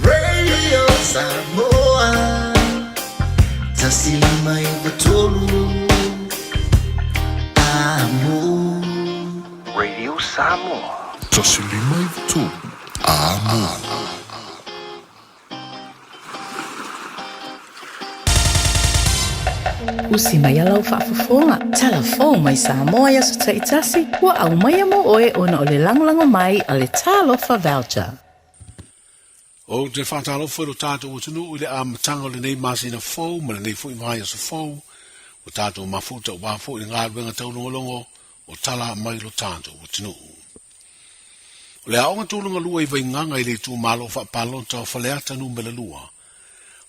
Radio Samoa 105.3 Amo. Radio Samoa. 105.3 Amo. Usi mai a lau faafofoga, talafou mai Samoa i aso taitasi, ua aumaia mo oe ona o le lagolago mai a le Talofa Voucher. Ou te faatalofa i lo tatou atunuu i le amataga o lenei masina fou ma lenei foi vaiaso fou, ua tatou mafuta aua foi le galuega taulogologo o tala mai lo tatou atunuu. O le aoga tulaga lua i Vaigaga i le itumalo faapalota o Faleata Nu.2,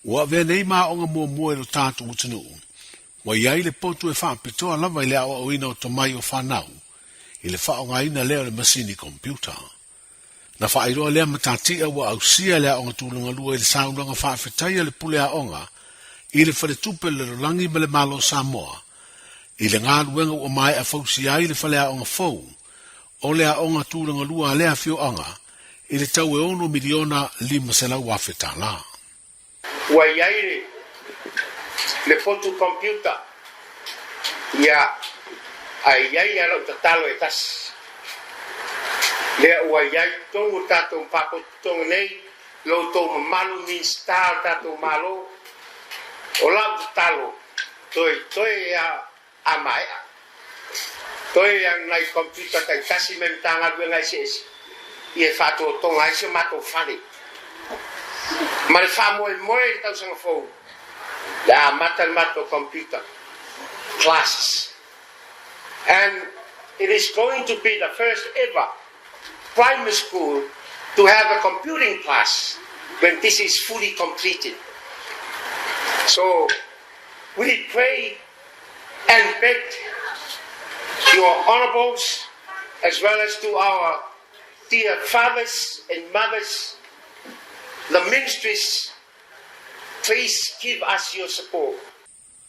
ua avea nei ma aoga muamua i lo tatou atunuu, ua i ai le potu e faapitoa lava i le aoaoina o tomai o fanau i le faaaogaina lea o le masini computer. Na faailoa lea matatia ua ausia le aoga tulaga lua i le saunoaga faafetai a le pule aoga i le Faletupe o le Lalolagi ma le Malo o Samoa i le galuega ua maea fausia ai le faleaoga fou o le aoga tulaga lua a lea afioaga i le tau e $6,500,000. Ua i ai le le potu computer ia ae i ai a lau tatalo e tasi lea ua i ai totonu o tatou papototoga nei lo outou mamalu Minista o le tatou Malo o lau tatalo toe toe a a maea toe a nai computer taitasi mai Matagaluega eseese ia e faatotoga ai si o matou fale ma le faamoemoe i le tausaga fou le a amata le matou computer classes and it is going to be the first ever primary school to have a computing class when this is fully completed. So we pray and beg your honorables as well as to our dear fathers and mothers, the ministries, please give us your support.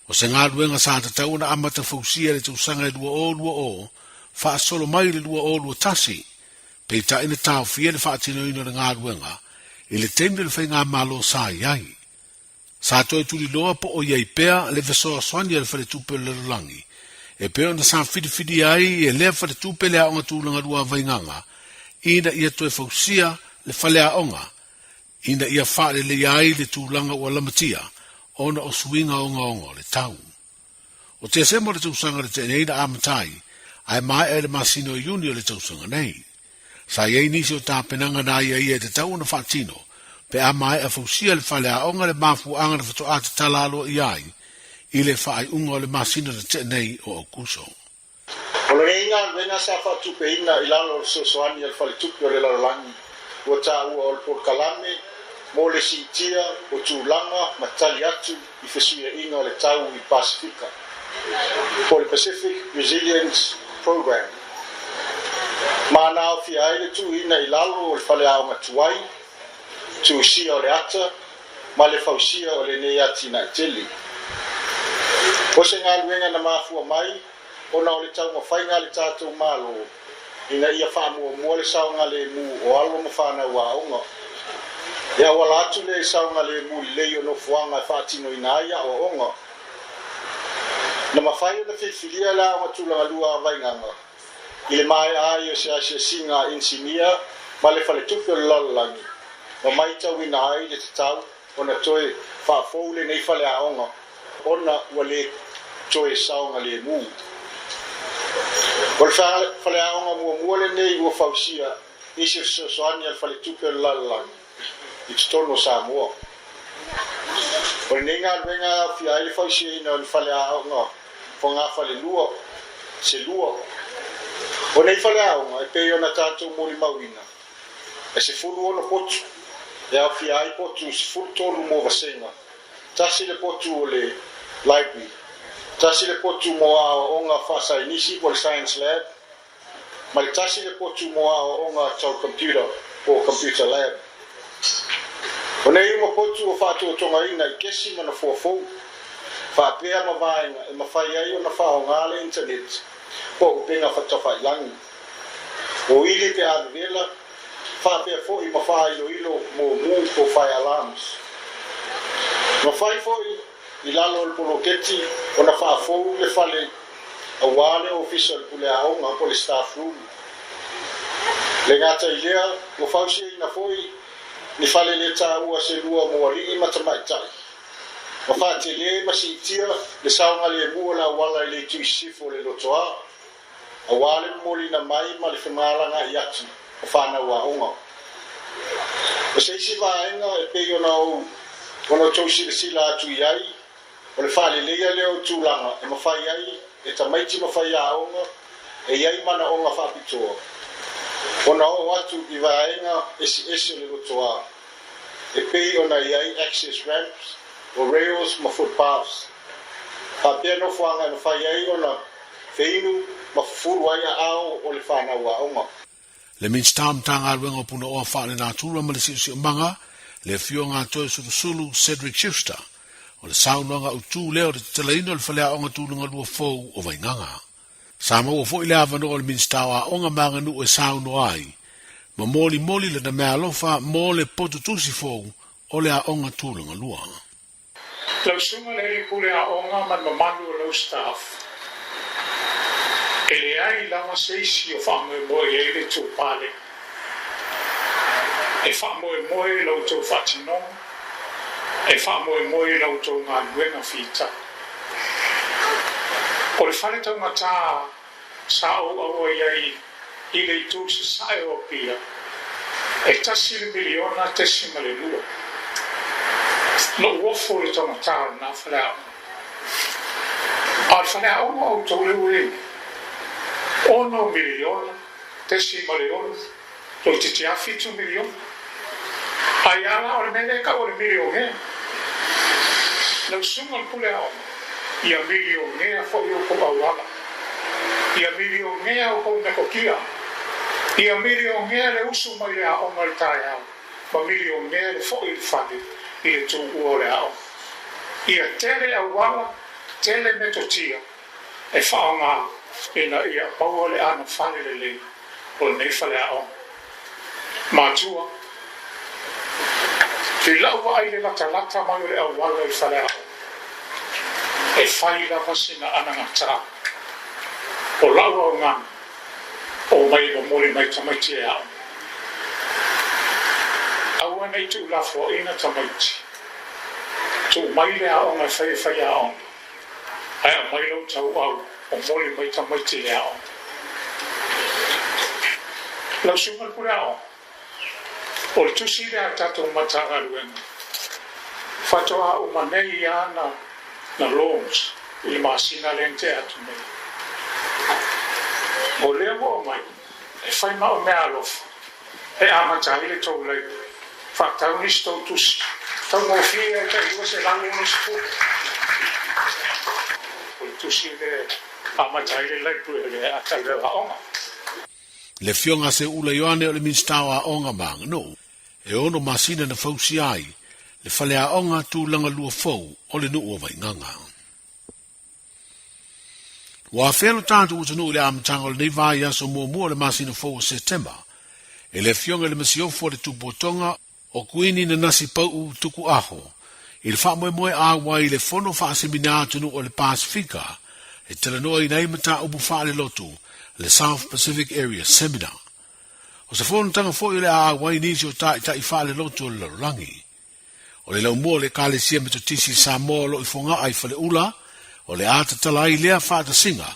O se galuega sa tatau ona amata fausia i le tausaga e 2020 faasolo mai i le 2021, peitai na taofia le faatinoina o le galuega i le taimi o le faigamalo sa i ai. Sa toe tuliloa po o i ai pea le fesoasoani a le Faletupe o le Lalolagi e pei ona sa filifilia ai e lea faletupe le Aoga Tulaga Lua a Vaigaga ina ia toe fausia le faleaoga ina ia faaleleia ai le tulaga ua lamatia ona o suiga ogaoga o le tau. O Tesema o le tausaga na tea nei na amata ai, ae maea i le masina o Iuni o le tausaga nei. Sa i ai nisi o tapenaga na aiaia e tatau ona faatino pe a maea fausia le faleaoga le mafuaaga na faatoa tatala aloaia ai i le faaiuga o le masina na tea nei o Aukuso. O lenei galuega sa faatupeina i lalo o le fesoasoani a le Faletupe o le Lalolagi ua taua o le polokalame mo le siitia o tulaga ma tali atu i fesuiaiga o le tau i le Pasefika, po o le Pacific Resilience Programme, ma na aofia ai le tuuina i lalo o le faleaoga tuai, tuusia o le ata ma le fausia o lenei atinae tele. O se galuega na mafua mai ona o le taumafaiga a le tatou Malo ina ia faamuamua le saogalemu o alo ma fanau aoga. E auala atu lea i saogalemu lelei o nofoaga e faatinoina ai aoaoga. Na mafai ona filifilia le Aoga Tulagalua a Vaigaga i le maea ai o se asiasiga a inisinia ma le Faletupe o le Lalolagi ma maitauina ai le tatau ona toe faafou lenei faleaoga ona ua le toe saogalemu. O le faleaoga muamua lenei ua fausia i se fesoasoani a le Faletupe o le Lalolagi i totonu o Samoa. O lenei galuega e aofia ai le fausiaina o ni faleaoga fogafalelua se lua. O nei faleaoga e pei ona tatou molimauina, e 16 potu. e aofia ai potu 13 mo vasega, tasi le potu o le library, tasi le potu mo aoaoga faasaienisi po o le science lab, ma le tasi le potu mo aoaoga tau computer po o computer lab. O nei uma potu ua faatotogaina i kesi ma nofoa fou, faapea ma vaega e mafai ai ona faaaoga le internet po o upega tafailangi. O ili pe a vevela, faapea foi ma faailoilo mo mu po o fire alarms. Mafai foi i lalo o le poloketi ona faafou le fale auā le ofisa o le pule aoga po o le staff room. Le gata i lea, ua fausiaina foi ni fale le taua se lua mo alii ma tamaitai, ma faatelē ma siitia le saogalemu o le auala i le itu i sisifo o le lotoā, auā le momoliina mai ma le femalagaai atu o fanau aoga. O se isi vaega e pei ona ou ona outou silasila atu i ai, o le faaleleia lea o tulaga e mafai ai e tamaiti ma faiaoga e i ai manaoga faapitoa ona oo atu i vaega eseese o le lotoā, e pei ona i ai access ramps, o rails ma footpaths, faapea nofoaga e mafai ai ona feinu ma fufulu ai aao o le fanau aoga. Le Minisita o Matagaluega o Punaoa Faalenatura ma le Siosiomaga, le Afioga a Toeolesulusulu Cedric Schuster, o le saunoaga autu lea o le tatalaina o le Faleaoga Tulagalua fou o Vaigaga. Sa maua foi le avanoa o le Minisita o Aoga ma Aganuu e saunoa ai, ma molimoli lana meaalofa mo le potu tusi fou o le Aoga Tulagalua. Lau Susuga i le Alii Pule Aoga ma le mamalu o lau staff, e leai lava se isi o faamoemoe i ai le itupa lea. E faamoemoe i la outou faatinoga, e faamoemoe i la outou galuega fita. O le fale taugata sa ou auai ai i le itu sasae o Apia, e $1.2 miliona. Na ou ofo i le taugata o lena faleaoga. A o le faleaoga o outou lea ua i ai nei, $6.6 miliona, toeitiiti lava $7 miliona. Ai a la o le mea lea e tau o le milionea. Lau susuga i le pule aoga, ia milionea foi outou auala, ia milionea outou metotia, ia milionea le usu mai le aoga i le taeao, ma milionea le foi i le fale i le tuua o le aoga. Ia tele auala, tele metotia e faaaoga ina ia maua le anofale lelei o lenei faleaoga. Matua, i lau vaai i le latalata mai o le auala i le faleaoga, e fai lava sina anagata o lau augani o mai e momoli mai tamaiti e aoga. Aua ne i tuulafoaiina tamaiti, tuu mai le aoga e fai e faiaoga, ae aumai lou tauau momoli mai tamaiti i le aoga. Lau Susuga i le Pule Aoga, o le tusi lea a le tatou Matagaluega, faatoa uma nei lava na launch i le masina lea na tea atu nei. O lea ua aumai e fai ma au meaalofa e amata ai le tou library, faatau nisi tou tusi, taugofie ai tai 260. O le tusi lea e amata ai le library le a le aoga. Le Afioga a Seuula Ioane o le Minisita o Aoga ma Aganuu, e 6 masina na fausia ai le faleaoga tulaga lua fou o le nuu o Vaigaga. Ua afea lo tatou atunuu i le amataga o lenei vaiaso muamua o le masina fou o Setema e le Afioga i le Masiofo a le Tupuotoga o Kuini Nanasi Pau'u Tuku'aho i le faamoemoe auai i le Fono Faasemina Atunuu o le Pasefika e talanoaina ai mataupu faalelotu le South Pacific Area Seminar. O se fonotaga foi o le a auai nisi o ta'ita'i faalelotu o le lalolagi. O le laumua o le Ekalesia Metotisi i Samoa o lo o i Fogaa i Faleula, o le a tatala ai lea faatasiga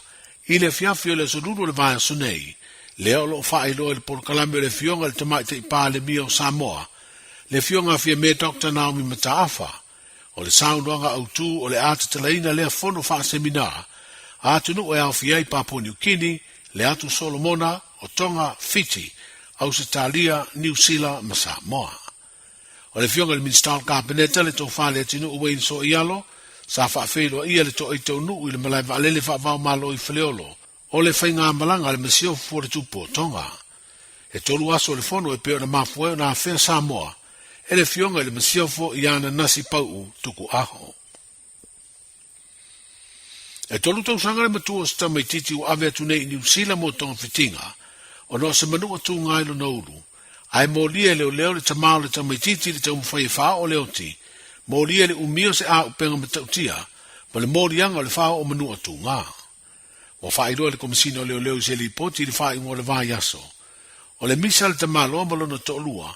i le afiafi o le aso Lulu o le vaiaso nei, lea o lo o faailoa i le polokalame o le Afioga i le Tamaitai Palemia o Samoa, le Afioga a Fiame Doctor Naomi Mataafa. O le saunoaga autu o le a tatalaina lea fono faaseminā a atunuu e aofia ai Papua Niu Kini, le Atu Solomona, o Tonga, Fiti, Ausetalia, Niu Sila ma Samoa. O le Afioga i le Minisita o le Kapeneta, le Tofa Leatinuu Wayne Soialo, sa faafeiloaia le toaitaunuu i le malae vaalele faava-o-Malo i Faleolo, o le faigamalaga a le Masiofo o le Tupu o Tonga. E tolu aso o le fono e pei ona mafua ai ona afea Samoa e le Afioga i le Masiofo i ana nasi pau'u tuku aho. E tolu tausaga le matua o se tamaitiiti ua ave atu nei i Niu Sila mo togafitiga, ona o se manua tūgā i lona ulu, ae molia e leoleo le tamā o le tamaitiiti i le taumafai e faaoo le oti, molia i le umi o se āupega matautia ma le moliaga o le faaoo manua tūgā. Ua faailoa e le Komesina o Leoleo i se lipoti i le faaiuga o le vaiaso, o le misa a le tamaloa ma lona toalua,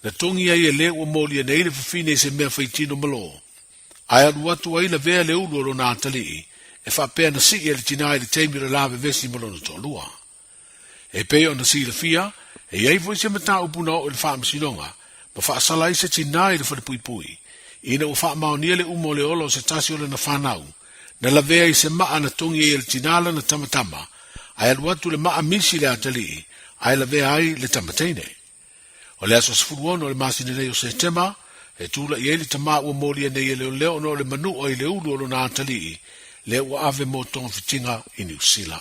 na togi ai e le ua molia nei le fafine i se mea faitino malo, ae alu atu ai lavea le ulu o lona atalii, e faapea na sii e le tinā i le taimi o le la vevesi ma lona toalua. E pei ona silafia, e i ai foi se mataupu na oo i le Faamasinoga ma faasala ai se tinā i le falepuipui, ina ua faamaonia le uma o le ola o se tasi o lana fanau, na lavea i se maa na togi ai e le tinā lana tamatama, ae alu atu le maa misi i le atalii, ae lavea ai le tama teine. O le aso 16 o le masina nei o Setema, e tula'i ai le tamā ua molia nei e leoleo ona o le manua i le ulu o lona atalii, lea ua ave mo togafitiga i Niu Sila.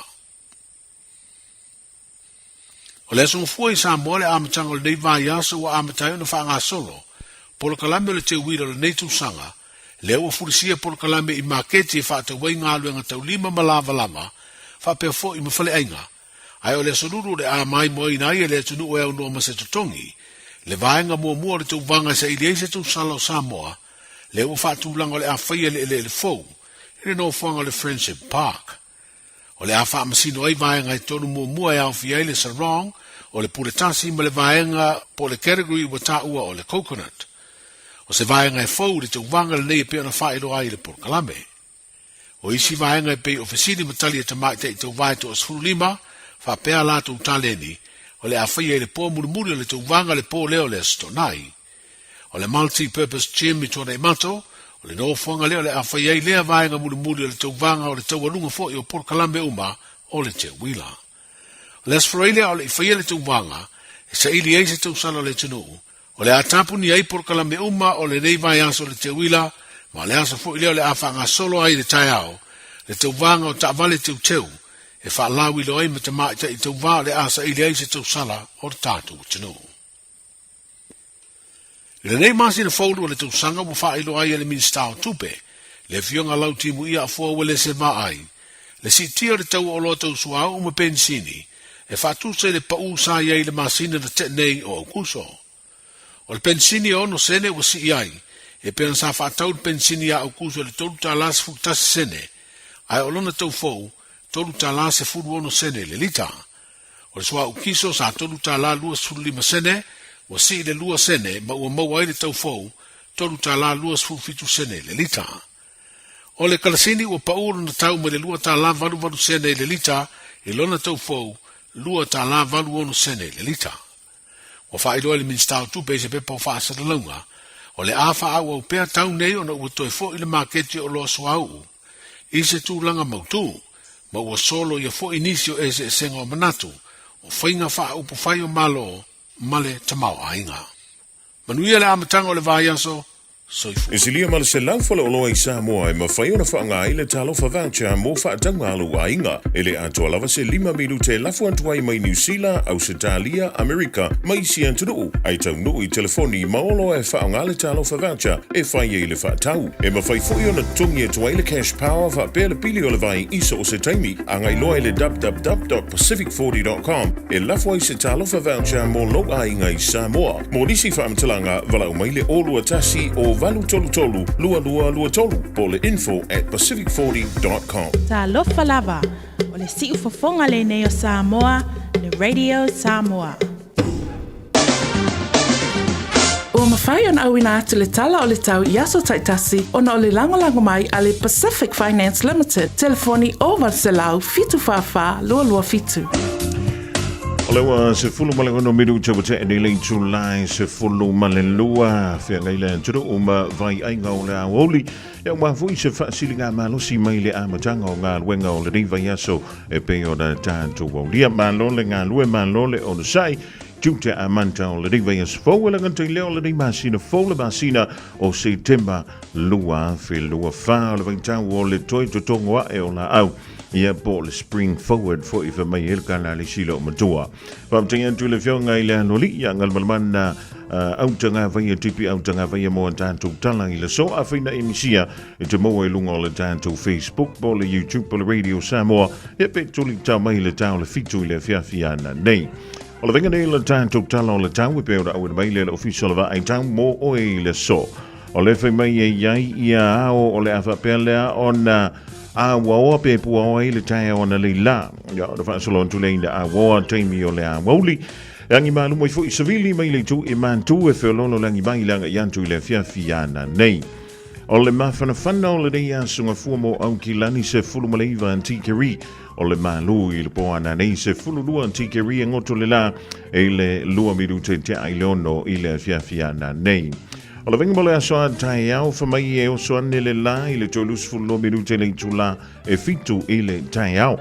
O le aso Gafua i Samoa le amataga o lenei vaiaso ua amata ai ona faagasolo polokalame o le teuila o lenei tausaga, lea ua fulisia polokalame i maketi e faatau ai galuega taulima ma lavalava faapea foi ma faleaiga, ae o le aso Lulu o le a maimoaina ai e le atunuu e aunoa ma se totogi le vaega muamua o le tauvaga e saili ai se tausala o Samoa, lea ua faatulaga o le a faia i le eleele fou i le nofoaga o le Friendship Park. O le a faamasino ai vaega e tolu muamua e aofia ai le sarong, o le pule tasi ma le vaega po o le category ua taua o le coconut. O se vaega e fou i le tauvaga lenei e pei ona faailoa ai i le polokalame. O isi vaega e pei o fesili ma tali a tamaitai tauva e toa-15, faapea a latou taleni, o le a faia i le po mulimuli o le tauvaga le po lea o le Aso Toonai. O le Multi-Purpose Gym i Tuanaimato, o le nofoaga lea o le a fai ai lea vaega mulimuli o le tauvaga o le taualuga foi o polokalame uma o le teuila. O le Aso Faraile lea o le i faia le tauvaga e saili ai se tausala o le atunuu, o le a tapuni ai polokalame uma o lenei vaiaso o le teuila, ma o le aso foi lea o le a faagasolo ai i le taeao le tauvaga o taavale teuteu e faalauiloa ai ma tamaitai tauva o le a saili ai se tausala o le tatou atunuu. I lenei masina fou o le tausaga ua faailoa ai e le Minisita o Tupe, le Afioga Lau Timuia Afoa Uelese Vaai, le siitia o le tau o oloa tau suauu ma penisini e faatusa i le pau sa i ai i le masina na tea nei o Aokuso. O le penisini e ono sene ua sii ai, e pei ona sa faatau le penisini ia Aokuso i le $3.11 sene, ae o lona tau fou, $3.16 sene i le lita. O le suauu kiso sa $3.25 sene, ua sii le lua sene ma ua maua ai le tau fou, $3.27 sene i le lita. O le kalasini ua pau lona tau mai le $2.88 sene i le lita i lona tau fou, $2.86 sene i le lita. Ua faailoa e le Minisita o Tupe i se pepa o faasalalauga, o le a faaauau pea tau nei ona ua toe foi le maketi o oloa suauu i se tulaga mautū, ma ua soloia foi nisi o eseesega o manatu o faiga faaupufai o Malo ma le tamaoaiga. Manuia le amataga o le vaiaso, soifua. E silia ma le 100 faleoloa i Samoa e mafai ona faaaoga ai le Talofa Voucher mo faatauga a lou aiga. E le atoa lava se lima minute e lafo atu ai mai Niu Sila, Ausetalia, Amerika ma isi atunuu, ae taunuu i telefoni ma oloa e faaaoga le Talofa Voucher e fai ai le faatau. E mafai foi ona totogi atu ai le Cash Power faapea le pili o le vai i so o se taimi. Agai loa i le www.pacific40.com e lafo ai se Talofa Voucher mo lou aiga i Samoa. Mo nisi faamatalaga, valaau mai le 021 o 833 2223 po o le info@pacific40.com. Talofa lava, o le siufofoga lenei o Samoa, le Radio Samoa. Ua mafai ona auina atu le tala o le tau i aso taitasi ona o le lagolago mai a le Pacific Finance Limited, telefoni 0800 744 227. O le ua 16 minute ua tea nei le itula 12 feagai le atunuu ma vaiaiga o le aoauli. Ia ua foi se faasiliga malosi mai le amataga o galuega o lenei vaiaso e pei ona tatou aulia. Malo le galue, malo le onosai. tiute amata o lenei vaiaso fou e le gata i lea o lenei masina fou le masina o Setema 2024 o le vaitau o le toe totogo ae o laau ia po o le spring forward foi fai mai ai le kalalisi loo matua. Faafetai atu i le Afioga i le Aloalii ia Galumalemana Autagavaia Tipi Autagavaia mo a tatou tala i le aso. Afai na e misia e te maua i luga o le tatou Facebook po o le YouTube po o le Radio Samoa ia pe tuli tau mai le tau le 7 i le afiafi ana nei. O le vaiga nei le tatou tala o le tau e pei ona auina mai lea le Ofisa o le Vaai Tau mo oe i le aso. O le fai mai e i ai ia ao o le a faapea lea ona auaoa pe puaoa ai le taeao ana lei la. Ia ona faasolo atu lea ina auaoa taimi o le aoauli. E agi malu mai foi savili mai le itu i mantu e feololo le agi mai le agai atu i le afiafi ana nei. O le mafanafana o lenei aso gafua mo Aukilani 19 tikeri o le malu i le po ana nei 12 tikeri e ngoto le la e le 2 minute te ai le 6 i le afiafi ana nei. O le vaiga mo le aso a taeao fa mai e oso ane le la i le 32 minute le itula e 7 i le taeao.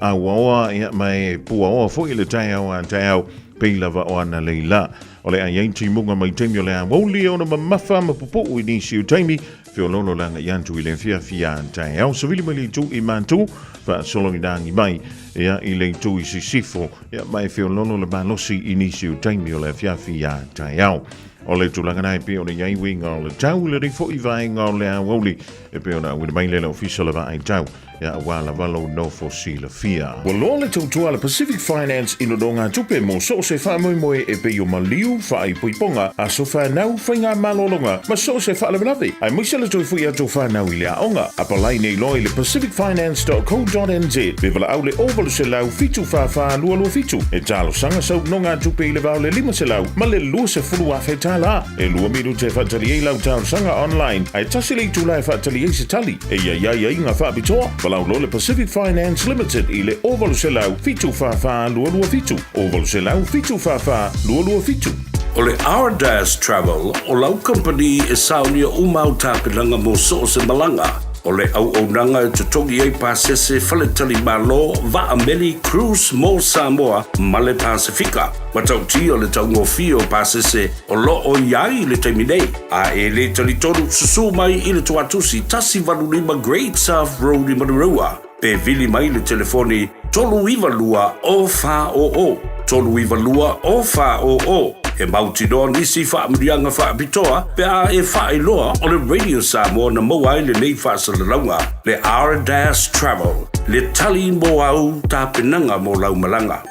Auaoa ia mai puaoa foi i le taeao a taeao pei lava o ana lei la. O le ai ai timuga mai taimi o le aoauli e ona mamafa ma pupuu i nisi o taimi, feoloolo le agai atu i le afiafi a taeao. Savili mai le itu i Matu, faasolo i lagi mai ia i le itu i Sisifo, ia mai feoloolo le malosi i nisi o taimi o le afiafi a taeao. O le tulaga na e pei ona i ai uiga o le tau i lenei foi vaega o le aoauli e pei ona auina mai lea le Ofisa o le Vaai Tau ia aua lava lou nofo silafia. Ua loa le tautua a le Pacific Finance i nonogatupe mo so o se faamoemoe e pei o maliu, faaipoipoga, aso fanau, faigamalologa ma so o se faalavelave, aemaise le toe foi atu o fanau i le aoga. Apalai nei loa i le pacificfinance.co.nz pe valaau le 0800 744 227 e talosaga sau nonogatupe i le va o le 500 ma le 20,000 tala. E 2 minute e faatali ai lau talosaga online, ae tasi le itula e faatali ai se tali. E i ai aiaiga faapitoa, valaau loa le Pacific Finance Limited i le 0800 744 227, 0800 744 227. O le Ardas Travel o lau kamupani e saonia uma au tapenaga mo so o se malaga. O le auaunaga e totogi ai pasese faletalimalo, vaa meli, cruise mo Samoa ma le Pasefika. Matautia le taugofie o pasese o lo o i ai i le taimi nei, a e le talitonu, susū mai i le toatusi 185 Great South Road i Manurewa, pe vili mai le telefoni 392 0400, 392 0400. E mautinoa nisi faamanuiaga faapitoa pe a e faailoa o le Radio Samoa na maua ai lenei faasalalauga, le R-Dash Travel, le tali mo au tapenaga mo lau malaga.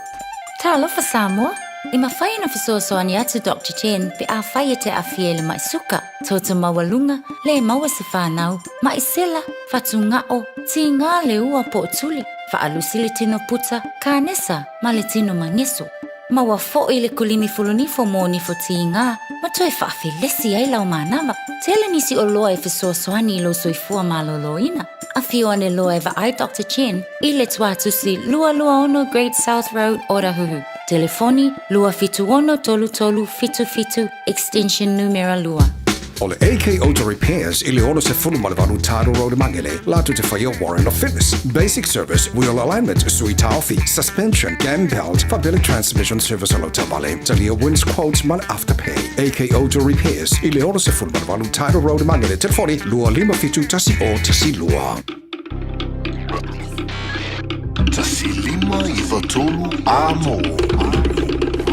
Talofa Samoa! E mafai ona fesoasoani atu Doctor Chen pe afai e te aafia i le ma'i suka, toto maualuga, le maua se fanau, ma'i sela, fatuga'o, tigā le ua po o tuli, faalusi le tino puta, kanesa, ma le tino mageso. Maua fo'i le kulimi fulunifo mo nifo tigā ma toe faafelesi ai lau manava. Tele nisi oloa e fesoasoani i lou soifua malōlōina. Afio ane loa e vaai Doctor Chen i le tuatusi 226 Great South Road, Otahuhu. Telefoni, 276 3377, extension numera 2. O le AK Auto Repairs i le 68 Tidal Road i Magele, latou te faia Warrant of Fitness, Basic Service, Wheel Alignment, Sui Taofi, Suspension, Cam Belt, faapea le Transmission Service o lau taavale, talia Wins Quotes ma le Afterpay. AK Auto Repairs i le 68 Tidal Road i Magele, telefoni 257 1012. 153 Amo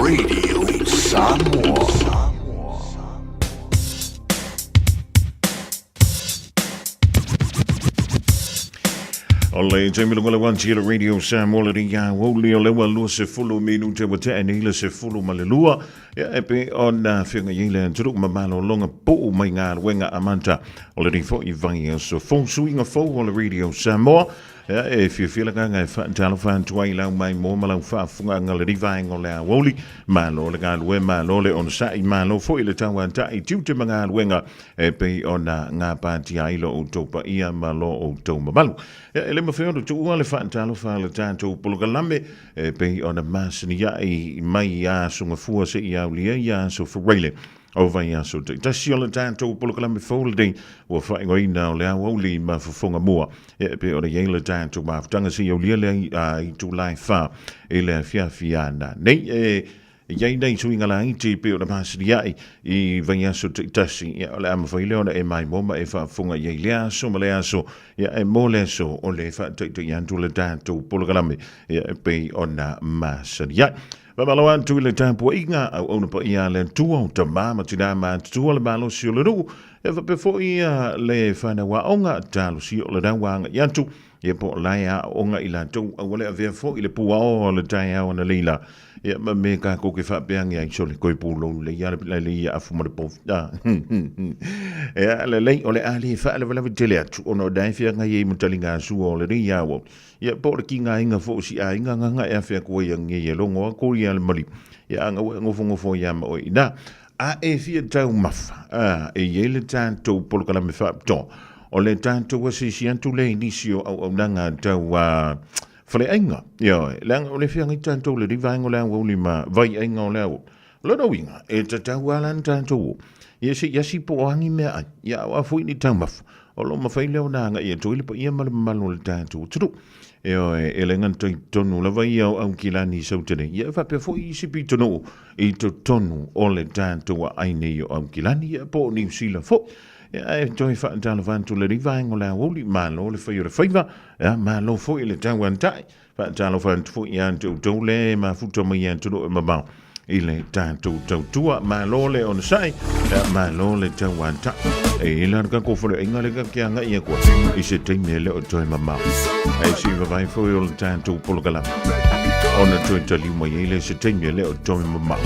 Radio Samoa. O le taimi lunga le wanti le Radio Samoa le ringa woli o lewa lua se fulu minute wa te ane le se fulu ma le lua. Ia e pe ona whianga i le anturu ma malo longa puu mai ngā wenga amanta o le rifo i vai so fou suinga fou o le Radio Samoa. Ia e fiafia le agaga e faatalofa atu ai i lau maimoa ma lau faafofogaaga le rivaega o le aoauli. Malo le galue, malo le onosai, malo foi le tauata'i tiute ma galuega e pei ona gapatia ai lo outou paia ma lo outou mamalu. Ia e le mafai ona tuua le faatalofa a le tatou polokalame e pei ona masani mai ia Aso Gafua seia aulia ia Aso Faraile. O vaiaso taitasi o le tatou polokalame fou lenei ua faaigoaina o le aoauli ma fofoga mua. E pei ona i ai le tatou mafutaga seia aulia le itula e 4 i le afiafi ana nei. E. E i ai nai suiga laiti e pei ona masilia'i i vaiaso taitasi, ia, o le a mafai lea ona e maimoa ma e faafofoga i ai lea aso ma lea aso, ia, e mo le aso o le faataitaia atu o le tatou polokalame, ia, e pei ona masalia'i. Faamalo atu i le tapuaiga auauna paia a le Atua o tama ma tinā matutua le malosi o le nuu, ia faapea foi ia le fanau aoga talosia o le lau agai atu, Ia po o lae aooga i latou aua le avea foi le puaoa o le taeao analeila ia ma me kākou ke faapeangi ai sole koe pulou lei a le lei ia afu ma le povi. Ah. Ia lelei o le a le faalavelave tele atu ona o dae feagai ai ma taliga sua o lenei aoauli. Ia po o le kigaina fo o si aiga nganga e afe atu ai ange ia logo aku ia le maliu. Ia anga ua e ngofongofo ia ma oe ina. A e fia taumafa, a, e i ai le tatou polokalame faapitoa, o le tatou asiasi atu lea i nisi o auaunaga tau a faleaiga. Ioe, leaga o le feagai tatou le vaega o le aoauli ma vaiaiga o le aoauli. O lona uiga, e tatau lava la ona tatou o, ia se i asi po o a ni meaai, ia a o a foi ni taumafa, o lo o mafai lea ona agai atu ai le paia ma le mamalu o le tatou atunuu. Ioe, e le gata i totonu lava ia o Aukilani i Saute nei, ia e faapea foi isi pitonuu i totonu o le tatou aai nei o Aukilani, ia po o Niu Sila foi. Ia, ae toe faatalofa atu lenei vaega o le aoauli, malo le fai o le faiva, ia, malo foi le tauantai. Faatalofa atu foi ia te outou le mafuta mai atunuu e mamao i le tatou tautua. Malo le onosai, ia, malo le tauantai. E i la tatou faleaiga le ka ke agai aku i se taimi e le o toe mamao. Ae se i vavae foi o le tatou polokalame. Ona toe taliu mai ai le se taimi e le o toe mamao.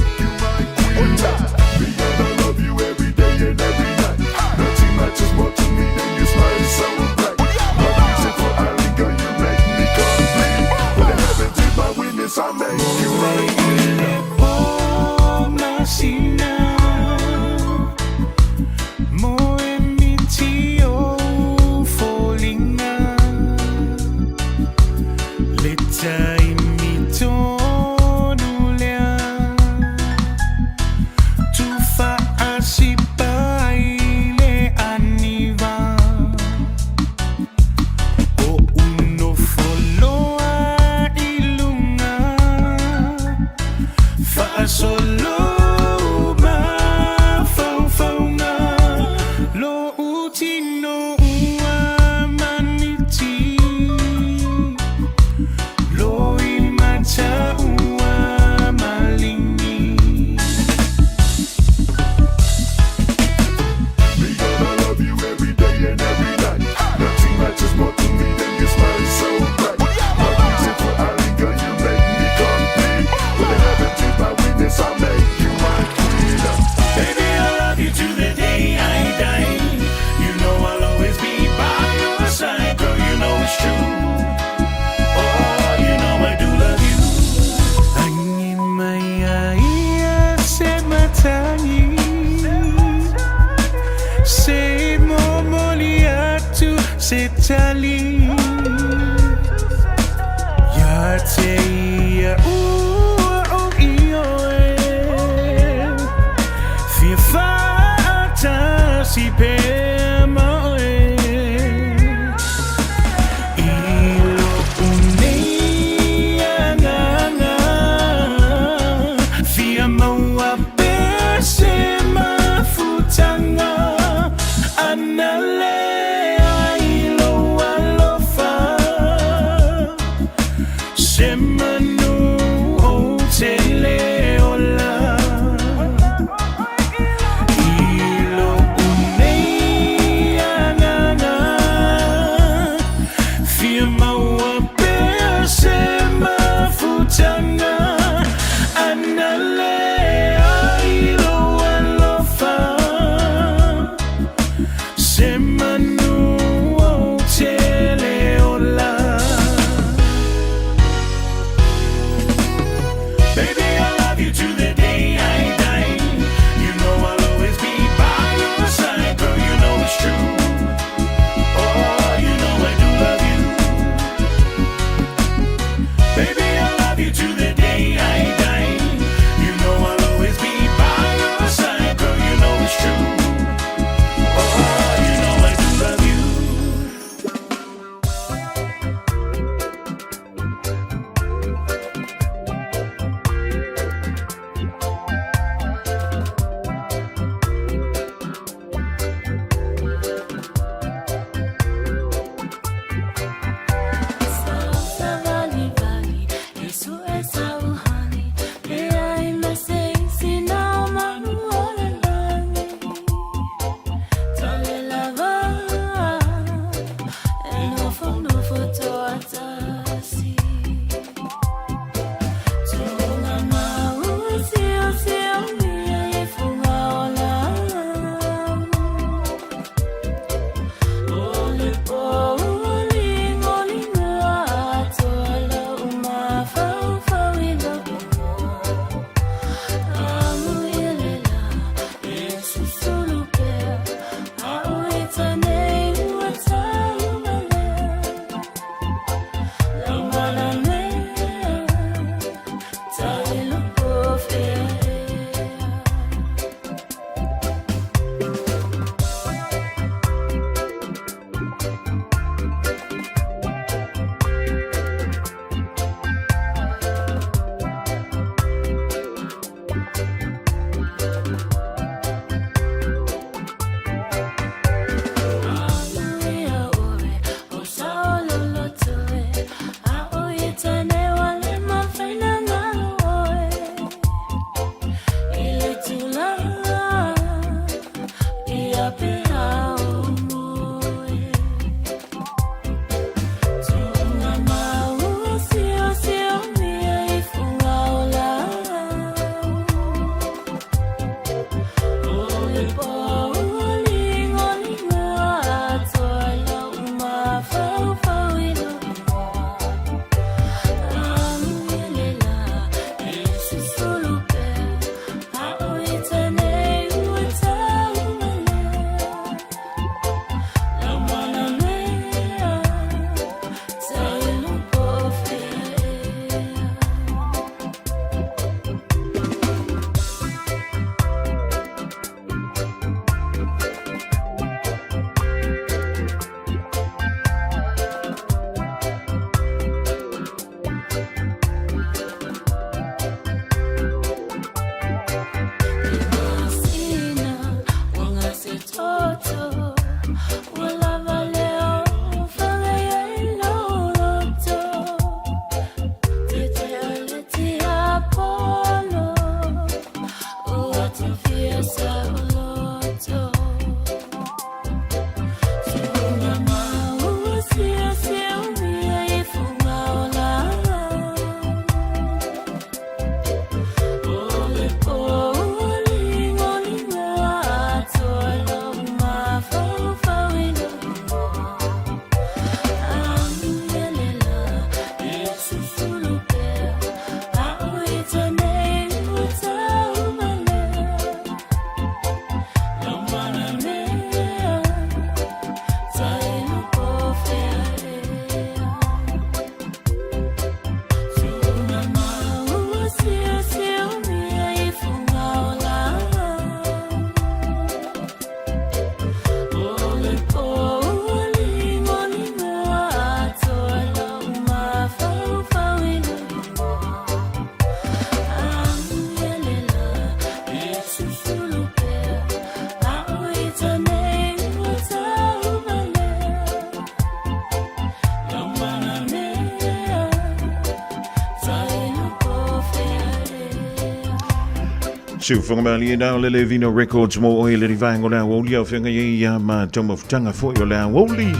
Siufoga malie na o le Levino Records mo oe le rivaenga o le aoauli au feagai ai ia ma taumafutaga foi o le aoauli.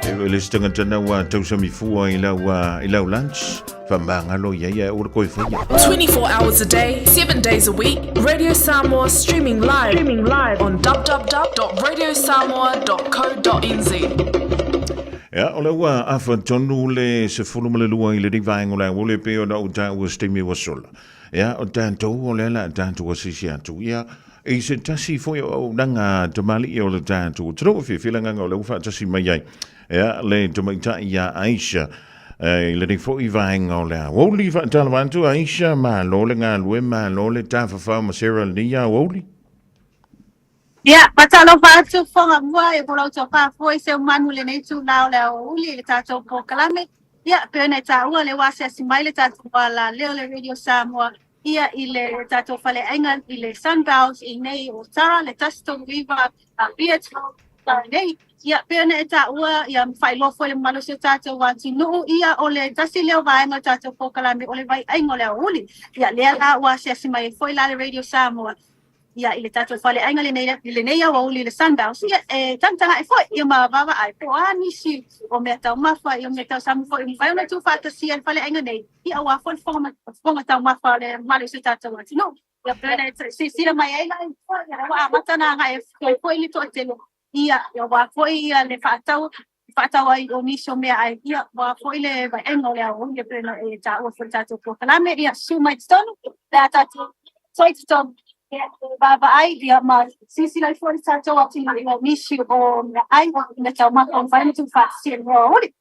E le se tagata na ua tausami fua i lau, i lau lunch. Whamangalo ia ia o le koe whaia. 24 hours a day, 7 days a week, Radio Samoa streaming live, streaming live on www.radiosamoa.co.nz. Ia, o le ua afa tonu le 12 i le rivaenga o le aoauli pe ona o tāua se taimi ua sola. Ia, o tatou o lea la tatou asisi atu, ia, i se tasi foi o auaunaga tamalii o le tatou atunuu, e fiafia le agaga o lea ua faatasi mai ai, ia, le tamaitai ia Aisha, i lenei foi vaega o le aoauli. Faatalofa atu Aisha, malo le galue, malo le tafafao ma Sarah lenei aoauli. Ia, faatalofa atu Fofoga Mua i ko la outou faafoe seu manu i lenei itula o le aoauli i le tatou polokalame. Ia, pei ona e taua lea ua asiasi mai le tatou alaleo le Radio Samoa ia i le tatou faleaiga i le Sunbells i nei o Tara le 139 Beards Road nei. Ia, pei ona e taua ia ma faailoa foi i le mamalu o si o tatou atunuu, ia o le tasi lea o vaega o le tatou polokalame o le vaiaiga o le aoauli. Ia, lea la ua asiasi mai ai foi la le Radio Samoa ia i le tatou faleaiga lenei i lenei aoauli i le Sunbells, ia e tagatagai foi ia ma vaavaai po o a nisi o mea taumafa ia o mea tausami foi e mafai ona tuufaatasia i le faleaiga nei ia aua foi le fofoga fofoga taumafa o le mamalu o si o tatou atunuu. Ia pei ona e silasila mai ai la ia ua amata ona agai atu foi le toatele ia aua foi ia le faatau faatau ai o nisi o meaai ia aua foi le vaaiga o le aoauli e pei ona e taua foi i le tatou polokalame ia susu mai totonu pe a tatou toe totonu ia vaavaai ia ma silasila ai foi le tatou atunuu i nisi o meaai mea taumafa o mafai ona tuufaatasia i le aoauli.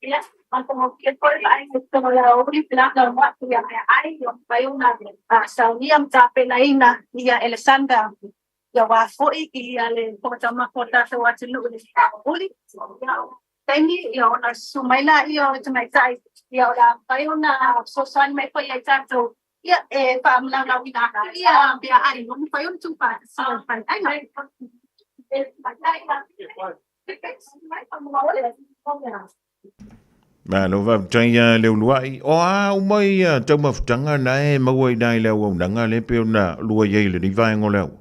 Ia, matagofie foi le vaaiga i totonu o le aoauli pe lagolago ia meaai ia mafai ona saunia ma tapenaina ia e le Sunbelt ia aua foi ia le fofoga taumafa o le tatou atunuu i le aoauli. Ia, o taimi ia ona susu mai laia o tamaitai ia o le a mafai ona fesoasoani mai foi ia i tatou ia e faamalamalamaina atu ia meaai ua mafai ona tuufaatasia e le faleaiga. Malo faafetai a le uluai. O a uma ia taumafataga na e maua i ina i le auaunaga lea pei ona lua i ai i lenei vaega o le aua?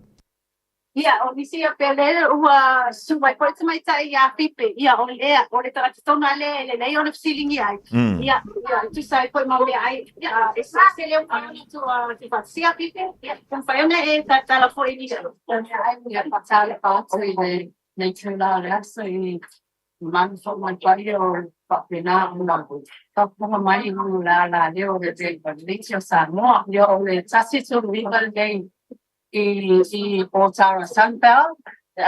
Ia, o nisi ia pea lea ua susu mai foi le tamaitai ia Fipe, ia o lea, o le tagata tonu lava lea e lelei ona fesiligia ai. Ia, ia, e tusa ai foi ma meaai, ia, eseese lea ua ona tuufaatasia Fipe, ia, pe mafai ona e talatala foi i nisi o meaai. Ia, faatalofa atu i lenei itula o le aso i mamalu foi ma le paia o faapena ona faafofoga mai i luga o le alaleo o le Leiti o Samoa. Ia, o le 139 lenei i Otara Sunbell, le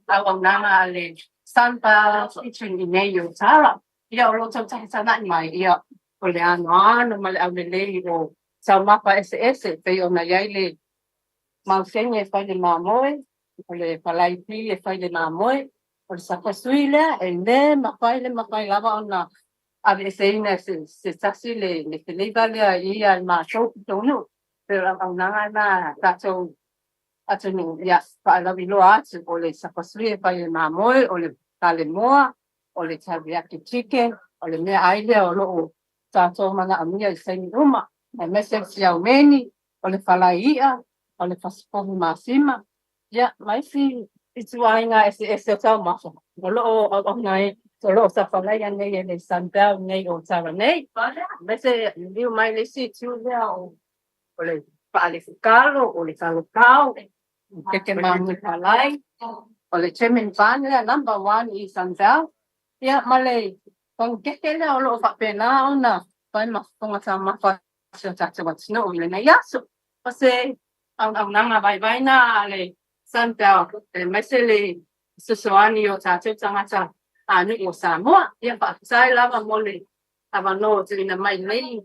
auaunaga a le Sunbell Kitchen i nei i Otara. Ia, o lo o tau tagatagai mai, ia, o le anoano ma le aulelei o taumafa eseese e pei ona i ai le mauseni e fai le mamoe, o le palaipi e fai le mamoe, o le sapasui lea e le mafai le mafai lava ona aveeseina e se tasi le flavor lea i ia i matou pitonuu. Pei o le auaunaga lena a tatou atunuu, ia faalauiloa atu o le sapasui e fai e mamoe, o le kalemoa, o le teriyaki chicken, o le meaai lea o lo o tatou manaomia i taimi uma, aemaise le siaumeni, o le falai i'a, o le fasipovi masima, ia ma isi ituaiga eseese o taumafa o lo o auauna ai, o lo o tafalaia nei e le Sunbell nei o Tara nei. Aemaise liliu mai le isi itu lea o le faalefukalo, o le kalokao, keke mamoe palai, o le German bun lea number one i Sunbell, ia ma le panikeke lea o lo o faapena ona fai ma fofoga taumafa o si o tatou atunuu i lenei aso. O se auaunaga vaivai na a le Sunbell aemaise le fesoasoani i o tatou tagata nuu o Samoa. Ia faafetai lava mo le avanoa ua tuuina mai i lenei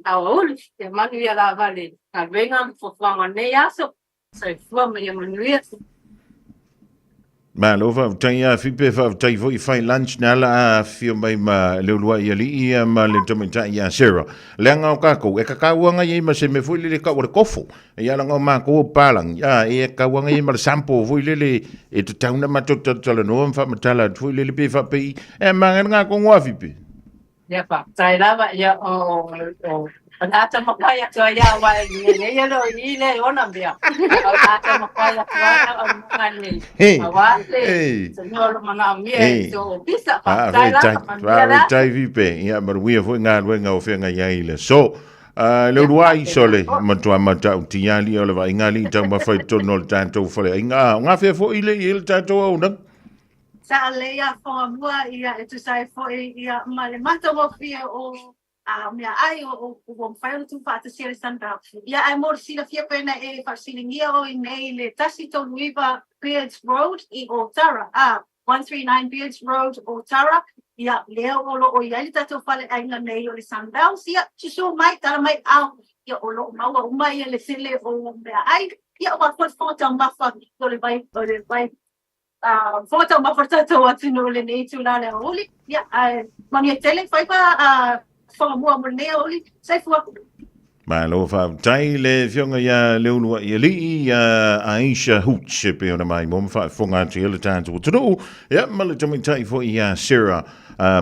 aoauli. Ia manuia lava le galuega ma fuafuaga o lenei aso. Soifua ma ia manuia. Malo faafetai ia Fipe, faafetai foi i fai lunch na ala a afifio mai ma le uluai alii ia ma le tamaitai ia Sarah. Leaga o kākou, e kakauanga i ai ma se mea foi lele kau o le kofo. Ia laga o mākou o palangi, a e kakauanga i ai ma le sampo foi lele e tatau na matou talatalanoa ma faamatala atu foi lele pe faapei e manga ngā kongo a Fipe. Ia faafetai lava, ia o o o le a taumafai atu ai lava aua e nei e le o i le ona mea. O le a taumafai atu ai au auaunaga nei aua le fanua o lo o manaomia e si ou ofisa. Faafetai lava, manuia le aso. Faafetai Fipe, ia manuia foi galuega o feagai ai i le aso. Le uluai sole matua matautia alii o le vaaiga alii taumafa i totonu o le tatou faleaiga. O gafea foi le i ai le tatou auaunaga? Sa lei a Whangamua ia e tusa ai foi ia ma le matagofie o a mea ai o ua mafai ona tuufaatasia le Sunbelt. Ia ae mo le silafia pena e faasiligia o i nei le 139 Beards Road i Otara, a 139 Beards Road, Otara, ia lea o lo o i ai le tatou faleaiga nei o le Sunbelt. Ia susu mai, tala mai ao, ia o lo o maua uma ia le tele o mea ai. Ia ua foi fofoga taumafa o le vai, o le vai Fofoga taumafa o le tatou atunuu i lenei itula o le aoauli. Ia, ae manuia tele faiva Whangamua mo lenei aoauli. Soifua. Malo faafetai le afioga ia Leuluaialii ia Aisha Hooch e pei ona maimoa ma faafofoga atu i le tatou atunuu ia ma le tamaitai foi ia Sarah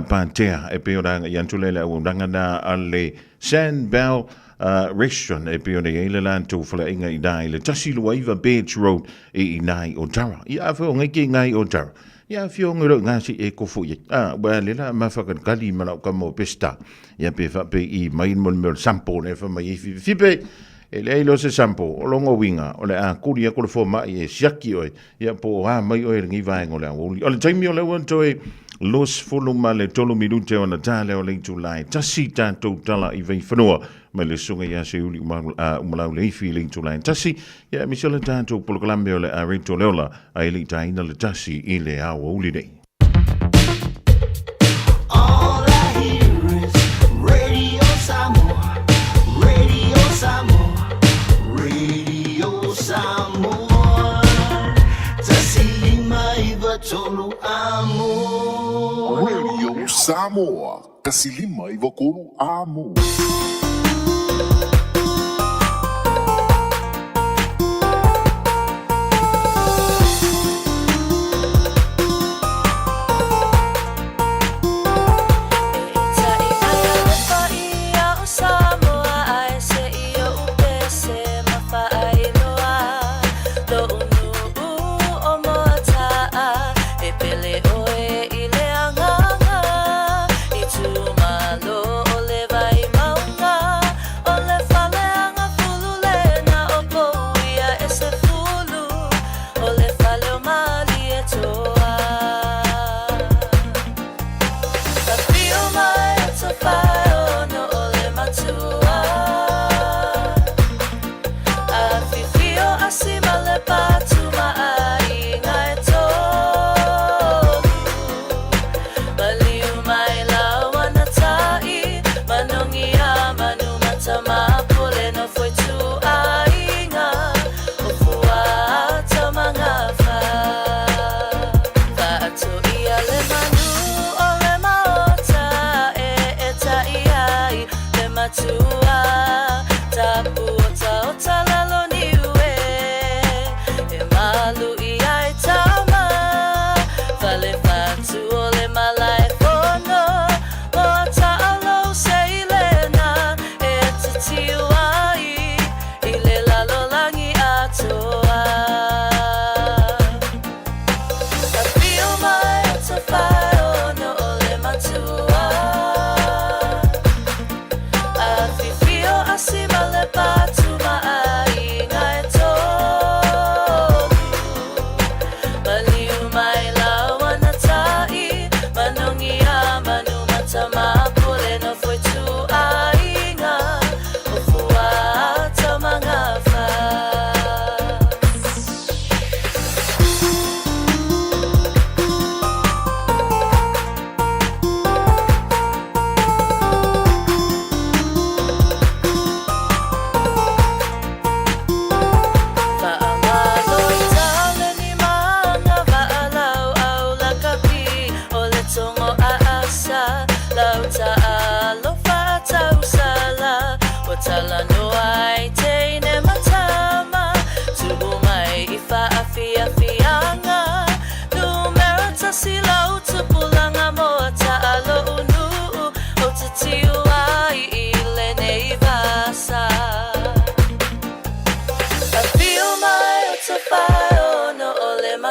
Patea e pei ona agai atu le auaunaga na a le Sandbell Restaurant e pei ona i ai le latou faleaiga i ina i le 129 Bairds Road i ina i Otara. Ia afio ngai ke ngai Otara. Ia afio ngai lo ngā si e kofo i. A, wa le la mawhakankali ma lau kamo pesta. Ia pe wha pe i mai mo le mea o le sampo ne wha mai e fipe. Fipe, e le ai lo se sampo, o longo winga, o le a kuri a kore fo mai e siaki oe. Ia po o a mai oe lengi vaenga o le aoauli. O le taimi o le ua toe 23 minute ona tā lea o le itula e tasi tātou tala i Vaifanua mai le susuga ia Seiuli Umalau Leifi i le itula e tasi. Ia aemaise o le tātou polokalame o le a Rito Leola a e le i tāina le tasi i le aoauli nei. All I hear is Radio Samoa, Radio Samoa, Radio Samoa. 159 amo. Radio Samoa, 159 amo.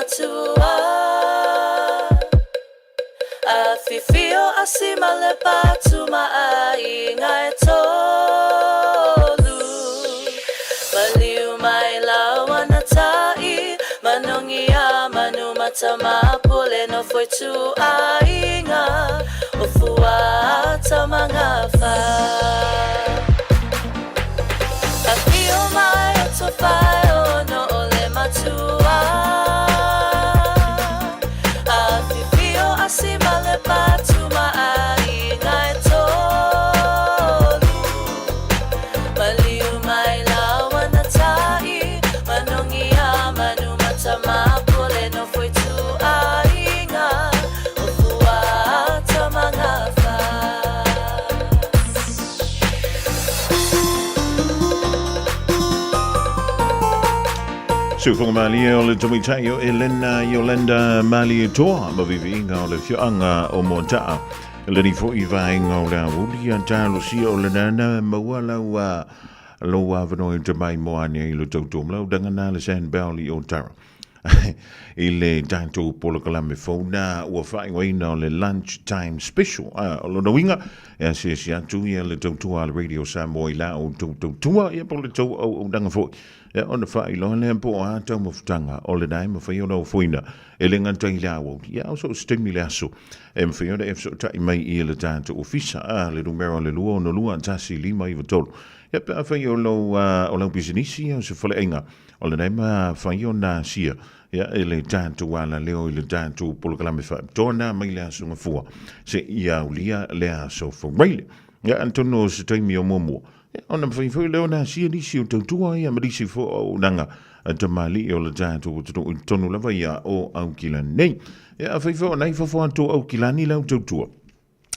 matua. Afifio asi ma le patu ma aiga e tolu. Maliu mai lawana tai, manongi a manu matama pule no foi tu aiga o fua tamanga fa. Afio mai o to whai o no o le matua. Afifio asi ma le patu ma aiga e tolu. Maliu mai lawana tai, manongi a manu matama pule no foi tu aiga o fua tamanga fa. Sufoga malie o le tamaitai o Elena Yolanda Malietoa ma viviiga o le afioaga o Moata'a. Lenei fo'i vaega o le aoauli a talosia o lena na maua lau a lou avanoa i te mai mo ane ai lo tautua ma lau daga na le Sandbell i Otara i le tatou polokalame fou na ua faaigoaina o le Lunch Time Special. A, o lona uiga, e asiasi atu ia le tautua a le Radio Samoa i la outou tautua, ia po o le tou auaunaga foi. Ia ona faailoa lea po o a taumafataga o lena e mafai ona ofoina e le gata i le aoauli, ia a o so o se taimi i le aso e mafai ona e fesootai mai i le tatou ofisa, a, le numera o le 262 1593. Ia pe afai o lou, o lau pisinisi o se faleaiga, o lena e mafai ona asia ia e le tatou alaleo i le tatou polokalame faapitoa na mai le aso Gafua seia aulia le aso Faraile. Ia atonu o se taimi o muamua, Ia, ona mafai foi lea ona asia nisi o tautua ia ma nisi foi o auaunaga a tamalii o le tatou atunuu i totonu lava ia o Aukilani nei. Ia, afai foi o nai fafo atu o Aukilani lau tautua,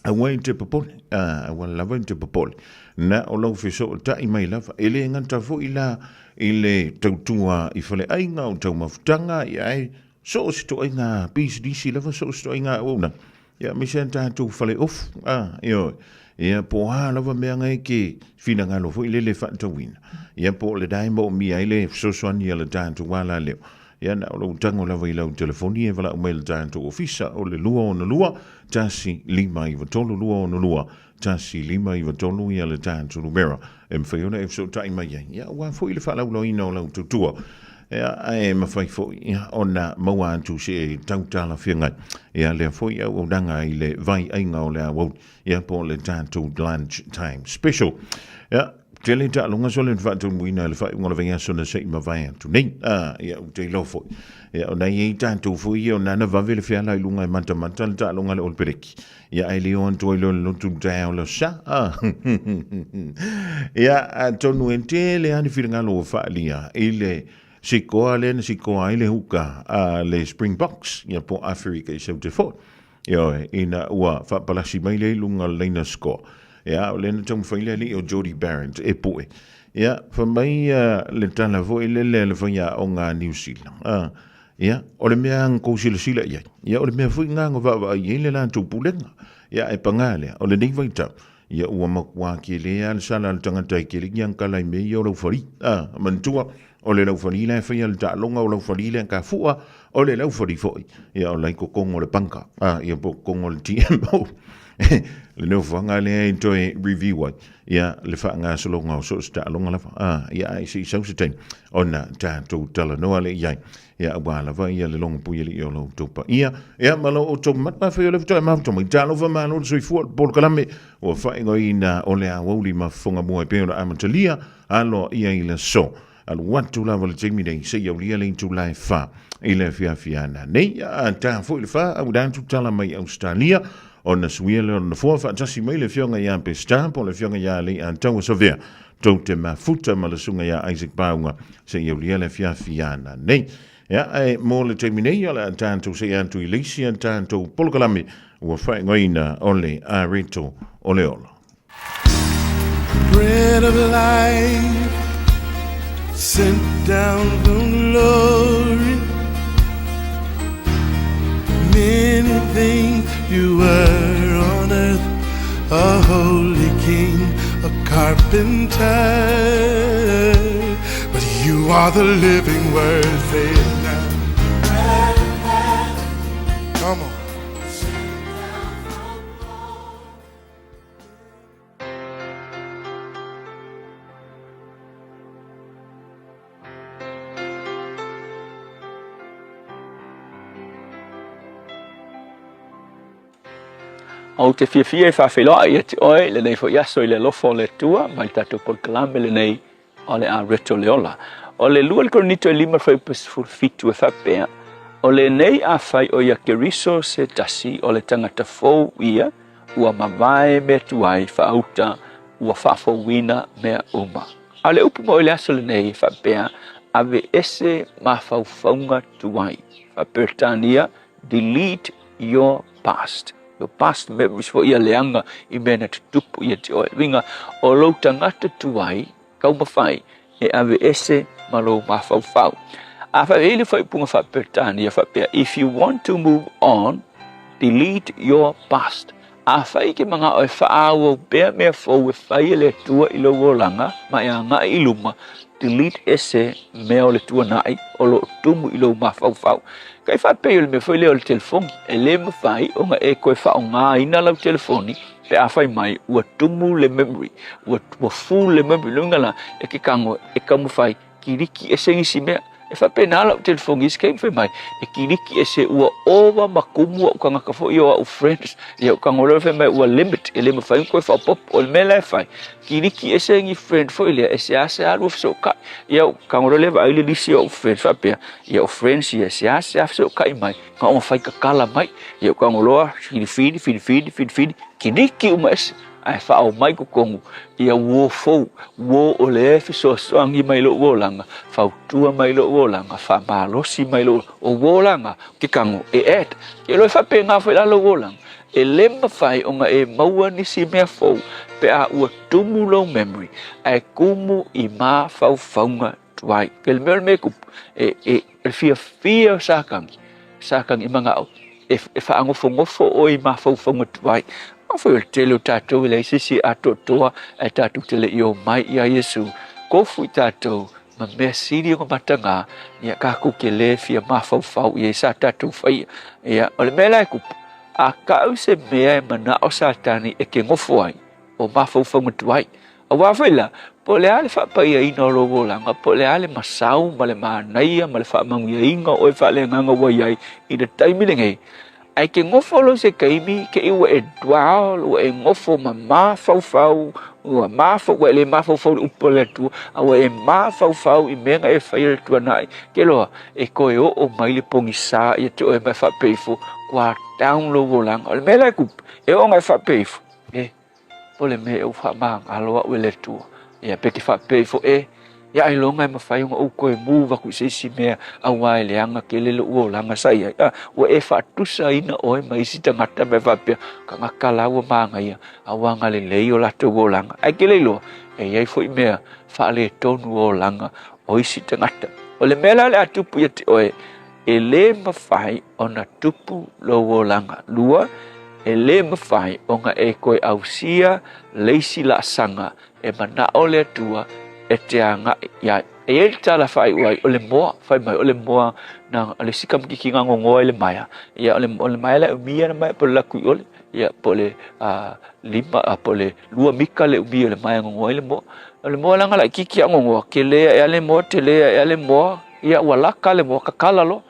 aua e te popole, aua lava e te popole, na o lau fesootai mai lava, e le gata foi la i le tautua i faleaiga o taumafutaga, ia ae so o se toaiga pisinisi lava, so o se toaiga auaunaga. Ia, aemaise a tatou fale ofu, a, ioe. Ia, po o a lava mea ngai ke finagalo foi lele faatauina. Ia, po o le dae moomia ai le fesoasoani a le tatou alaleo. Ia, na o lou tago lava i lau telefoni e valaau mai i le tatou ofisa o le 262 1593 262 1593 ia le tatou numera e mafai ona e fesootai mai ai. Ia, aua foi le faalauiloaina o lau tautua. Ia, ae mafai foi ia, ona maua atu se tau talafeagai. Ia, lea foi auaunaga i le vaiaiga o le aoauli, ia, po o le tatou lunch time special. Ia, tele taaloga sole na faataunuuina i le faaiuga o le vaiaso na se i mavae atu nei. Ah, ia, ou te iloa foi. Ia, ona e i ai tatou foi ia o nana vave le feala i luga e matamata le taaloga a le Olopeleki. Ia ai le o atu ai loa le lotu taeao le sa. Ia, atonu e tele lava ni finagalo ua faaalia i le sikoa lea na sikoa ai le huka a le Springboks, ia po o Aferika i Saute foi. Ioe, ina ua faapalasi mai lea i luga o le laina score. Ia, o lea na taumafai le alii o Jordie Barrett e pue. Ia, fai mai le tala foi lele a le faiaoga a Niu Sila. Ia, o le mea na tou silasila i ai, ia o le mea foi lena na vaavaai i ai le latou pulega. Ia, ae pagā lea, o lenei vaitau, ia ua matua tele lava le sala a le tagata e tele ni ana tala i mea ia o laufali. A, manatua, o le laufali la e faia le taaloga, o laufali lea e fua, o le laufali foi, ia o la e i totonu o le panka, a, ia po o totonu o le TMO. Le nofoaga lea e toe review ai, ia le faagasologa o so o se taaloga lava, a, ia ae se i sau se taimi ona tatou talanoa lea i ai, ia aua lava ia le logopuialii o lo outou paia, ia ma lo outou mamalu. Afai o lea faatoa e mafuta mai, talofa malo le soifua, le polokalame ua faaigoaina o le aoauli ma fofoga mua e pei ona amatalia aloaia i le aso. Alu atu lava le taimi nei seia aulia le itula e fa i le afiafi ana nei. A ta foi le fa, auina atu tala mai Ausetalia, ona suia lea o le nofoa faatasi mai le afioga ia Peseta po o le afioga ia Leiataua Savea tou te mafuta ma le susuga ia Isaac Pauga seia aulia le afiafi ana nei. Ia, ae mo le taimi nei, o le a tatou see atu i le isi a tatou polokalame ua faaigoaina o le Areto o le Ola. Bread of life sent down from glory. Many things you were on earth, a holy king, a carpenter. But you are the living word, say it now. Come on. Ou te fiafia e faafeiloai ia te oe i lenei foi aso i le alofa o le Atua mai le tatou polokalame lenei o le Areto le Ola. O le 2 le Korinito e 5 fuaiupu 17 e faapea, O lenei afai o ia Keriso se tasi o le tagata fou ia, ua mavae mea tuai faauta, ua faafouina mea uma. A o le upu mo i le aso lenei e faapea, Aveese mafaufauga tuai. Faa-Peretania, delete your past. Your past memories foi ia leaga i mea na tutupu ia te oe. Uiga, o lou tagata tuai, taumafai e aveese ma lou mafaufau. A faapea i le faaupuga faa-Peretania faapea, if you want to move on, delete your past. Afai e te manao e faaauau pea mea fou e fai e le Atua i lou olaga ma e agai i luma, delete ese mea o le tuanai o lo o tumu i lou mafaufau. Kai faapei o le mea foi lea o le telefoni, e le mafai ona e toe faaaogaina lau telefoni pe afai mai ua tumu le memory, ua full le memory. Lona uiga la, e te tago e taumafai kiliki ese nisi mea. E faapena lau telefoni i isi taimi fai mai, e kiliki ese ua ova ma kumu au tagata foi o au friends. Ia ou tago loa fai mai ua limit, e le mafai ona toe faaopoopo. O le mea la e fai, kiliki ese ni friend foi lea e seasea lua fesootai. Ia ou tago loa lea vaai le lisi o au friends faapea, ia o friends ia e seasea fesootai mai, na ona fai tatala mai. Ia ou tago loa filifili, filifili, filifili, kiliki uma ese. Ae faaoo mai totonu ia uo fou, uo o lea e fesoasoani mai lou olaga, fautua mai lou olaga, faamalosi mai lou o uo olaga, ke tago e add. Ke iloa e faapena foi la lou olaga, e le mafai ona e maua nisi mea fou pe a ua tumu lou memory, ae tumu i mafaufauga tuai. Ke le mea o le mea e tupu, e, e, e fiafia o Satani, Satani e manao, e, e faanofonofo oe i mafaufauga tuai. A foi o le tele o tatou e leai se isi e atoatoa ae tatou te le i omai ia Iesu. Kofu i tatou ma mea sili ona matagā, ia tatou te lē fia mafaufau i ai sa tatou faia. Ia, o le mea la e tupu, a kau se mea e manao Satani e te nofo ai, o mafaufauga tuai. Aua foi la, po o le a le faapaiaina o lou olaga, po o le a le masau ma le manaia ma le faamanuiaina o oe faaleagaga ua i ai i le taimi lenei, ae ke nofo loa i se taimi te i ua e dwell, ua e nofo ma mafaufau, ua mafau, ua e le mafaufau i le upu a le Atua, a ua e mafaufau i mea na e faia i le tuanai, ke loa, e toe oo mai le pogisa ia te oe ma e faapea ifo, kua down lou olaga. O le mea la e kupu, e oo ina e faapea ifo, e, Po le mea e ou faamagalo au e le Atua. Ia, pe te faapea ifo, e, ia ailoga e mafai ona ou toe move aku i se isi mea, auā e leaga tele lou olaga sa i ai. A, ua e faatusaina oe ma isi tagata ma e faapea, tagata la ua manaia, auā na lelei o latou olaga. Ae ke le iloa, e i ai foi mea faaletonu o olaga o isi tagata. O le mea la o le a tupu ia te oe, E le mafai ona tupu lou olaga. Lua, e le mafai ona e toe ausia le isi laasaga e manao le Atua e te agai i ai. E i ai le tala faaiu ai, o le moa, fai mai, o le moa na le isi kamikiki na gogoa i le maea. Ia, o le, o le maea la e umi ana maea po o le laku i ole, ia, po o le lima, po o le lua mika le umi o le maea gogoa ai le moa. O le moa leaga laitiiti a gogoa, tele ae a le moa, tele ae a le moa, Ia, ua laka le moa, kakala loa.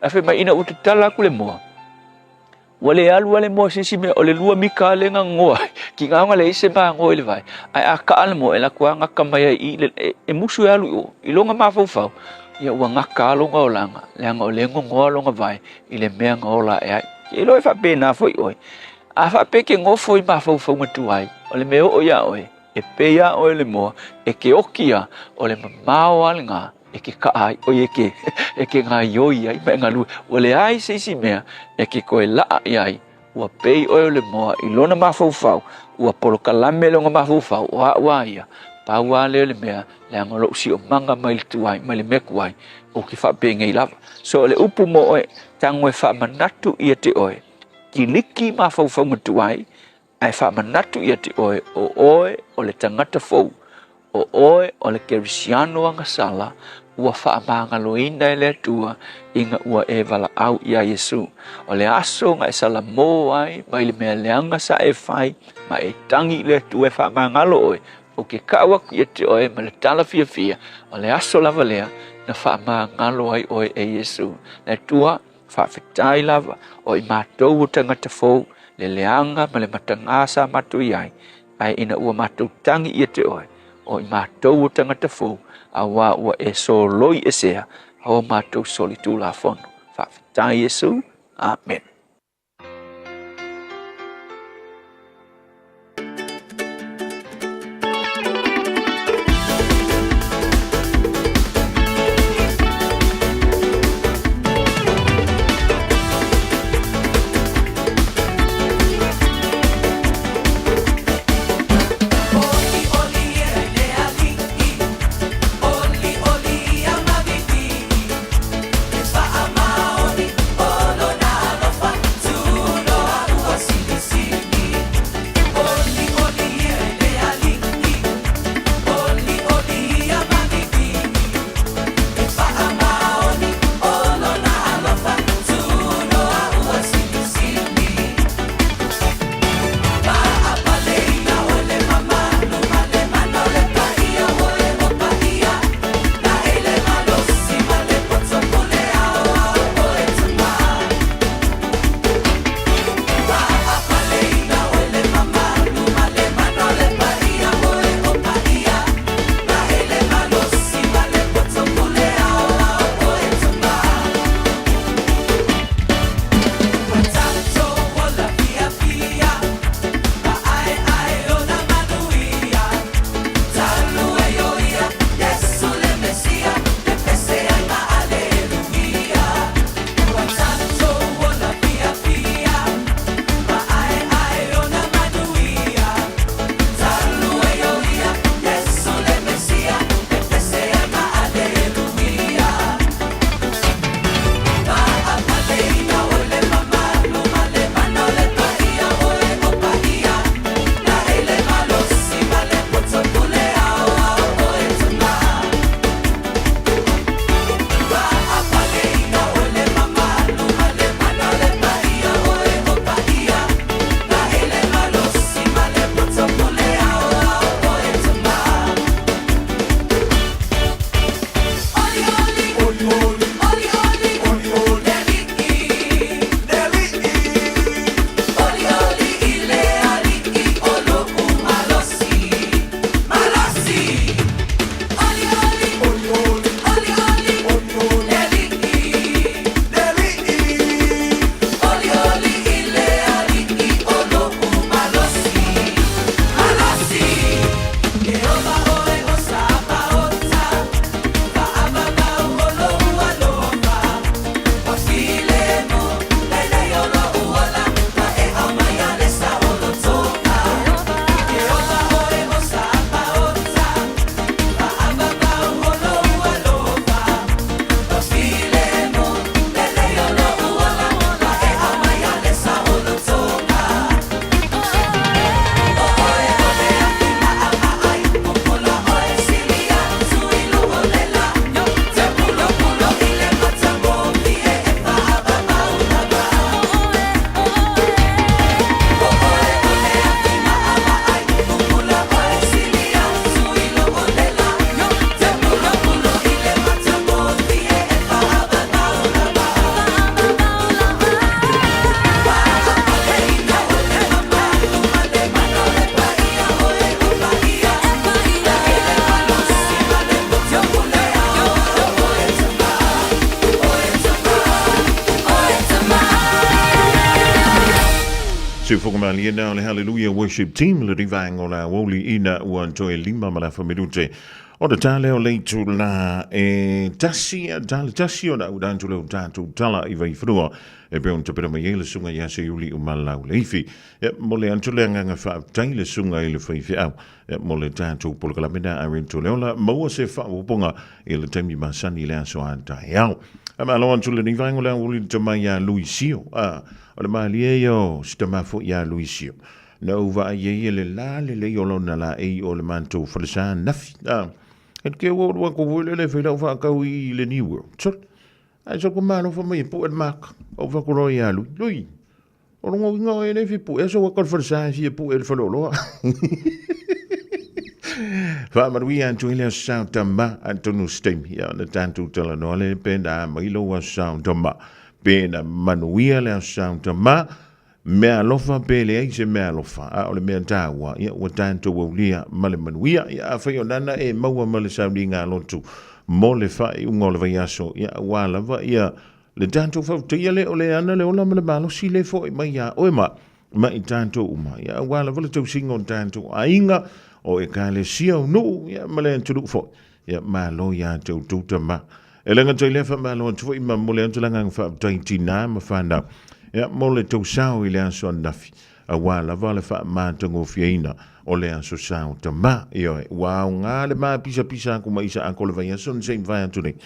Ae fai mai, ina ua tatala atu le moa, ua le alu lava le moa i se isi mea, o le lua mika lava lea na goa ai, tiga ona leai se magoa i le vai. Ae a kaa le moa, e alu atu lava gata mai ai i i, e, e musu e alu i o, i lona mafaufau, ia ua gata lava lona olaga, leaga o lea e gogoa lona vai i le mea na ola ae ai. Ke iloa e faapena foi oe. A faapea e te nofo i mafaufauga tuai, o le mea e oo iā oe, e pei lava oe le moa, e ke oki lava, o le mamao lava lena e ke kaʻa ai, ʻoi e ke, e ke gaioi ai ma e galue. Ua leai se isi mea e ke toe laʻa i ai, ua pei ʻoe o le moa i lona mafaufau, ua polokalame lona mafaufau, o aʻu a ia, pau lava lea o le mea, leaga o loʻu siomaga mai le tuai, mai le mea tuai, ou te faapenei lava. So o le upu mo oe, tago e faamanatu ia te oe, kiliki mafaufauga tuai, ae faamanatu ia te oe, o oe o le tagata fou, O oe o le Kerisiano agasala ua faamagaloina e le Atua ina ua e valaau iā Iesu. O le aso na e salamō ai mai le mea leaga sa e fai ma e tagi i le Atua e faamagalo oe, ou te kau aku ia te oe ma le tala fiafia, o le aso lava lea na faamagalo ai oe e Iesu. Le Atua, faafetai lava o i matou o tagata fou, le leaga ma le matagā sa matou i ai, Ae ina ua matou tagi ia te oe, o i matou o tagata fou, auā ua e soloi esea o matou solitulafono. Faafetai Iesu. Amen. Siufoka malie na o le Hallelujah Worship Team le rivaenga o le aoauli ina ua toe lima ma le afa minute o le tale o le itula e tasi tale tasi o na udantu le o tātou tala i vaiwhanua e pe on te pera mai e le sunga ia se uli o malau leifi e mo le antu le anganga whaaptai le sunga i le whaiwhiau e mo le tātou polokalamena a rento leola maua se whaoponga i le taimi masani le aso a tai ao. A malo antu le nivaengo le aoauli te mai a Luisio a o le malie ia o si tama foi ia Luisio. Na ou vaai ai e le la lelei o lona laei o le matou falesa nafi. A, e te ua ua ko foi lele fai lau whaakau i le New World. Sol, ai sol ko malo fa mai e pu e le maka. O fa ko roi a lui. Lui, o longo inga o e le fi pu e so wa ko le falesa e fi e pu e le faleoloa. Faamanuia atu i le aso sao tama atonu se taimi ia ona tatou talanoa le pe na mai lou aso sao tama pe na manuia le aso sao tama mea alofa pe leai se mea alofa a o le mea taua ia ua tatou aulia ma le manuia ia afai o nana e maua ma le sauliga a lotu mo le faaiuga o le vaiaso ia aua lava ia le tatou faafetaia le o le ana le ola ma le malosi le fo'i mai iā oe ma ma i tatou uma ia aua lava le tausiga o tatou aiga o ekalesia o nuu ia ma le atunuu foi ia malo iā te outou tama e le gata i lea faamalo atu foi ma momoli atu le agaga faafetai i tinā ma fanau ia mo le tou sao i le aso ananafi aua lava le faamatagofieina o le aso sao tama ioe ua aoga le mapisapisa aku ma isa ako le vaiaso na se i mavae atu nei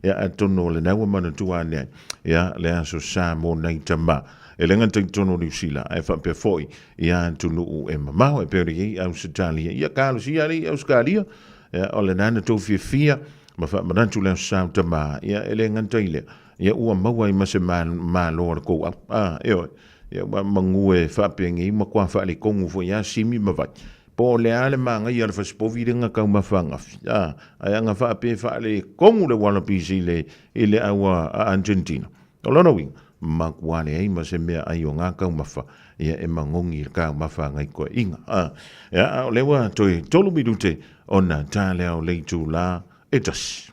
ia atonu o lena ua manatua ane ai ia le aso sa mo nai tama E le gata i totonu o Niu Sila, ae faapea foi i atunuu e mamao e pei ona i ai Ausetalia. Ia kalosia alii Ausetalia, ia, o lena na tou fiafia ma faamanatu le Aso Sa o Tama, ia, e le gata i lea, ia, ua maua ai ma se malo a le kou au. A, ioe, ia, ua magu e faapenei ma kua faaletonu foi a simi ma vai. Po o le a le magaia o le fasipovi lenga taumafa angafi, a, ae aga faapea e faaletonu le Wallabies i le, i le au a Argentina. O lona uiga, matua leai ma se mea ai o ngā taumafa, ia e magogi i le taumafa a ngai toeaiga. A, ia, a o lea ua toe tolu minute ona tā lea o le itulā e tasi.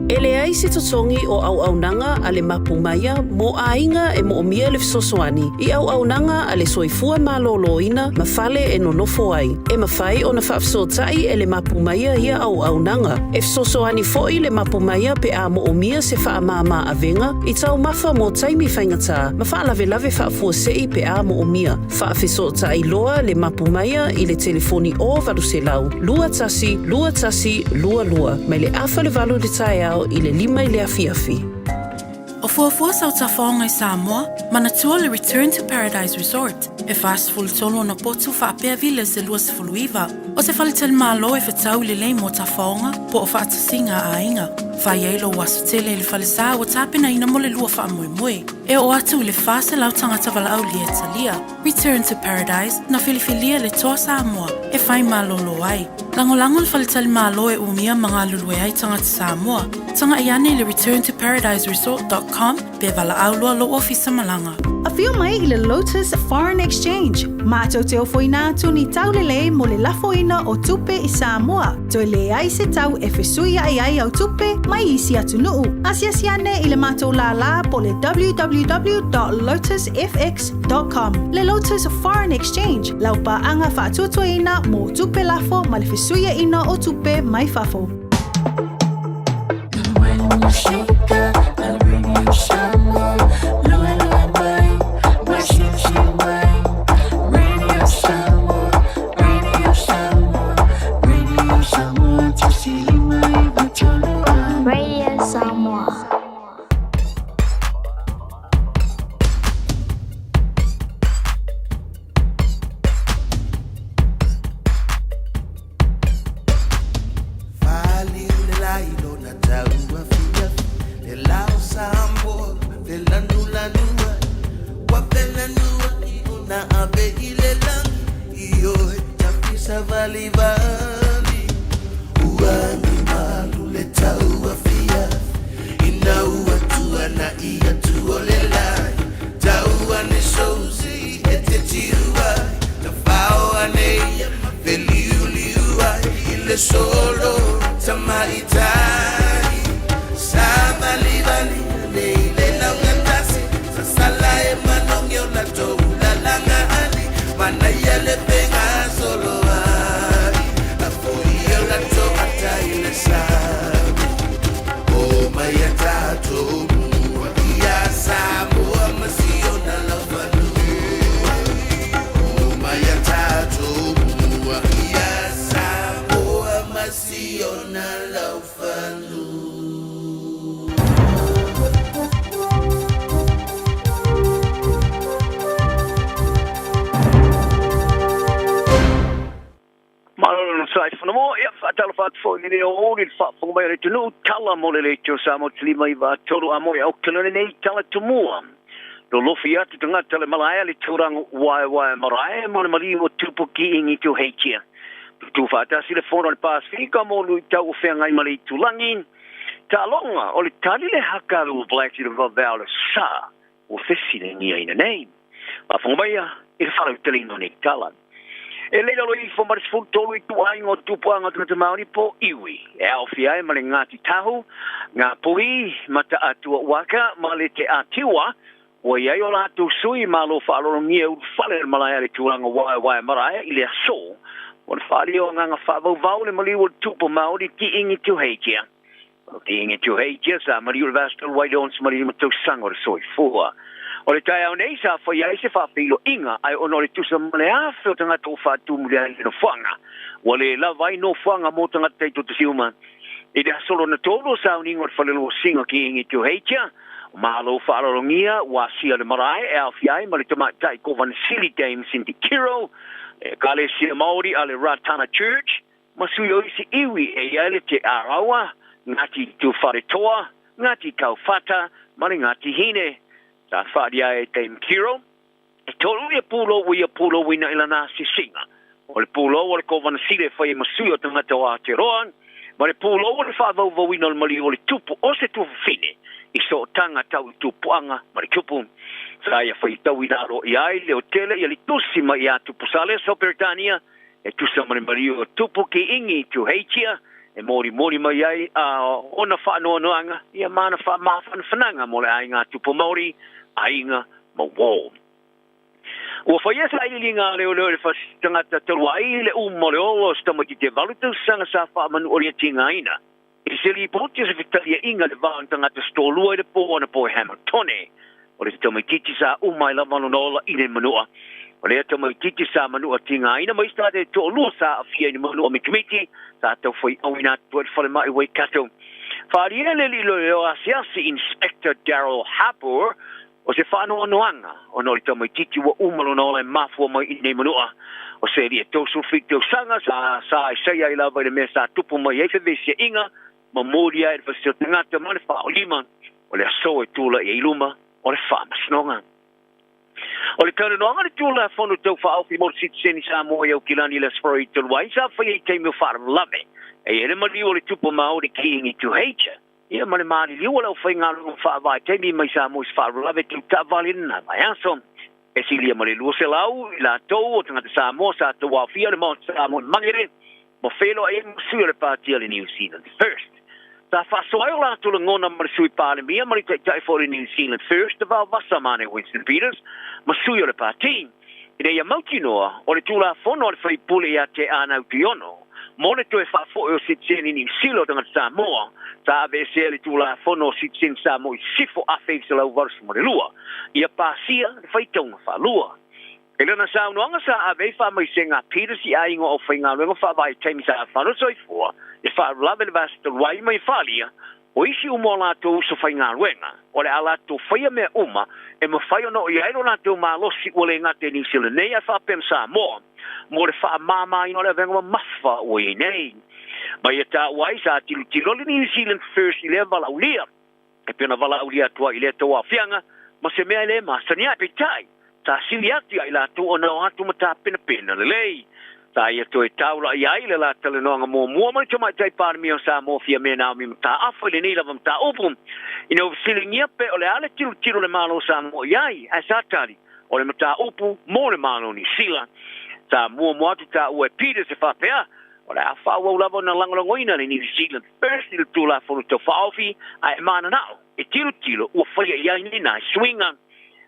E leai se totogi o auaunaga a le Mapu Maia mō aiga e moomia le fesoasoani i auaunaga a le soifua malōlōina ma fale e nonofo ai. E mafai ona faafesootai e le Mapu Maia ia auaunaga. E fesoasoani foi le Mapu Maia pe a moomia se faamāmā avega i taumafa mō taimi faigata ma faalavelave faafuasei pe a moomia. Faafesootai loa le Mapu Maia i le telefoni 0800 21 21 22 mai le afa le valu i le taeao i le lima i le afiafi. O fuafua sau tafaoga i Samoa, manatua le Return to Paradise Resort, e 43 ona potu faapea Villas e 29. O se faletalimalo e fetau lelei mo tafaoga po o faatasiga a aiga. Fai ai lou aso tele i le falesa ua tapenaina mo le lua faamoemoe. E oo atu i le 400 tagata valaaulia e talia. Return to Paradise, na filifilia le Toa Samoa e whai malolo ai. Lagolago le faletalimalo e umia ma galulue ai tagata Samoa. Tagai ane i le returntoparadiseresort.com pe valaau loa lou ofisa malaga. Afio mai i le Lotus Foreign Exchange, matou te ofoina atu ni taulelei mo le lafoina o tupe i Samoa. Toe leai se tau e fesuiai ai au tupe mai isi atunuu. Asiasi ane i le matou lālā po le www.lotusfx.com. Com. Le Lotus Foreign Exchange, lau paaga faatuatuaina mo tupe lafo ma le fesuiaina o tupe mai fafo. Radio Samoa. faatalofa atu foʻi lenei aoauli le faafofoga mai o le atunuu tala mo le leitio sa mo te lima iva tolu a mo e aukele lenei tala tumua. Lolofi atu tagata le malaea le tulaga waewae marae ma le maliu o tupu kiʻigi tuheitia. Tutu faatasi le fono o le Pasifika mo luitau o feagai ma le itulagi. Taaloga o le tali le hakalu o Blacks i le vavea o le sa ua fesilegiaina nei. Faafofoga maia i le faalauteleina o nei tala. E lei lalo ifo ma le 13 ituaiga o tupuaga o tagata Māori po iwi e aofia ai ma le Ngāti Tahu, Ngā Puhi, Mataatua Waka ma le Te Atiwa, ua i ai o latou sui malo faaaloalogia ulufale le malae a le tulaga waewae marae i le aso o le faaalia o agaga faavauvau le maliu o le tupu Māori Kiingi Tuheitia. O Kiingi Tuheitia sa maliu le vasa talu ai le 65 tausaga o le soifua. O le taeao nei sa faia ai se faafeiloaiga ae ona o le tusa ma le afe o tagata ua faatumulia ai le nofoaga, ua le lava ai nofoaga mo tagata taitoatasi uma. I le aso lona tolu o sauniga o le falelosiga Kiingi Tuheitia, o malo faaaloalogia ua asia le marae e aofia ai ma le tamaitai Kovanisili Dame Cindy Kiro, le Ekalesia Māori a le Ratana Church, ma sui o isi iwi e i ai le Te Arawa, Ngāti Tūwharetoa, Ngāti Kauwhata ma le Ngāti Hine. Sa whaaria e Dame Kiro, e tolu ia pūlou ua ia pūlouina i lana asiasiga. O le pūlou o le Kovana Sili e fai ai ma sui o tagata o Aotearoa, ma le pūlou o le faavauvauina o le maliu o le tupu o se tuafafine i sootaga tau i tupuaga ma le tupu. Sa ia faitau i lalo i ai le o tele ia le tusi mai ia Tupu Salesa o Peretania e tusa ma le maliu o tupu Kiingi Tuheitia e molimoli mai ai a ona faanoanoaga ia ma ana faamafanafanaga mo le aiga tupu Maori, aiga ma uō. Ua faia sailiiliga a leoleo i le fasi tagata talu ai le uma o le ola o se tamaitiiti e 8 tausaga sa faamanualia tigaina i se lipoti o se fetaliaiga i le va o ni tagata se toalua i le pō anapo e Hamiltone. O le tamaitiiti sa uma ai lava lona ola i le manua. O lea tamaitiiti sa manua tigaina ma isi tagata e toalua sa aafia i le manua mitimiti sa taufaiauina atu ai i le falemai Waikato. Faaalia le alii loeo asiasi Inspector Daryl Harbour o se faanoanoaga ona o le tamaitiiti ua uma lona ola e mafua mai i nei manua. O se alii e 37 tausaga sa sa isaia ai lava i le mea sa tupu mai ai fevesiaiga ma moli ai le fasio tagata ma le faaolima o le aso e tula'i ai i luma o le faamasinoga. O le talanoaga le Tulafono Tau Faaofi mo le Sitiseni Samoa i Aukilani i le Aso Faraile talu ai sa faia i taimi o faalavelave e i ai le maliu o le tupu Maori Kiingi Tuheitia ia ma le maliliu o le aufaigaluega faavaitaimi mai Samoa i se faalavelave tau taavale i lena vaiaso. E silia ma le 200 i latou o tagata Samoa sa tauaofia le Maota Samoa i Mangere ma feiloai ai ma sui o le Pāti a le New Zealand First. Sa faasoa ai o latou lagona ma le Sui Palemia ma le Taitai foi o le New Zealand First Tavao Vasa Mane Winston Peters ma sui o le Pāti. Ina ia mautinoa o le Tulafono a le Faipule ia Te Anau Tuiono mo le toe faafoʻi o sitiseni Niu Sila o tagata Samoa, sa aveesea le Tulafono o Sitiseni Samoa i Sisifo 1982, ia pasia le faitauga faalua. I lana saunoaga sa ave ai faamaisega a Peters i aiga o aufaigaluega faavae taimi sa fano soifua e faalavelave le vasa talu ai mai faaalia o isi uma o latou uso faigaluega o le a latou faia mea uma e mafai ona oo i ai lo latou malosi ua le gata i Niu Sila nei ae faapea ma Samoa mo le faamamaina o le avega mamafa ua i ai nei. Ma ia taua ai sa tilotilo le New Zealand First i lea valaaulia e pei ona valaaulia atu ai i lea tauaofiaga ma se mea e le masani ai. Peitai, sa sili atu ia i latou ona o atu ma tapenapena lelei. Sa ia toe taula'i ai le la talanoaga muamua ma le Tamaitai Palemia o Samoa Fiamē Naomi Mataafa i lenei lava mataupu ina ua fesiligia pe o le a le tilotilo le Malo o Samoa i ai, ae sa tali, o le mataupu mo le Malo o Niu Sila. Sa muamua atu taua e Peters e faapea, o le a faaauau lava ona lagolagoina le New Zealand First i le Tulafono Tau Faaofi, ae mananao e tilotilo ua faia i ai nai suiga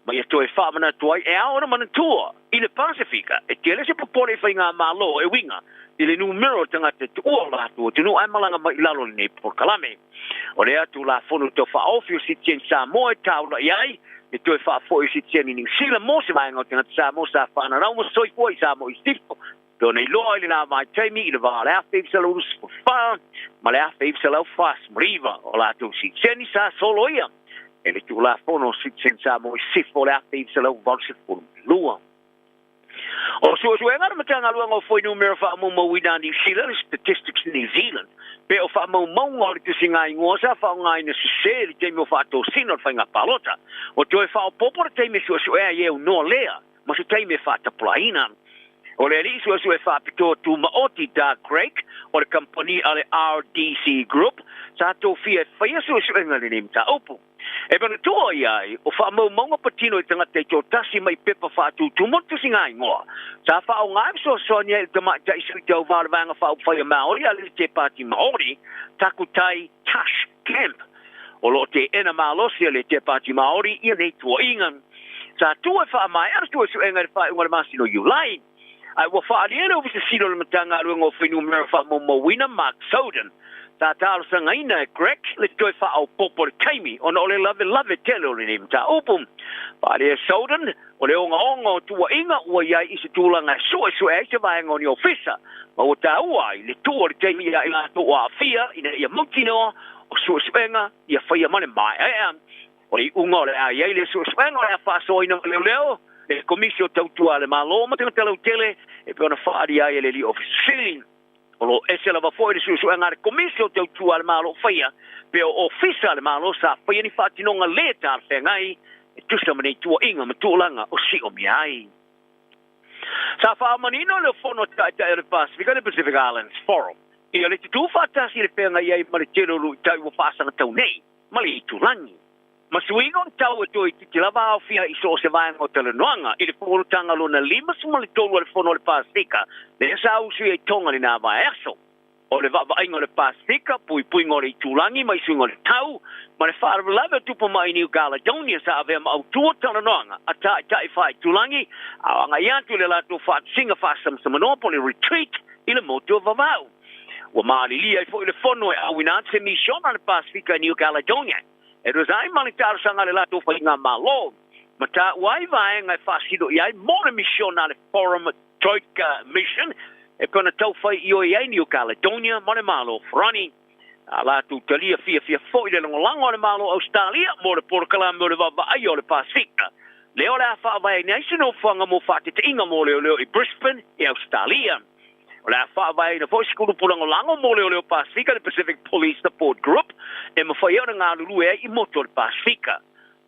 ma ia toe faamanatu ai e ao ona manatua i le Pasefika e tele se popole i faigamalo e uiga i le numera o tagata e tuua o latou atunuu ae malaga mai i lalo o lenei polokalame. O lea Tulafono Tau Faaofi o Sitiseni Samoa e taula'i ai le toe faafoi o sitiseni Niu Sila mo se vaega o tagata Samoa sa fananau ma soifua i Samoa i Sisifo pei ona iloa i lena vaitaimi i le va o le 1924 ma le 1949 o latou sitiseni sa soloia e le Tulafono o Sitiseni Samoa i Sisifo o le 1982. O suesuega a le Matagaluega o Fuainumera Faamaumauina a Niu Sila, le Statistics New Zealand, pe o faamaumauga o le tusiga-igoa sa faaaogaina sesē i le taimi o faatosina o le faiga palota. Ua toe faaopoopo le taimi e suesue ai e aunoa lea ma se taimi e faatapulaaina. O le alii suesue faapitoa tumaoti Doug Craik o le kamupani a le RDC Group sa tofia e faia suesuega i lenei mataupu. E manatua ia ai, o faamaumauga patino i tagata i toatasi mai pepa faatutumu o le tusiga-igoa sa faaaoga e fesoasoani ai i le tamaitai sui tauva o le Vaega Faaupufai a Maori a le Te Pāti Maori, Takutai Tash Kemp. O lo o teena malosi a le Te Pāti Maori ia nei tuuaiga. Sa tuu e faamaea le suesuega i le faaiuga o le masina o Iulai. Ae ua faaalia e le Ofisa Sili o le Matagaluega o Fuainumera Faamaumauina, Mark Soden, sa talosagaina e Grech le toe faaopoopo o le taimi ona o le lavelave tele o lenei mataupu. Faaalia e Soden, o le ogaoga o tuuaiga ua i ai i se tulaga e suesue ai se vaega o ni ofisa, ma ua taua ai le tuu o le taimi ia i latou o aafia ina ia mautinoa o suesuega ia faia ma le maeaea. O le iuga o le a i ai le suesuega o le a faasoaina ma leoleo le Komisi o Tautua a le Malo ma Tagata Lautele e pei ona faaalia ai e le Alii Ofisa Sili. O lo o ese lava foi le suesuega a le Komisi o Tautua a le Malo faia pe o Ofisa a le Malo sa faia ni faatinoga le talafeagai e tusa ma nei tuuaiga ma tulaga o siomia ai. Sa faamanino le Fono Taitai o le Pasefika, le Pacific Islands Forum, ia le tutū faatasi i le feagai ai ma le tele o luitau ua faasagatau nei ma le itulagi. Ma suiga o le tau e toeitiiti lava aofia i so o se vaega o talanoaga i le fonotaga lona 53 a le Fono a le Pasefika, lea sa usuia i Tonga lena vaiaso. O le vaavaaiga o le Pasefika, puipuiga o le itulagi mai suiga o le tau, ma le faalavelave o tupu mai New Caledonia sa avea ma autu o talanoaga a taitai faaitulagi a o agai atu i le latou faatasiga faasamsamanoa po o le retreat i le motu o Vavau. Ua malilie ai foi le fono e auina atu se misiona a le Pasefika i New Caledonia e tusa ai ma le talosaga a le latou faigamalo ma taua ai vaega e faasino i ai mo le misiona a le Forum Troika Mission e pei ona taufai ioe ai New Caledonia ma le Malo o Farani. A latou talia fiafia foi le lagolago a le Malo o Ausetalia mo le polokalame o le vaavaaia o le Pasefika, lea o le a faavaeina ai se nofoaga mo faateteiga mo leoleo i Brisbane i Ausetalia. O le a faavaeina foi se kulupu lagolago mo leoleo Pasefika, le Pacific Police Support Group, e mafai ai ona galulue ai i motu o le Pasefika.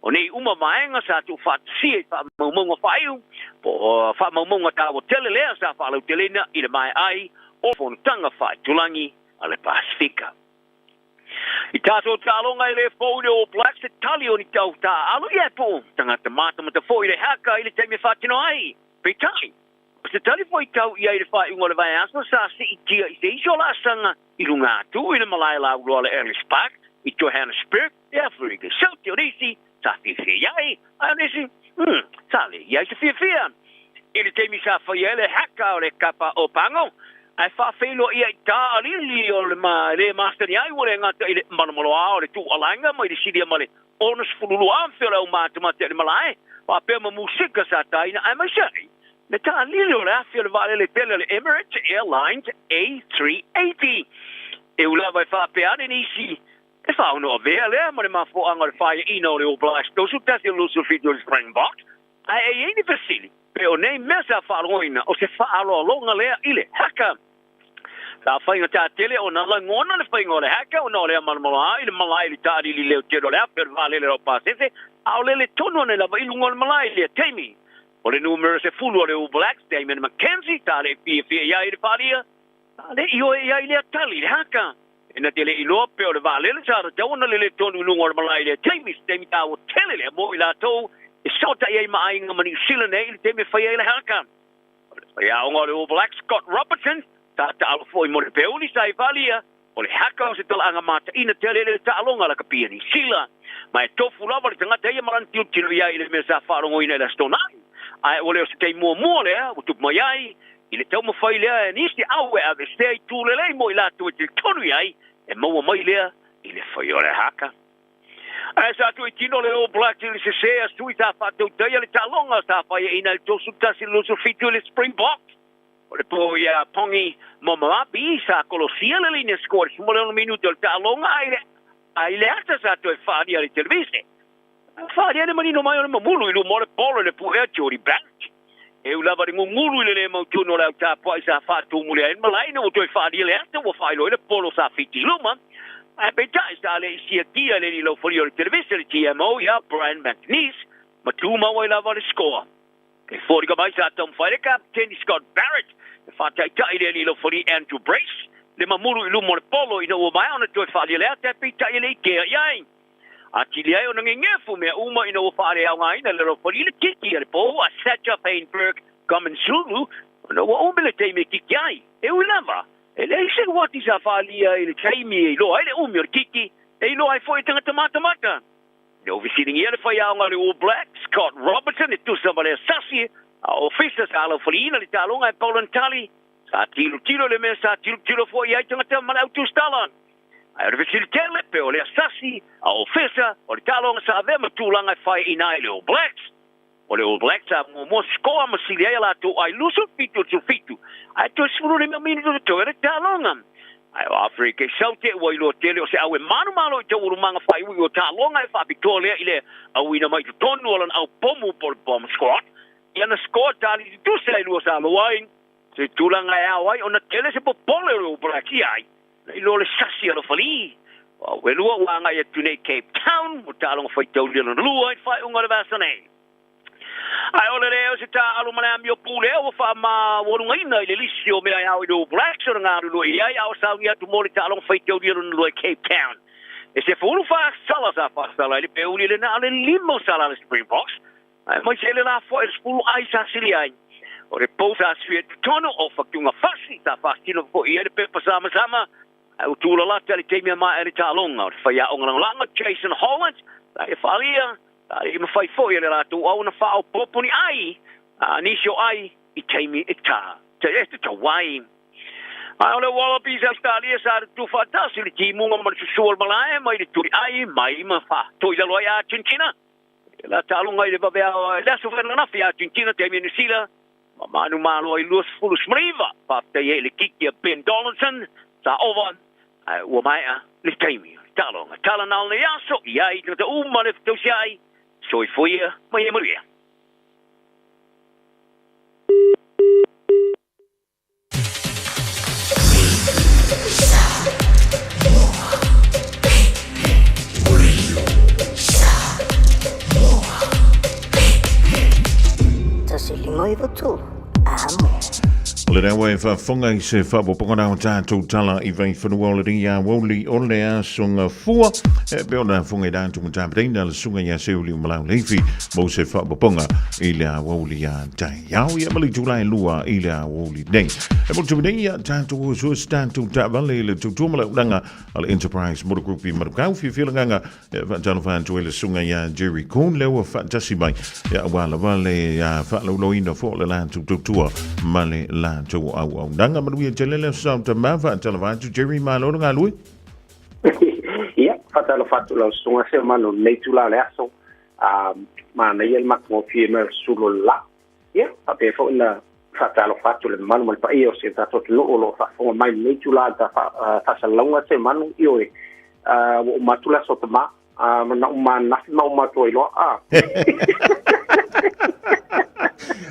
O nei uma vaega sa tuufaatasia i faamaumauga faaiu po o faamaumauga taua tele lea sa faalauteleina i le maea ai o fonotaga faaitulagi a le Pasefika. I tātou taaloga e le fou i le All Blacks te tali o ni tau taaalo ia e po tagata matamata foi le haka i le taimi e faatino ai. Peitai, o se tali foi tau i ai i le faaiuga o le vaiaso sa siitia i se isi o laasaga i luga atu i le malae lauloa le Ellis Park i Johannesburg i Aferika South o nisi sa fiafia i ai, ae o nisi, sa le i ai se fiafia. I le taimi sa faia ai le haka o le kapa o Pango, ae faafeiloai i taalili o le le masani ai ua le gata i le malomaloa o le tuualaga mai le silia ma le 62 afe o le au matamata i le malae, faapea ma musika sa taina aemaise ai le taalili o le afi o le vaalele tele o le Emirates Airlines A380. E ui lava e faapea ane nisi, e faaono avea lea ma le mafuaaga o le faiaina o le All Blacks 31 o le 27 o le Springboks, ae e i ai ni fesili pe o nei mea sa faalogoina o se faaaloaloga lea i le haka. Sa faigata tele ona lagona le faiga o le haka ona o lea malomaloa i le malae i le taalili leo tele o le afe o le vaalele o pasese, a o lele tonu ane lava i luga o le malae i lea taimi. O le numera 10 o le All Blacks, Damian McKenzie, sa le fiafia i ai i le faaalia, sa le ioe i ai i lea tali i le haka. E na te le iloa pe o le vaalele sa tatau ona lele tonu i luga o le malae i lea taimi, se taimi taua tele lea mo i latou e sotai ai ma aiga ma Niu Sila nei i le taimi e fai ai le haka. O le faiaoga o le All Blacks, Scott Robertson, sa taalo foi mo le peuli sa i faaalia, o le haka o se talaaga mataina tele i le taaloga lakapi a Niu Sila. Ma e tofu lava le tagata ia ma lana tilotilo i ai i le mea sa faalogoina i le Aso Toonai. Ae ua le o se taimi muamua lea ua tupu mai ai i le taumafai lea e nisi au e aveesea i tu lelei mo i latou e talitonu i ai e maua mai lea i le fai o le haka. Ae sa tuitino le All Blacks i le sesē a sui sa faatautaia le taaloga sa faiaina i le 31 i le 27 i le Springboks. O le po ia Pongi Momoapi sa kolosia le line score i le 16 minute o le taaloga ae i le ata sa toe faaalia i le televise. Faaalia le manino mai o le mamulu i luma o le polo i le puea Jordie Barrett. E ui lava i le gugulu i le le mautonu o le au tapuai sa faatumulia ai le malae ina ua toe faaalia le ata ua faailoa ai le polo sa fiti i luma. Ae peitai sa le i siakia e le alii laufalia o le televisa le TMO ia Brian McNeice ma tumau ai lava le score. E foliga mai sa taumafai le Kapeteni Scott Barrett e faataitai i le alii laufalia Andrew Brace le mamulu i luma o le polo ina ua maea ona toe faaalia le ata ae peitai e le i kea i ai. Atili ai ona gegefu mea uma ina ua faaleaogaina le laufali le kiki a le pou a Sacha Feinberg Gomen-Zulu ona ua umi le taimi e kiki ai. E ui lava, e leai se uati sa faaalia i le taimi e iloa ai le umi o le kiki, e iloa ai foi e tagata matamata. Ina ua fesiligia le faiaoga a le All Blacks, Scott Robertson, e tusa ma le asasi a ofisa sa laufaliina le taaloga e Poland Tali, sa tilotilo i le mea sa tilotilo foi i ai tagata ma le au tusitala. Ae o le fesili tele, pe o le asasi a ofisa o le taaloga sa avea ma tulaga e fai ina ai le All Blacks. O le All Blacks sa muamua sikoa ma sili ai a latou ai 27 17, ae toe 15 minute o totoe o le taaloga. Ae o Afrika i Saute ua iloa tele o se au e manumalo i taualumaga faaiuiu o taaloga e faapitoa lea i le auina mai totonu o lana au pomu po o le bomb squad i ana score tali tutusa e lua sa maua ai. Se tulaga e ao ai ona tele se popole o le All Blacks i ai Nei loa le sasi alofalii, o au elua ua agai atu nei i Cape Town mo taaloga faitaulia lona lua i le faaiuga o le vasa nei. Ae o le lē o se taaalo ma le amio pulea ua faamaualugaina i le lisi o mea e ao i le All Blacks ona galulue i ai a o sauni atu mo le taaloga faitaulia lona lua i Cape Town. E se fulu faasala sa faasala ai le peuli i le na o le lima o sala a le Springboks, aemaise le lafoai o le 10 ai sa sili ai. O le pou sa sui atu tonu o Fatuga Fasi sa faatino foi i ai le pepa samasama, ae ua tulalata i le taimi a maea le taaloga o le faiaoga lagolago Jason Holland sa ia faaalia, sa le i mafai foi e le latou au ona faaopoopo ni ai a nisi o ai i taimi e ta e tatau ai. Ae o le Wallabies Ausetalia sa tutu faatasi le timuga ma le susu o le malae mai le tuli ai mai ma faatoilalo ai Argentina. E la taaloga i le vaveao i le aso ananafi a Argentina taimi e Niu Sila ma manumalo ai 29. Faafetai ai i le kiki a Ben Donaldson sa ova ae ua maea le taimi o le taaloga. Tala na o lenei aso i ai tagata uma le fetausiai. Soifua ia ma ia manuia. O le rawa e faafofoga i se faaopoopoga na o tatou tala i Vaifanua o le ria Wouli o le aso Gafua e pei ona afoga i latou matapetaina le susuga ia Seuliu Malau Leifi mo se faaopoopoga i le aoauli a Taiao ia ma le itula e lua i le aoauli nei. E motu nei ia tatou o se tatou taavale i le tautua ma le auaunaga a le Enterprise Motor Group i Manukau. Fiafia le agaga e faatalofa atu ai le susuga ia Jerry Kuhn lea ua faatasi mai ia aua lava le faalauiloaina foi o le latou tautua ma le latou auaunaga. Manuia tele le aso Sao Tama, faatalofa atu Jerry, malo le galue. Ia, faatalofa atu lau susuga Seumanu i lenei itula o le aso. A manaia le matagofie mai o le sulu o le la. Ia, faapea foi ona faatalofa atu i le mamalu ma le paia o si o tatou atunuu o lo o faafofoga mai i lenei itula i le faasalalauga Seumanu. Ioe, ua uma atu le aso Tama, na uma ananafi ma uma atu ai loa. A.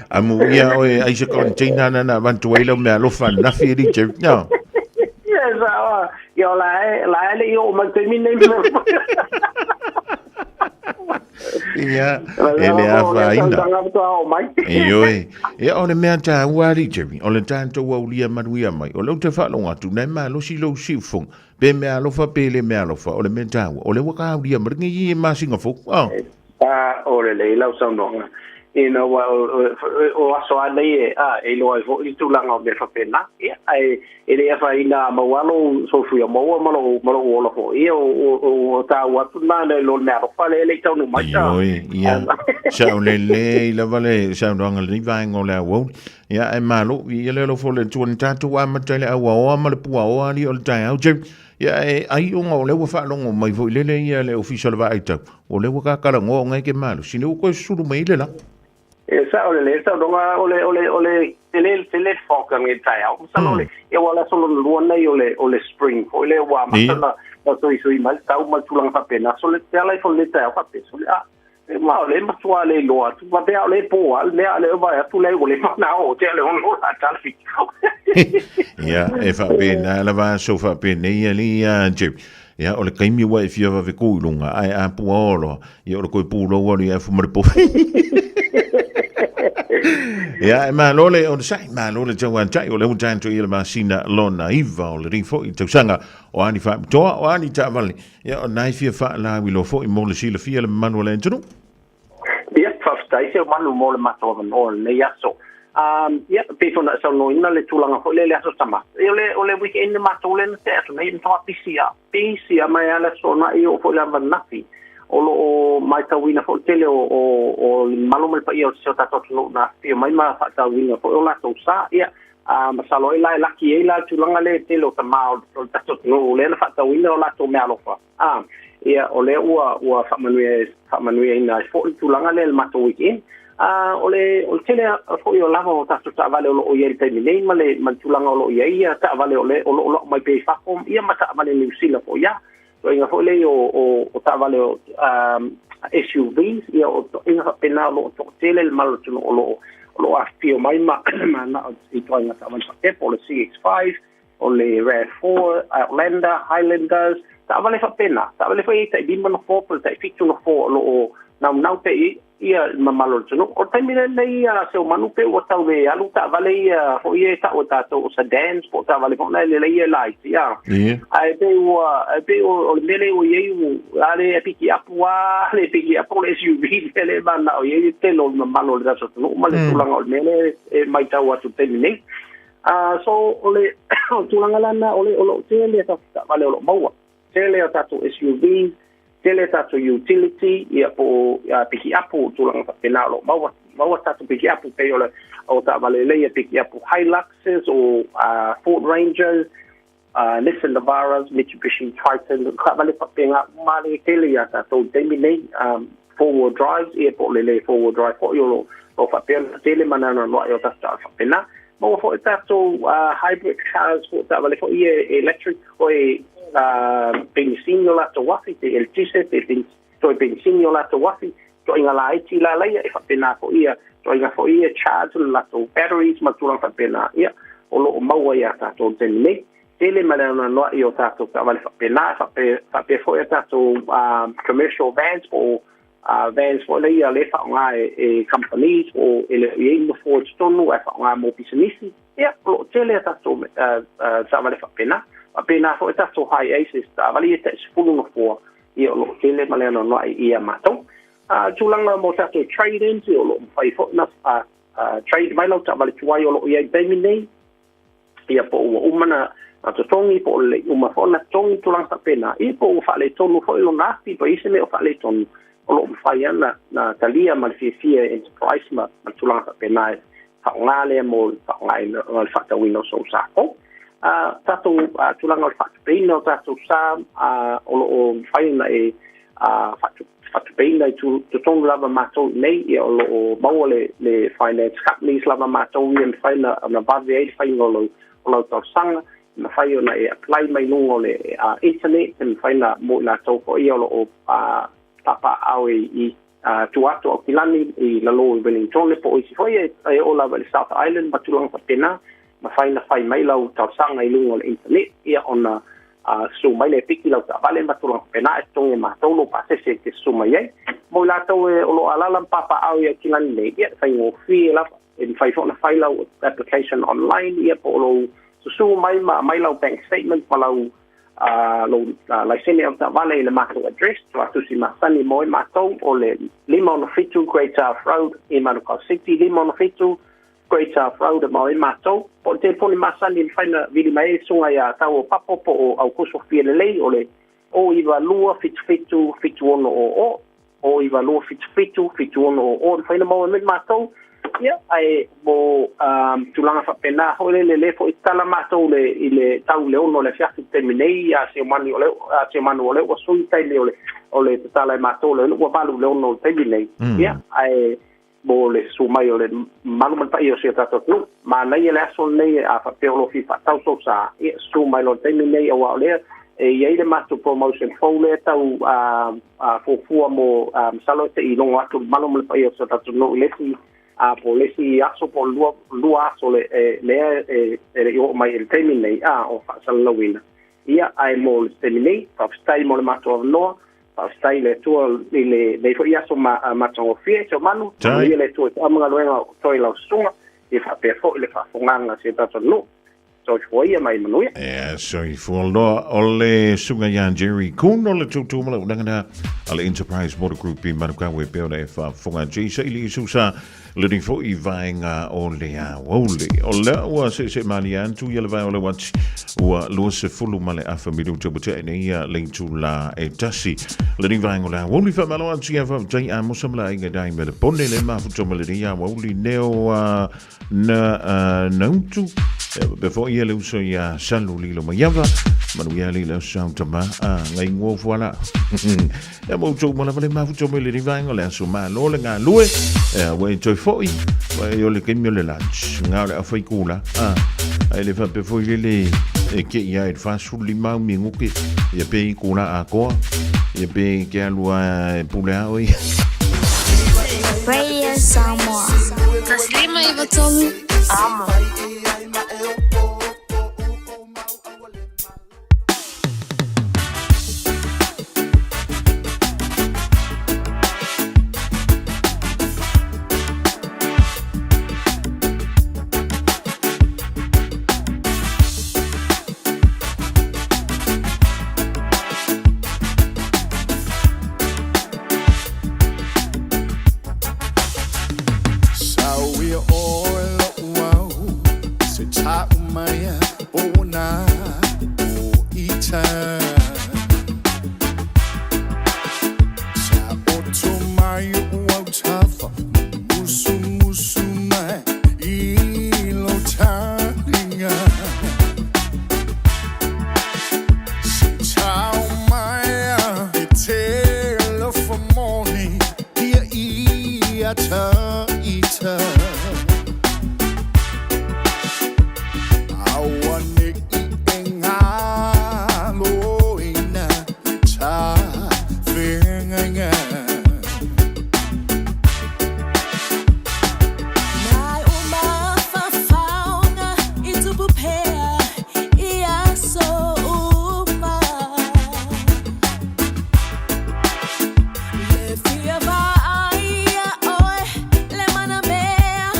Amu ia oe ai se container na na avantu ai lau mealofa ananafi e Jerry. No. Yes, ia o la e le i oo mai taimi nei. Ia, e le afaina. Ioe. Ia, o le mea tāua alii Jerry, o le tatou aulia manuia mai, o lea ou te faalogo atu, na e malosi lou siufofoga, pe mea alofa pe le mea alofa, o le mea tāua, o lea ua ka aulia mai lenei i masina fou. Oh. A, o lelei lau saunoaga. Ina ua o aso a nei e, a, e iloa ai foi le tulaga o mea faapena. Ia, ae e le afaina a maua lou soifua maua ma lou, ma lou ola foi. Ia, o tāua atu lena nai lo le mea alofa lea e le i taunuu mai. Ioe, ia, saolelei lava le saunoaga i lenei vaega o le aoauli. Ia, ae malo, ia le alofa o le Atua na tatou amata i le auaoa ma le puaoa alii o le taeao. Jerry, ia, e ai ona o lea ua faalogo mai foi lele ia le Ofisa o le Vaai Tau, O lea ua kakalanoa ona e ke malosi, lea ua toe susulu mai ai le la. E sao lelei le saunoaga, o le, o le, o le tele, tele le fog i le taeao. Masalo o le, ia aua o le aso lona lua lenei o le, o le spring foi lea ua amata ona, ona suisui mai le tau ma le tulaga faapena. So le ala ifo i lenei taeao faapea, so le a, Ma o le matua le iloa atu faapea o le po a le mea le vaai atu le ua le manao te le ono la tala fitu. Ia, e faapena lava aso faapenei alii ia Jerry. Ia, o le taimi ua e fia vave tu i luga, ae a pua o loa, ia o le toe pulou alu ia afu ma le povi. Ia, e malo le onosai, malo le tauatai, o lea ua tatou i le masina lona iva o lenei foi tausaga, o a ni faapitoa, o a ni taavale, ia o na e fia faalauiloa foi mo le silafia le mamalu o le atunuu. Ia, faafetai Seumanu mo le matou avanoa i lenei aso. Um, ia, pei foi ona e saunoaina le tulaga foi lea i le aso Sama. Ia, o le, o le weekend na matou lea na tea atu nei, matua pisi lava, pisi lava mai lava le aso Toonai e oo foi i le ananafi. O lo o matauina foi le tele o, o, o le mamalu ma le paia o si o tatou atunuu na afifio mai ma faatauina foi o latou sa. Ia, a masalo ai la e laki ai la le tulaga lea i le tele o tama o le tatou atunuu lea na faatauina o latou meaalofa. A, ia, o lea ua, ua faamanuia, faamanuiaina ai foi le tulaga lea i le matou weekend. A, o le, o le tele foi o lava o tatou taavale o lo o i ai i le taimi nei ma le, ma le tulaga o lo o i ai ia taavale o le, o lo o lau mai pea i fafo, ia ma taavale Niu Sila foi ia. Ituaiga foi lea o, o, o taavale o um, SUVs, ia o ituaiga faapena o lo o toatele le mamalu o le atunuu o lo o, o lo o afifio mai ma manao i ituaiga taavale faapea po o le CX-5, o le RAV4, Outlander, Highlanders, taavale faapena. Taavale foi ia tai 5 nofoa po o le tai 7 nofoa o lo o naunau pea i ia le mamalu o le atunuu. O le taimi lenei a Seumanu pei ua tau le alu taavale ia foi ia e tau e tatou o sedans po o taavale foi na lelei ia laiti a. Ae pei ua ae pei o le mea lea ua i ai ua a le piki apu a le piki apu o le SUV le lea e mananao i ai le tele o le mamalu o le tatou atunuu ma le tulaga o le mea lea e matau atu i le taimi nei. So o le tulaga la lena o le o lo o tele a tatou taavale o lo o maua. Tele a tatou SUVs, tele a tatou utility, ia po o pikiapu, tulaga faapena o lo o maua. Maua tatou pikiapu pei o le o taavale lelei ia pikiapu Hiluxes o Ford Rangers, Nissan Navaras, Mitsubishi Triton, taavale faapena uma lea e tele ia tatou i le taimi nei. Four wheel drives, ia po o le le four wheel drive foi o lo o faapea ona tele ma anoanoai o tatou taavale faapena. Maua foi tatou hybrid cars po o taavale foi ia electric toe penisini o latou afi, pe eletise pe toe penisini o latou afi, ituaiga laiti la laia e faapena foi ia ituaiga foi ia charge le latou batteries ma tulaga faapena, ia o lo o maua ia tatou i le taimi nei. Tele ma le anoanoai o tatou taavale faapena, faapea foi a tatou commercial vans po o vans foi lea lea e faaaoga e companies po o e le o i ai ni nofoa i totonu ae faaaoga mo pisinisi. Ia, o lo o tele a tatou taavale faapena. Faapena foi a tatou HiAces, taavale ia tai 10 nofoa, ia o lo o tele ma le anoanoai ia matou. Tulaga mo tatou trade-ins, ia o lo o mafai foi ona trade mai lau taavale tuai o lo o i ai i le taimi nei, ia po ua uma na totogi, po o le uma foi ona totogi, tulaga faapena, ia po ua faaletonu foi lona afi, po o i ai se mea o faaletonu, o lo o mafai lava na talia ma le fiafia e Enterprise ma tulaga faapena e faaaoga lea mo le faaaogaina o le faatauina o sou sa fou. Tatou tulaga o le faatupeina o tatou sa, o lo o mafai ona e faatupeina i totonu lava matou i inei, ia o lo o maua le finance companies lava matou ia e mafai ona vave ai le faiga o lau talosaga, e mafai ona e apply mai luga o le internet, e mafai ona mo i latou foi ia o lo o papaaao i tua atu o Aukilani i lalo i Wellingtone po o isi foi e oo lava i le South Island ma tulaga faapena, mafai ona fai mai lau talosaga i luga o le internet, ia ona susu mai lea e piki lau taavale ma tulaga faapena, e totogi e matou lou pasese e te susu mai ai. Mo i latou e o lo o alaala ma papaaao i Aukilani nei, ia e faigofie lava, e mafai foi ona fai lau application online, ia po o lou susu mai ma aumai lau bank statement ma lau lou laisene avetaavale i le matou address, tuatusi masani mo i matou o le 567 Great South Road i Manukau City, 567 Great South Road e mo i matou. Po o le telefoni masani e mafai ona vili mai ai susuga ia Tau o Papo po o Aukuso Fialelei o le 092 77 7600, 092 77 7600 e mafai ona maua mai matou. Ia, ae mo tulaga faapena foi lele, lea foi tatala matou le, i le tau i le 6 o le afiafi i le taimi nei, a Seumanu o lea, a Seumanu o lea ua sui taimi o le, o le tatala e matou, lea ua 8 i le 6 i le taimi nei. Ia, ae mo le susu mai o le mamalu ma le paia o si o tatou atunuu, manaia le aso lenei, a faapea o lo o fia faatau sou sa, ia, susu mai loa i le taimi lenei, aua o lea E i ai le matou promotion fou lea tau fuafua mo, masalo se i logo atu le mamalu ma le paia o si o tatou nuu i le isi po o le isi aso po o le lua aso le lea e le i oo mai i le taimi lenei o faasalalauina. Ia, ae mo le taimi nei, faafetai mo le matou avanoa. Faafetai i le Atua i lenei foi aso matagofie. Seumanu, faamanuia le Atua i toa ma galuega o toe lau susuga, ia faapea foi le faafofogaaga a si o tatou nuu. Soifua ia ma ia manuia. Ia, soifua loa. O le susuga ia Jerry Kuhn o le tūtū ma le unanga a le Enterprise Motor Group i Manukau e pei ona e faafofoga atu i saili i susa lenei foi vaega o le aoauli. O lea ua seese malie atu ia le vae o le uati ua 20 ma le afa minuta ua tea nei ia le itula e 1. Lenei vaega o le aoauli faamalo atu ia faafetai Amosa ma le aiga dai me le pone le mafuta ma lenei aoauli neo na nautu pe foi ia le uso ia Salu Lilo Maiava manuia le le sau tama a ngai ngō fuala ia mo tou mala vale mafuta me lenei vaega o le aso malo le galue ua e toe foi ua e o le taimi o le lunch ngā o le awhai kula ai le faapea foi lele e ke ia e le 45 au minuti ia pe i kula akoa ia pe ke alu a e pule ao ia. Radio Samoa. 153 Amo. Sauia ʻoe loʻu au se taʻu mai pona o ita Sa oto mai oʻu autafa musumusu mai i lo talinga Se tau mai e te alofa moni ia ia ta ita Aua ne i e ngalo ina le ta whengainga. Mai o mafafaoga i tupu pea i aso uma. Le fia vaai ia oe le manamea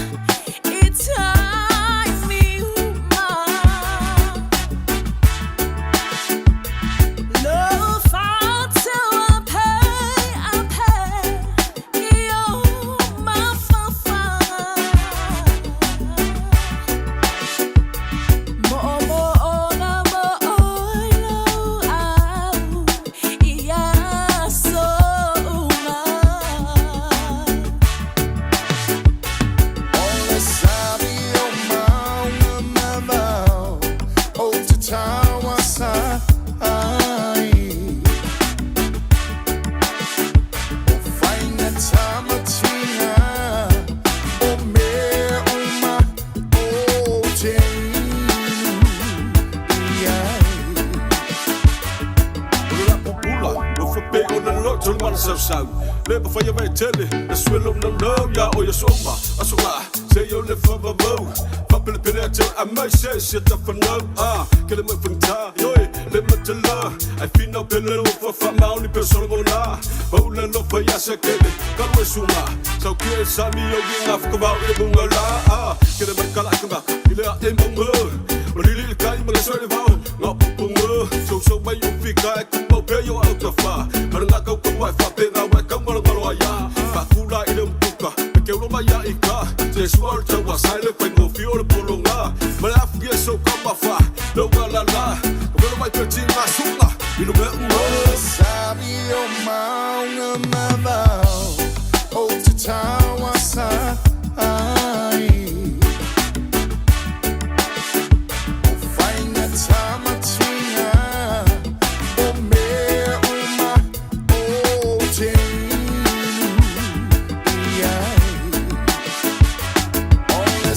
i taimi uma. Lo fa'atauape ape i o mafafaga. Mo'omo'oga mo'oilo au i aso uma. O le sami o maunga mamao o te tauasa ai O faiga tamatinga o mea uma o te inu i ai. Pula, no fa pe o na loto le mana sausau. Le pa whaia vai tele, le swelo no no, ya o ya soma, aso la, se yo le fa va mo. Fa pele pele a te a mai se se ta fa no, ah, ke le mai fanta, yoi, le ma te la, ai fina pele lo fa fa maoni pe solo mo la. Paula no fa ya se kele, ka lo sunga, sau ke sa mi yo gi ngaf ka va e bunga la, ah, ke le mai kala ka ile a e mo. Ma lili le kai ma le soe le vao, ngā pupunga, so so mai o fika e kupa pe yo au ta fa. Mana ngā kau kau wai fa pe ngā wai kau ngalo ngalo a ia. Fa kula i le mtuka, me ke ulo mai a i ka. Te sua o le tau a sai le whai ngō fi o le polo ngā. Mana afu ia so ka ma fa, lo ngā la la. Ka welo mai pe ti ngā sunga, i lo mea unga. Sabi o maunga mamao o te tauasa ai O faiga tamatinga o mea uma o te inu i ai O le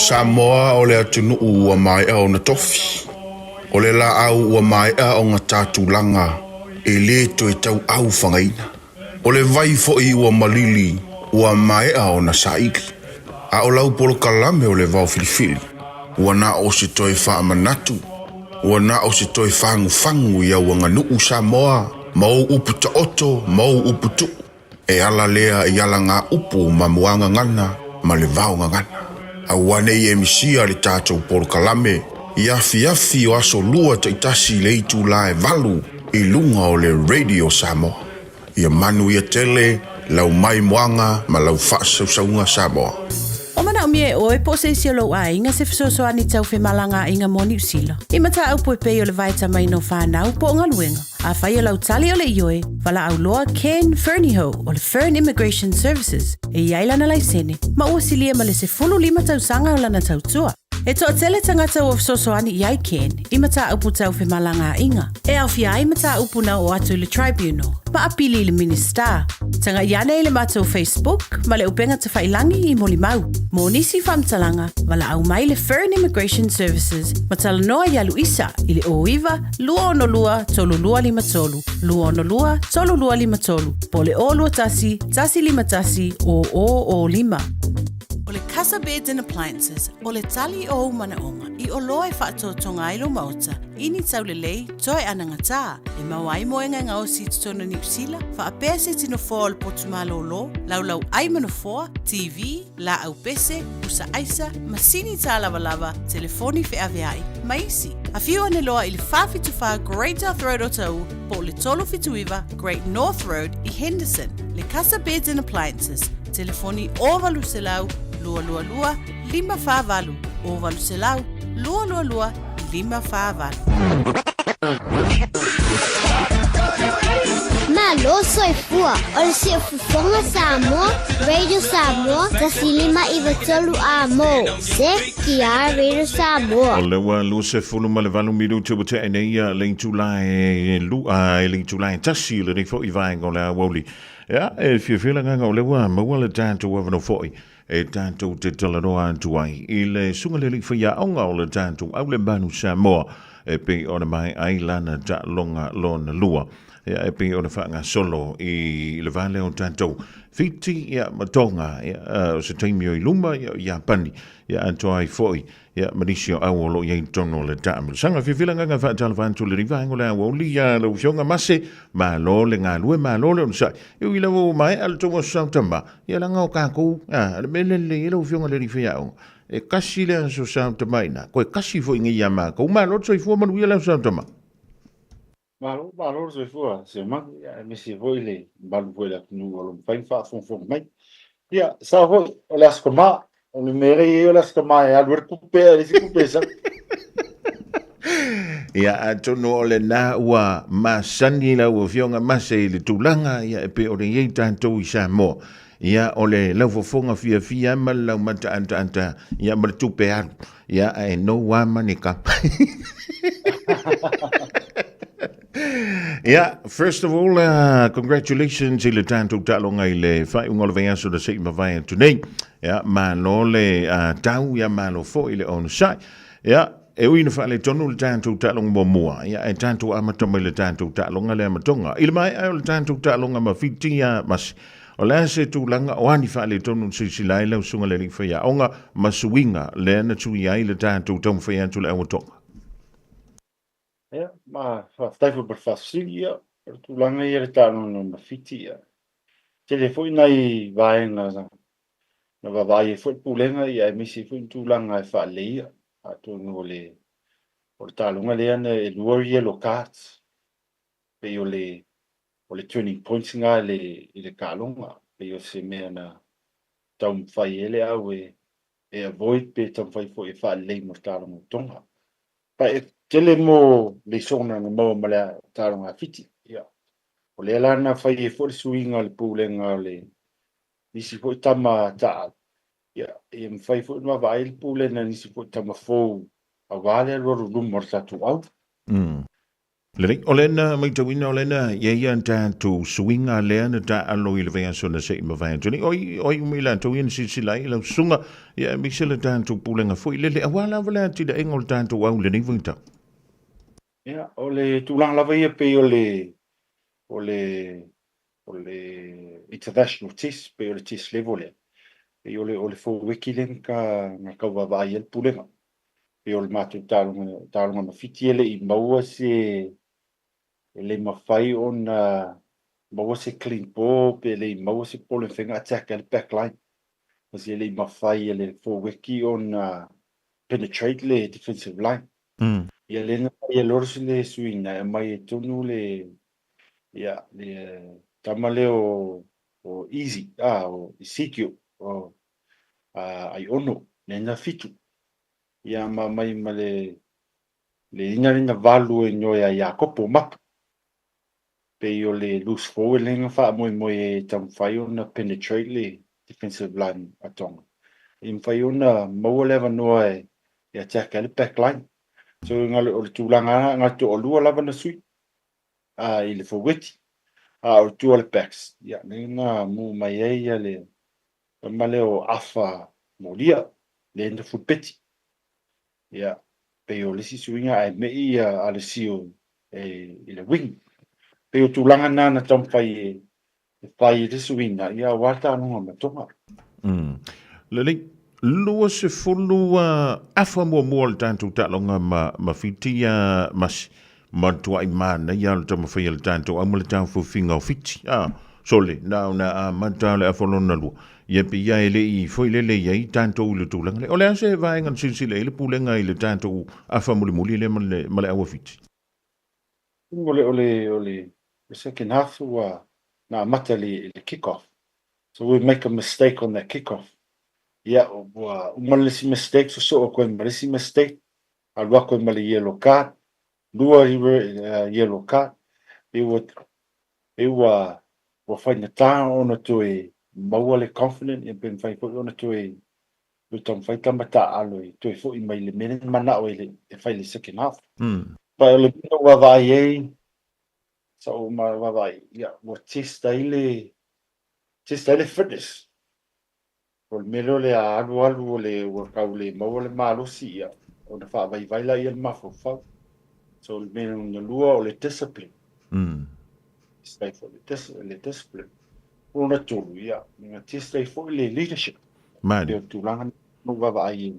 Samoa o le atunuu ua maea ona tofi. O le laau ua maea ona ta tulaga e lē toe tauau fagaina. O le vai foi ua malili ua maea ona saili. A o lau polokalame o le vao filifili, ua na o se toe faamanatu, ua na o se toe fagufagu i au aganuu Samoa ma ou upu taoto ma ou upu tuu. E ala lea i alagaupu ma muagagana ma le vaogagana. Aua ne i e misia le tatou polokalame i afiafi o aso lua taitasi i le itula e valu i luga o le Radio Samoa. Ia manuia tele lau maimoaga ma lau faasausauga Samoa. O manaomia e oe po o se isi o lou aiga se fesoasoani tau femalagaaiga mo Niu Sila. I mataupu e pei o le vaetamaina o fanau po o galuega. Afai o lau tali o le ioe, valaau loa Ken Fernihough o le Fern Immigration Services e i ai lana laisene ma ua silia ma le 15 tausaga o lana tautua. E toatele tagata ua fesoasoani i ai Ken i mataupu tau femalagaaiga, e aofia ai mataupu na oo atu i le Tribunal ma apili i le Minisita. Tagai ane i le matou Facebook ma le upega tafailangi i molimau. Mo nisi faamatalaga, valaau mai le Fern Immigration Services ma talanoa iā Luisa i le 09 262 3253, 262 3253, po o le 021 151 0005. O le Casa Beds and Appliances, o le tali o ou manaoga i oloa e faatotoga ai lou maota i ni taulelei toe anagatā, e maua ai moega e gaosi i totonu o Niu Sila, faapea se tino foa o le potu malōlō, laulau ʻai ma nofoa, TV, laau pese, pusa aisa, masini tālavalava, telefoni feaveai, ma isi. Afio ane loa i le 474 Great South Road o Taʻu po o le 379 Great North Road i Henderson. Le Casa Beds and Appliances, telefoni 0800 222 548, 0800 222 548. Malo soifua, o le Siufofoga Samoa, Radio Samoa, 159 A mo, CKR Radio Samoa. O le ua 28 minute ua tea nei ia le itula e lua, e le itula e tasi lenei foi vaega o le aoauli. Ia, e fiafia le agaga o lea ua maua le tatou avanoa foi e tatou te talanoa atu ai i le susuga i le alii faiaoga o le tatou Aulemanu Samoa e pei ona maea ai lana taaloga lona lua. Ia, e pei ona faagasolo i le va lea o tatou Fiti ia, ma Tonga, ia, o se taimi o i luma, ia, o Iapani, ia, atoa ai foi, ia, ma nisi o au o lo o i ai i totonu o le taamilosaga. Fiafia le agaga e faatalofa atu i le vaega o le aoauli ia lau Afioga Mase, malo le galue, malo le onosai. E ui lava ua maea le tou aso sautama, ia leaga o tatou, a, le mea lea e lelei ai lau Afioga i le alii faiaoga, e kasi le aso sautama i ina, toe kasi foi nei ia matou. Malo le soifua manuia le aso sautama. Malo, malo le soifua Seumanu, ia, aemaise foi le mamalu foi o le atunuu o lo o mafai ona faafogafoga mai. Ia, sao foi, o le Aso Tama, o le mea lea e i ai o le Aso Tama e alu ai le tupe ae leai se tupe e sau. Ia, atonu o lena ua masani lau Afioga Mase i le tulaga, ia, e pei ona i ai tatou i Samoa. Ia, o le laufofoga fiafia ma le laumata ataata, ia, ma le tupe alu. Ia, ae no wa money ka. Yeah, first of all, congratulations i le tatou taaloga i le faaiuga o le vaiaso na se i mavae atu nei. Yeah, malo le tau, ia malo foi le onosai. Yeah, e ui ina faaletonu le tatou taaloga muamua, ia, ae tatou amata mai le tatou taaloga lea ma Tonga. I le maea o le tatou taaloga ma Fiti, ia, Masi, O le a se tulaga o a ni faaletonu na silasila ai lau susuga i le alii faiaoga ma suiga lea na tui ai le tatou taumafai atu i le auatoga? Ia, ma faafetai foi mo le faafesili, ia, o le tulaga ia i le taaloga ma Fiti, ia, tele foi nai vaega na vaavaai ai foi le Pulega, ia, aemaise ai foi ni tulaga e faaleleia, atonu o le o le taaloga lea na e lua yellow cards, pei o le o le turning point na i le i le taaloga, pei o se mea na taumafai ai le au e e avoid pe taumafai foi e faalelei mo le taaloga o Tonga. Pa e tele mo lesona na maua ma le taaloga a Fiti. Ia, o lea la na fai ai foi le suiga o le pulega o le nisi foi tama taaalo, ia, ia mafai foi ona vaavaai le pulega i nisi foi tama fou aua le alualu i luma o le tatou au. Lelei, o lena matauina o lena i ai ia tatou suiga lea na taaalo i le vaiaso na se i mavae atu nei. Oi, oi uma i latou ia na silasila ai i lau susuga, ia aemaise le tatou pulega foi lele, aua lava le atinaega o le tatou au i lenei vaitau. Ia, o le tulaga lava ia pei o le, o le, o le international test, pei o le test level lea, pei o le, o le forweki lea na ka, na tau vaavaai ai le pulega. Pei o le matou taaloga, taaloga ma Fiti e le i maua se, e le i mafai ona maua se clean ball pe le i maua se ball e mafai ona attack ai le back line. Kasi e le i mafai e le forweki ona penetrate le defensive line. Ia lea na fai e Loris le suiga e aumai ai tonu le, ia, le tama lea o, o Easy, ah, o Ezekiel, o Aiono, lea na fitu. Ia ma aumai ma le le ina lea na valu e noe a Iakopo Mapu. Pei o le loose forward lea na faamoemoe ai e taumafai ona penetrate le defensive line a Tonga. Ia mafai ona maua le avanoa e attack ai le back line. So o le tulaga lava na o le toalua lava na sui i le forward, a o le tua o le backs, ia lea na mu mai ai le tama lea o Afa Molia, lea na fulpeti. Ia, pei o le isi suiga ae me'i ia Alessio e, i le wing. Pei o tulaga na na taumafai e, e fai i le suiga, ia aua le taaloga ma Tonga. Lelei, 20 afa muamua o le tatou taaloga ma, ma Fiti ia Masi. Matuai manaia o le taumafai a le tatou au ma le taofiofiga o Fiti. Ah, sole, na ona amata le afa lona lua. Ia pei ia e le i foi lele i ai tatou i le tulaga lea. O le a se vaega na silasila i ai le pulega i le tatou afa mulimuli lea ma le, ma le au a Fiti? O le, o le, o le second half ua na amata i le, i le kick off. So we make a mistake on that kick off. Ia, ua uma le isi mistake, sosoo atu ai ma le isi mistake, alu atu ai ma le yellow card, lua yellow card, e ua, e ua, ua faigata ona toe maua le confident, ia pe mafai foi ona toe, toe taumafai tama taaalo e toe foi mai i le mea lea na manao ai e fai i le second half. But o le mea na ou vaavaai ai, sa ou vaavaai, ia, ua test ai le, test ai le fitness. O le mea lea o le a alualu o le ua tau le maua le malosi ia ona faavaivai laia le mafaufau. So o le mea lona lua o le discipline. Test ai foi le discipline. O lona tolu ia, na test ai foi le leadership. Mani. Pei o le tulaga na ou vaavaai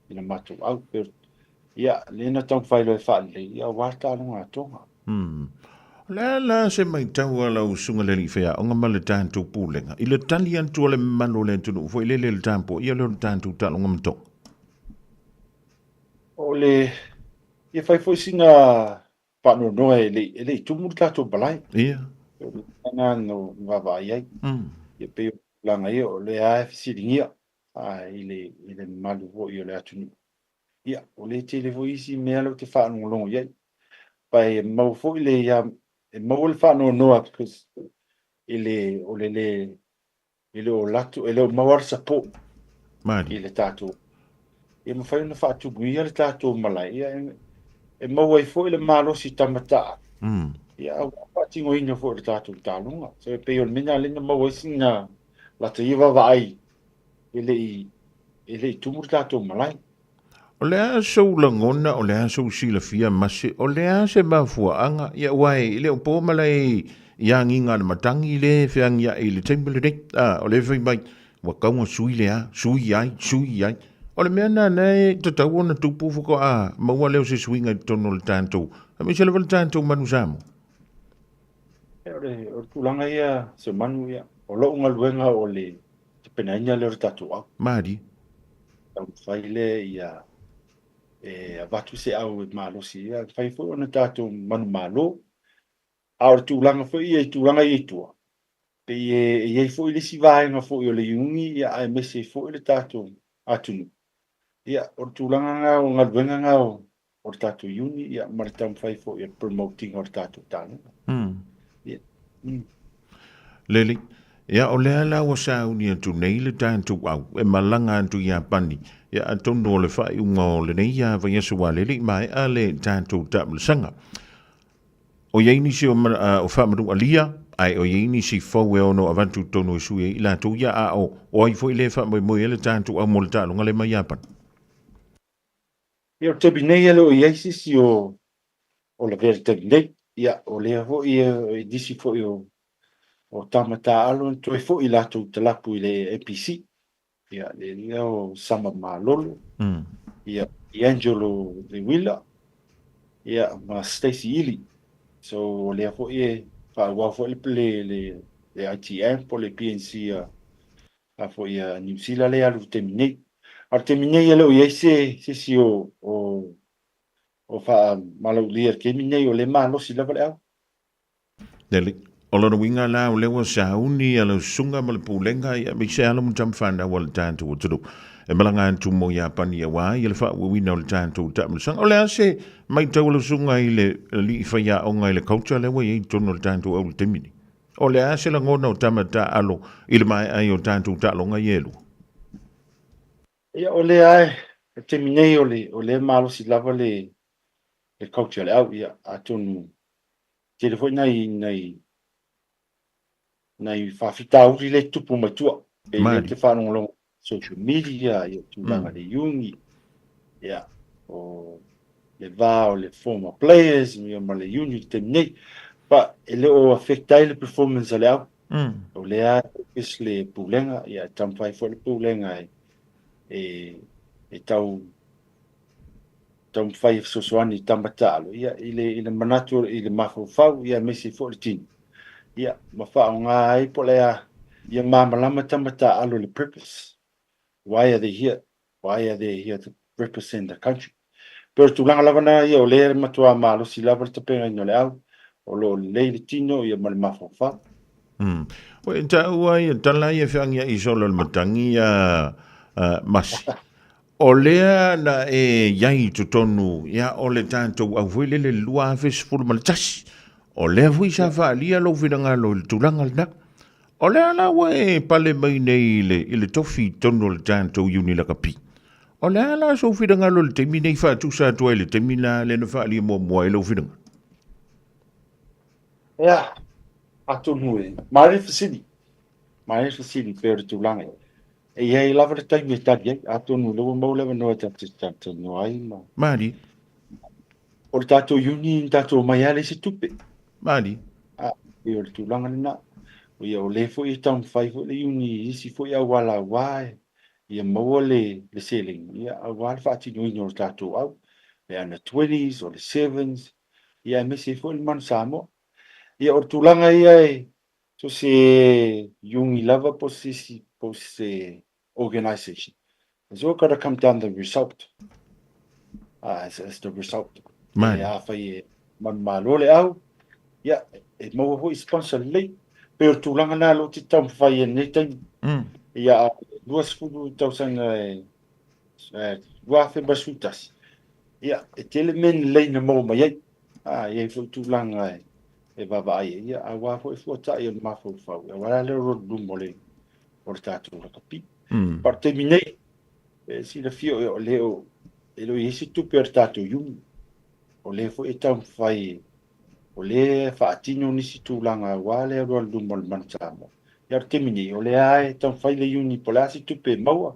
i le matou au. Pei ia, lea na taumafai loa e faalelei ia aua le taaloga a Tonga. O le a la se matau a lau Susuga i le Alii Faiaoga ma le tatou Pulega i le tali atu a le mamalu o le atunuu foi lele i le tapuaia lea o le tatou taaloga ma Tonga? O le ia fai foi sina faanoanoa e le e le i tumu le tatou malae. Ia. O le mea lena na ou vaavaai ai. Ia pei o le tulaga ia o lea lava e fesiligia i le i le mamalu foi o le atunuu. Ia, o lea e tele foi isi mea lea ou te faalogologo i ai. Pa e maua foi le ia, e maua le faanoanoa because e le, o le le, e le o latou, e le o maua le support Mali. i le tatou. E mafai ona faatumuia le tatou malae, ia, e, e maua ai foi le malosi tamataa. Ia, aua faatinoina foi o le tatou taaloga. So, e pei o le mea lena lea na maua ai sina lata ia vaavaai e le i, e le i tumu le tatou malae. O le a sou lagona, o le a sou silafia Mase, o le a se mafuaaga, ia aua e le o po malae i agiga a le matagi le feagiai i le taimi lenei. A, o le fai mai, ua tau na sui le a, sui ai, sui ai. O le mea lena lea e tatau ona tupu faatoa maua lea o se suiga i totonu o le tatou, aemaise lava le tatou manu Samoa. O le, o le tulaga ia, se manu ia, o lou galuega o le tapenaina lea o le tatou au. Malie. Taumafai lea ia e avatu se au e malosi ia, fai foi ona tatou manumalo. A o le tulaga foi ia i tulaga ia i tua, pei e i ai foi le isi vaega foi o le iuni ia aemaise ai foi le tatou atunuu. Ia, o le tulaga na o galuega na o o le tatou iuni ia ma le taumafai foi o le promote ina o le tatou taaloga. Ia. Lelei. Ia, o lea la ua sauni atu nei le tatou au e malaga atu i Iapani. Ia, atonu o le faaiuga o lenei vaiaso ua lelei maea le tatou taamilosaga. O i ai nisi o, o faamanualia, ae o i ai nisi fou e ono avatu i totonu e sui ai i latou ia, a o, o ai foi lea e faamoemoe ai le tatou au mo le taaloga lea mai Iapani? Ia, o le taimi nei e le o i ai se isi o, o lavea i le taimi nei. Ia, o lea foi e nisi foi o, o tama taaalo na toe foi latou talapu i le NPC. Ia, le lea o Sama Malolo, ia, Angelo Lewila, ia, ma Stacey Ili. So, o lea foi e faaauau foi le, le, le, le ITM po o le PNC a, a foi a Niu Sila lea e alu i le taimi nei. A o le taimi nei e le o i ai se, se isi o, o, o faamalaulia i le taimi nei, o lea e malosi lava le au. Lele. O lona uiga la o lea ua sauni a lau susuga ma le pulega ia aemaise alo ma tama fanau a le tatou atunuu e malaga atu mo Iapani aua ia le faaauauina o le tatou taamilosaga. O le a se maitau a lau susuga i le alii faiaoga i le culture lea ua i ai i totonu o le tatou au i le taimi nei? O le a se lagona o tama taaalo i le maea ai o tatou taaloga ia e lua? Ia o lea e, le taimi nei o le, o lea e malosi lava le, le culture a le au, ia atonu tele foi nai, nai, nai faafitauli lea e tupu mai tua. Pei lea ou te faalogologo social media, ia tulaga le uni, ia, o le va o le former players ia ma le uni i le taimi nei. But e le o affect ai le performance a le au. O lea e focus le pulega, ia e taumafai foi le pulega e, e, e tau taumafai e fesoasoani i tama taalo, ia, i le, i le manatu, i le mafaufau, ia, aemaise foi le tino, ia, ma faaaoga ai po o le a, ia malamalama tama taaalo i le purpose. Why are they here? Why are they here to represent the country? Pei o le tulaga lava na ia, o lea e matua malosi lava le tapenaina o le au, o lo o lelei le tino, ia, ma le mafaufau. Ua e taua ia tala ia feagiai solo le matagi ia Masi. O lea na e i ai i totonu, ia, o le tatou au foi lele 2011. O lea foi sa faaalia lou finagalo i le tulaga lena. O lea la ua e pale mai nei i le, i le tofi i totonu o le tatou Iuni Lakapi. O le a la sou finagalo i le taimi nei faatusa atu ai i le taimi la lea na faaalia muamua ai lou finagalo? Ia, atonu e, manaia le fesili, manaia le fesili pei o le tulaga ia. E i ai lava le taimi e tali ai, atonu o lea ua maua le avanoa e tatou te talatalanoa ai ma... Malie. O le tatou uni na tatou omai lava leai se tupe. Malie. A, e o le tulaga lena. O ia, o lea foi e taumafai foi le uni i isi foi auala aua e ia maua le, le seleni, ia, aua le faatinoina o le tatou au, le under twenties, o le sevens, ia aemaise ai foi le Manu Samoa. Ia, o le tulaga ia e, So se uni lava po se isi po se organisation. It's all gotta come down the result. It's the result. Mani. E afai e manumalo le au, ia, e maua foi sponsor lelei. Pei o le tulaga lena o lo o te taumafai ai i lenei taimi. Ia, 20 tausaga e, 2011, ia, e tele mea lelei na maua mai ai. A, e i ai foi tulaga e, e vaavaai ai, ia, aua foi fuatai o le mafaufau, aua la le alu luma o le, o le tatou lakapi. But o le taimi nei, e silafia o le o, e le o i ai se tupe a le tatou uni. O lea foi e taumafai, o lea e faatino nisi tulaga aua le alu alu luma o le Manu Samoa. Ia o le taimi nei, o lea e taumafai le uni po o le a se tupe e maua,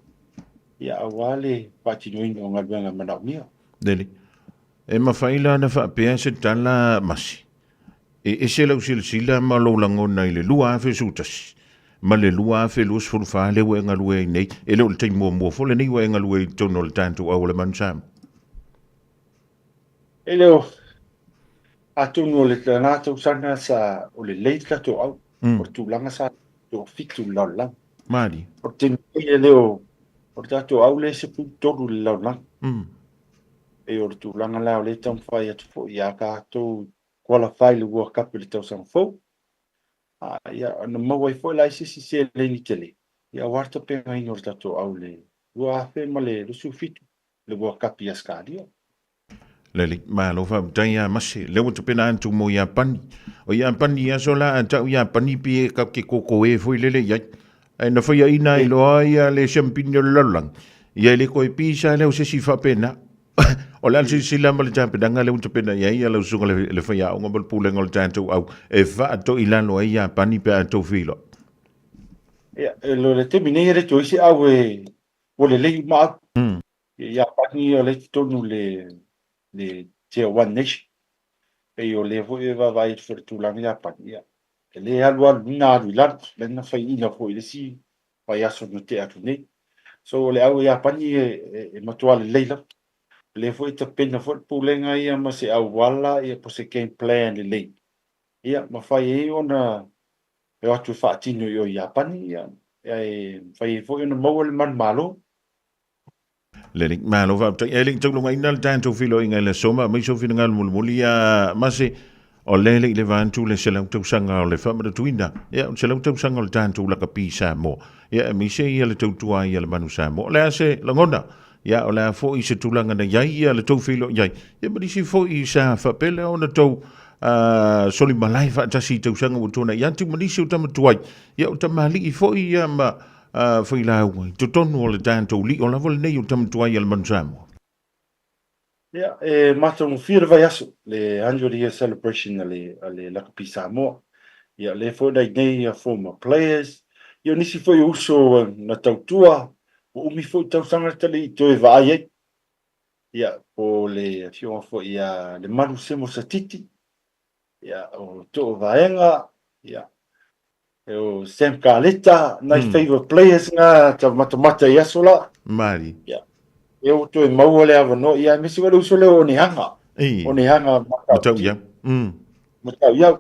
ia aua le faatinoina o galuega e manaomia. Lele. E mafai la ona faapea se tala masi, e ese lau silasila ma lou lagona i le 2011 ma le 2024 lea ua e galue ai nei, e le o le taimi muamua foi lenei ua e galue ai i totonu o le tatou au o le Manu Samoa. E le o, atonu o le lena tausaga sa, o lelei le tatou au, o le tulaga sa toafitu i le lalolagi. Malie. O le taimi nei e le o, o le tatou au lea e 13 i le lalolagi. Pei o le tulaga la o lea e taumafai atu foi ia tatou qualify i le World Cup i le tausaga fou. A, ia, na maua ai foi la i se isi seleni tele, ia aua le tapenaina o le tatou au i le 2027 le World Cup i Ausetalia. Lelei, malo faafetai ia Mase. Lea ua tapena atu mo Iapani. O Iapani i aso la a tau Iapani pi e ka ke koko e foi lele i ai. Ae na faiaina ai loa ia le siampini o le lalolagi. Ia e le koe pisa lea o se isi faapena. O le a le silasila ma le tapenaga lea ua tapena i ai lau susuga i le faiaoga ma le pulega o le tatou au e faatoilalo ai Iapani pe a outou feiloai? Ia, e le taimi nei e le toe i se au e ua lelei uma au. Ia, Iapani o lea e i totonu le le Tier 1 Nation. Pei o lea foi e vaavaai atu foi i le tulaga Iapani, ia, e le alu alu i luga alu i lalo, lea na faiaina foi i le isi vaiaso na tea atu nei. So o le au Iapani e matua lelei lava. O lea foi e tapena foi le pulega ia ma se auala ia po o se game plan lelei, ia mafai ai ona o atu e faatino i o i Iapani, ia, ae mafai ai foi ona maua le manumalo. Lelei, malo faafetai. E le i taulogaiina le tatou feiloaiga i le aso ma aumai sou finagalo mulimuli ia Mase, o lea e le i leva atu le 100 tausaga o le faamanatuina, ia o le 100 tausaga o le tatou lakapi Samoa, ia aemaise ia le tautua ai a le Manu Samoa. O le a se lagona? Ia o le a foi se tulaga na i ai ia le tou feiloai ai, ia ma nisi foi sa faapea lea ona tou solimalae faatasi i tausaga ua tuanai atu ma nisi o tama tuai, ia o tamalii foi ia ma failauga i totonu o le tatou lio lava lenei o tama tuai a le Manu Samoa. Ia, e matagofie le vaiaso, le 100 year celebration a le, a le Lakapi Samoa. Ia, lea foi na i nei ia former players, ia o nisi foi o uso na tautua, ua umi foi tausaga ta le i toe vaai ai. Ia, po le afioga foi ia Lemalu Semo Satiti, ia, o Too Vaega, ia, o Sam Kaleta, nai favourite players na ta matamata i aso la. Mari. Ia, e o toe maua le avanoa, ia, aemaise foi le uso lea o Onehanga. Onehanga Matau ia. Matau ia.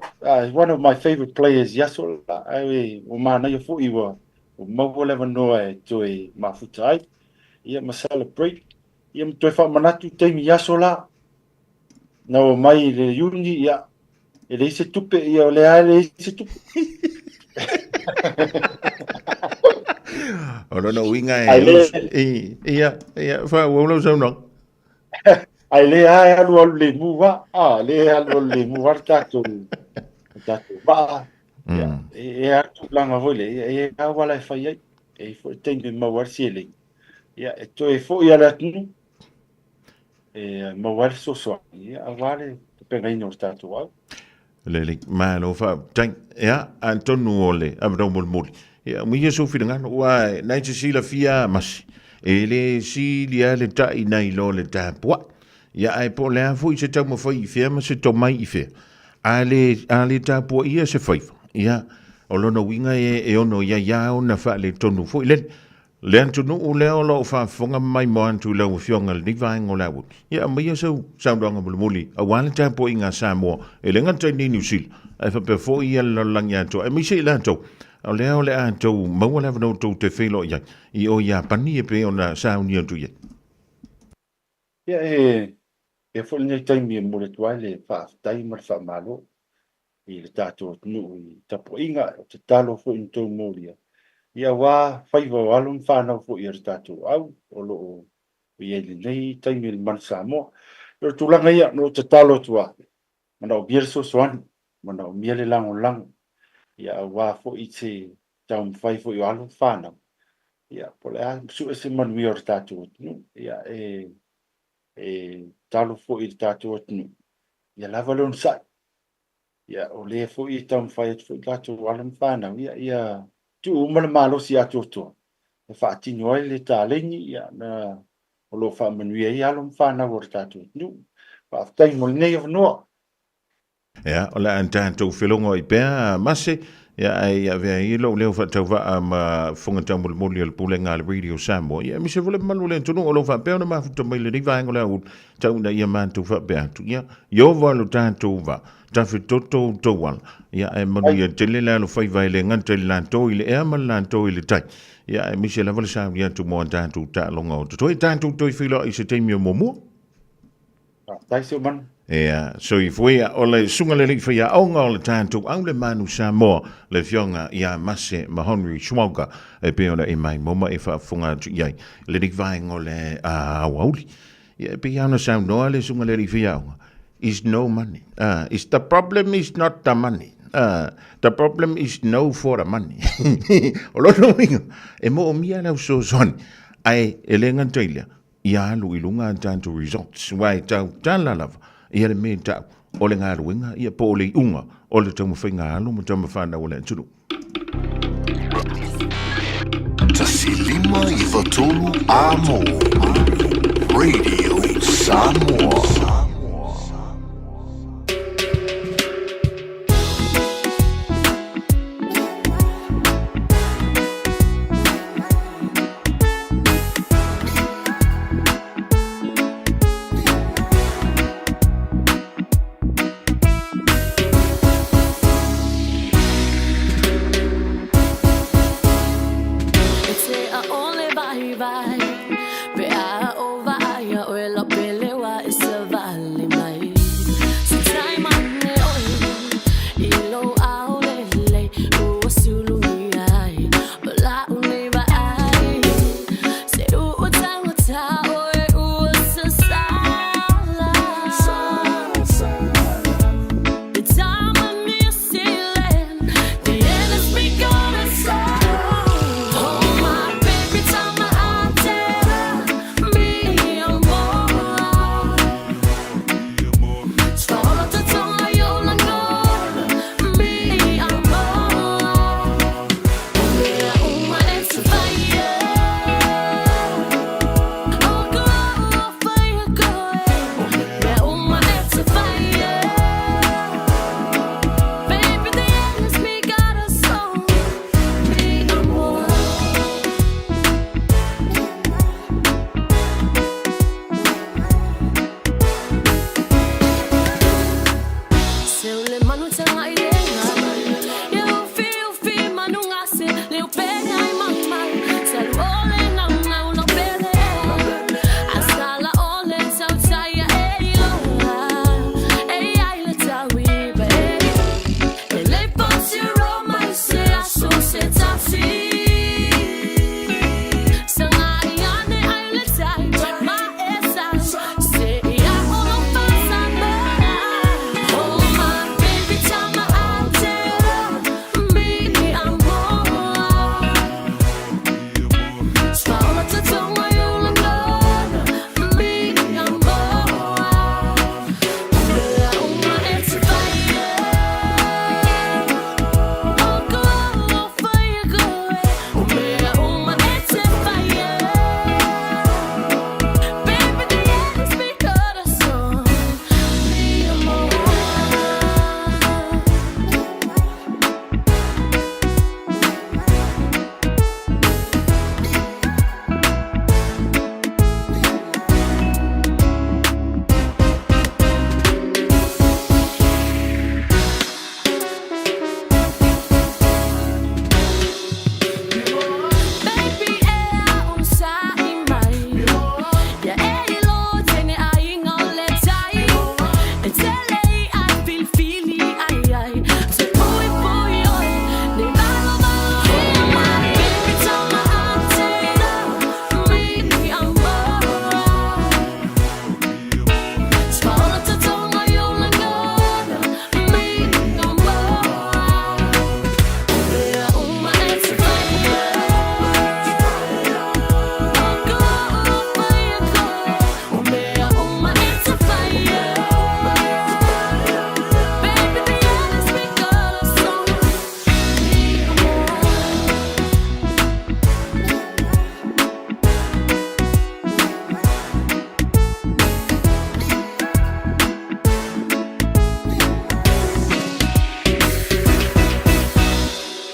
One of my favourite players i aso la. Ai, ua manaia foi ua maua le avanoa e toe mafuta ai. Ia, ma celebrate. Ia, ma toe faamanatu taimi i aso la. Na o mai i le Iuni, ia, e leai se tupe, ia, o lea e leai se tupe. O lona uiga e... Ai Ia, ia, faaauau lau saunoaga. Ai le a e alu alu lemu va, a le e alu alu lemu va le tatou, le tatou vaa. Ia, e a tulaga foi le, ia, e a auala e fai ai. E i foi taimi e maua ai le seleni. Ia, e toe foi a le atunuu, e maua ai le fesoasoani, ia, aua le tapenaina o le tatou au. Lelei, malo faafetai. Ia, atonu o le avanoa mulimuli. Ia, aumaia sou finagalo, aua na e te silafia Masi, e le sili lava le ta'i nai lo le tapua'i. Ia, ae po o le a foi se taumafai i fea ma se tomai i fea, a le, a le tapuaia se faiva, ia, o lona uiga e, e ono i ai lava ona faaletonu foi lele. Le atunuu lea o lo o faafofoga mai mo atu i lau Afioga i lenei vaega o le aoauli, ia aumaia sau saunoaga mulimuli aua le tapuaiga a Samoa e le gata i nei Niu Sila ae faapea foi ia le lalolagi atoa aemaise i latou o lea o le a tou maua le avanoa tou te feiloai ai i o Iapani e pei ona sauni atu i ai. Ia e e foi lenei taimi e momoli atu ai le faafetai ma le faamalo i le tatou atunuu i tapuaiga, o tatalo foi na tou molia, ia aua faiva o alo ma fanau foi a le tatou au o lo o i ai i lenei taimi i le Manu Samoa. O le tulaga ia, na ou tatalo atu lava, manaomia le fesoasoani, manaomia le lagolago, ia aua foi se taumafai foi o alo ma fanau, ia po o le a sue se manuia o le tatou atunuu. Ia e e tatalo foi i le tatou atunuu, ia lava le onosai. Ia, o lea foi e taumafai atu foi tatou alo ma fanau, ia, ia tuu uma le malosi atoatoa e faatino ai le taleni, ia, na, o lo o faamanuia ai alo ma fanau o le tatou atunuu. Faafetai mo lenei avanoa. Ia, o le a tatou felogoai pea, Mase, ia, ae ia avea ai lou leo faatauvaa ma fofoga taumolimoli o le Pulega a le Radio Samoa, ia, aemaise foi le mamalu o le atunuu o lo o faapea ona mafuta mai lenei vaega o le aoauli, tau ina ia matou faapea atu, ia, Ieova lo tatou va, tafetoto outou ala, ia, ae manuia tele le alofaiva e le gata i le latou i le ea ma le latou i le tai, ia, aemaise lava le sauni atu mo a tatou taaloga o totoe, tatou toe feiloai i se taimi o muamua. Faafetai Seumanu. Ia, soifua ia, o le susuga le alii faiaoga o le tatou au le Manu Samoa, le afioga ia Mase Mahonri Schwalger, e pei ona e maimoa ma e faafofoga atu i ai i lenei vaega o le aoauli. Ia, e pei lava ona saunoa le susuga le alii faiaoga, is no money. Is the problem is not the money. The problem is no for the money. O lona uiga, e moomia lau fesoasoani, ae e le gata i lea, ia alu i luga a tatou results, aua e tautala lava ia le mea e tau o le galuega ia po o le iuga o le taumafaiga a alo ma tama fanau a le atunuu. 153 Amo Radio Samoa.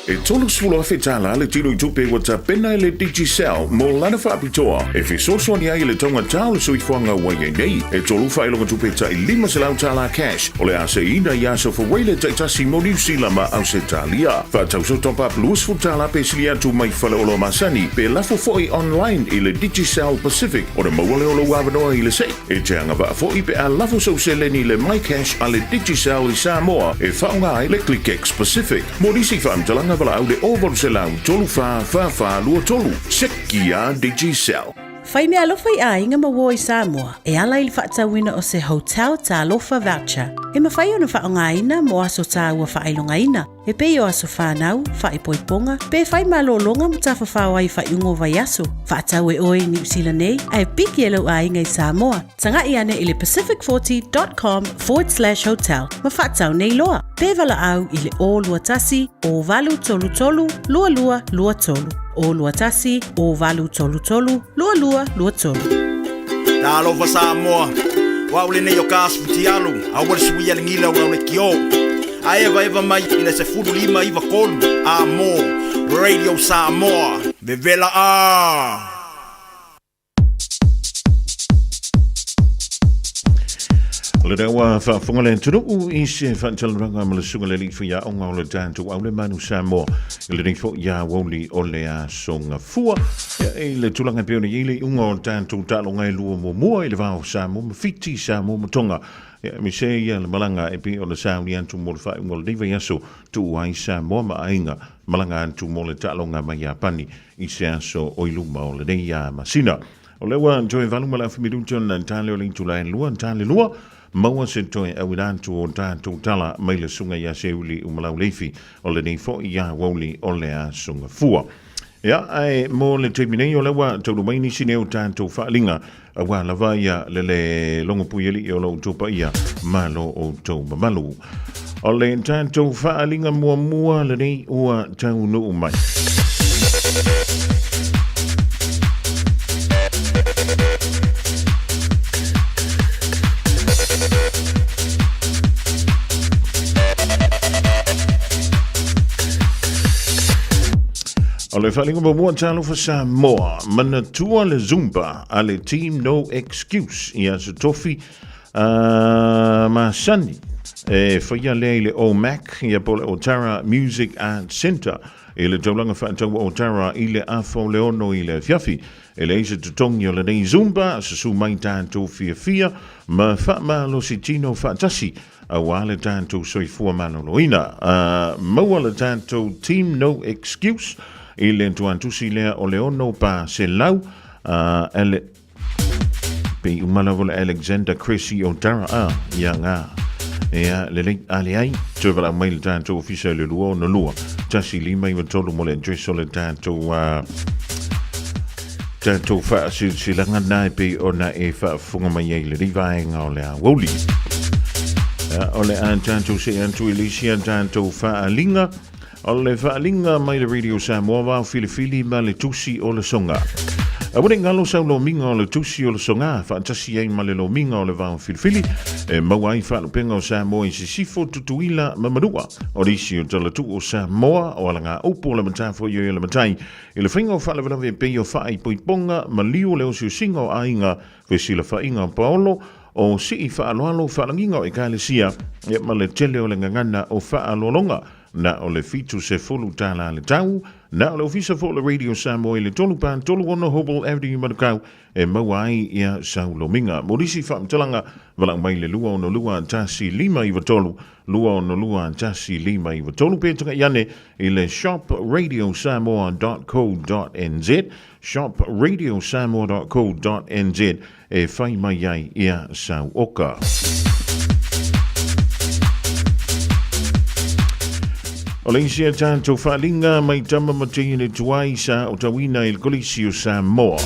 E 30,000 tala le tino i tupe ua tapena e le Digicel mo lana faapitoa e fesoasoani ai i le taugata o le soifuaga ua i ai nei. E tolu faailoga tupe tai 500 tala cash o le a seiina i aso Fawele taitasi mo Niu Sila ma Ausetalia. Faatausa top up 20 tala pe sili atu mai faleoloa masani pe lafo foi online i le Digicel Pacific ona maua lea o lou avanoa i le sei. E te agavaa foi pe a lafo sou seleni i le MyCash a le Digicel i Samoa e faaaoga ai le ClickX Pacific. Mo nisi faamatalaga valaau le 0800 34 44 23. Seki a Digicel. Fai meaalofa i aiga ma uo i Samoa e ala i le faatauina o se Hotel Talofa Voucher. E mafai ona faaaogaina mo aso tāua faailogaina, e pei o aso whānau, whaipoiponga, pe whai malōlōga ma tafafao ai faaiuga o vaiaso. Faatau e oe i Niu Sila nei, ae piki e lou aiga i Samoa. Taga'i ane i le pacific40.com forward slash hotel ma faatau nei loa. Pe valaau i le 021 0833 2223. 021 0833 2223. Talofa Samoa, o au lenei o ka asu fitialu, aua le suia le gila o lau lekiō. A evaeva mai i le 15 93 a mo Radio Samoa, vevela a! O le ua faafofoga le atunuu i se faatalanoaga ma le susuga le alii faiaoga o le tatou Aulemanu Samoa i lenei foi aoauli o le Aso Gafua. Ia, i le tulaga e pei ona i ai le iuga o le tatou taaloga e lua muamua i le va o Samoa ma Fiti, Samoa ma Tonga. Ia, aemaise ia le malaga e pei ona sauni atu mo le faaiuga o lenei vaiaso, tuu ai Samoa ma aiga malaga atu mo le taaloga mai Iapani i se aso o i luma o lenei masina. O lea ua toe 8 ma le afa minute ona tale o le itula e lua, tale lua, maua se toe auina atu o tatou tala mai le susuga ia Seuli Umalauleifi o lenei foi aoauli o le Aso Gafua. Ia, ae mo le taimi nei o lea ua taunuu mai nisi nei o tatou faaaliga aua lava ia le le logopuialii o lo outou paia ma lo outou mamalu. O le tatou faaaliga muamua lenei ua taunuu mai. O le faaaliga muamua talofa Samoa, manatua le Zumba a le Team No Excuse i Aso Tofi masani e faia lea i le OMAC ia po o le Otara Music Arts Centre i le taulaga faataua Otara i le afa o le 6 i le afiafi. E leai se totogi o lenei Zumba, susu mai tatou fiafia ma faamalosi tino faatasi aua le tatou soifua maloloina. Maua le tatou Team No Excuse i le tuatusi lea o le 600 ele pei uma lava le Alexander Cressy o Tara a ia ngā ia lelei a leai toe valaau mai le tatou ofisa i le 262 1593 mo le address o le tatou tatou faasilasilaga na e pei ona e faafofoga mai ai i lenei vaega o le aoauli. O le a tatou see atu i le isi a tatou faaaliga. O le faaaliga mai le Radio Samoa vao filifili ma le tusi o le soga. Aua ne i galo sau lomiga o le tusi o le soga faatasi ai ma le lomiga o le vao filifili e maua ai faalupega o Samoa i Sisifo, Tutuila ma Manua. O nisi o talatuu o Samoa o alagaupu o le matafoioi o le matai i le faiga o faalavelave e pei o faaipoipoga, maliu o le osiosiga o aiga, fesilafaiga o paolo, o sii faaaloalo, faalagiga o ekalesia, ia ma le tele o le gagana o faaaloaloga. Na o le $70 le tau, na o le ofisa foi o le Radio Samoa i le 3 4 3 6 Hobble Avenue Manukau e maua ai ia sau lomiga. Mo nisi faamatalaga, valaau mai i le 262 1593, 262 1593 pe tagai ane i le shopradiosamoa.co.nz, shopradiosamoa.co.nz e whai mai ai ia sau oka. O le isi a tātou faaaliga mai tama ma teine tuai sa o tauina i le Kolisi o Samoa.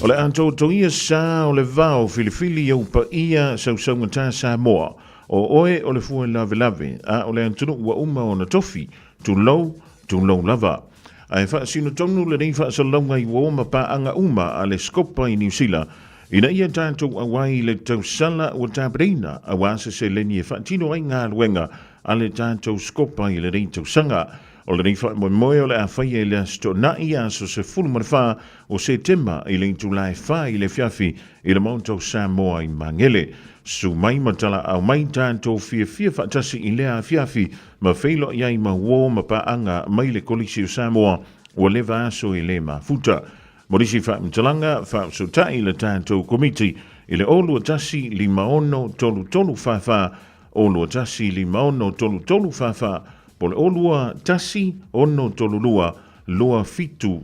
O le atoatoia sa o le vao filifili au paia sausaugata Samoa. O oe o le fua lavelave, a o le atunuu ua uma ona tofi, tulou, tulou lava. Ae faasino tonu lenei faasalalauga i uo ma paaga uma a le Scopa i Niu Sila, ina ia tatou auai i le tausala ua tapenaina aua se seleni e faatino ai galuega a le tatou Scopa i lenei tausaga. O lenei faamoemoe o le a faia i le Aso Toonai, aso 14 o Setema i le itula e 4 i le afiafi i le Maota o Samoa i Magele. Susu mai ma talaau mai tatou fiafia faatasi i lea afiafi ma feiloai ai ma uo ma paaga mai le Kolisi o Samoa ua leva aso e le mafuta. Mo nisi faamatalaga, faafesootai le tatou Komiti i le 021 56 33 44, 021 56 33 44, po o le 021 632 27,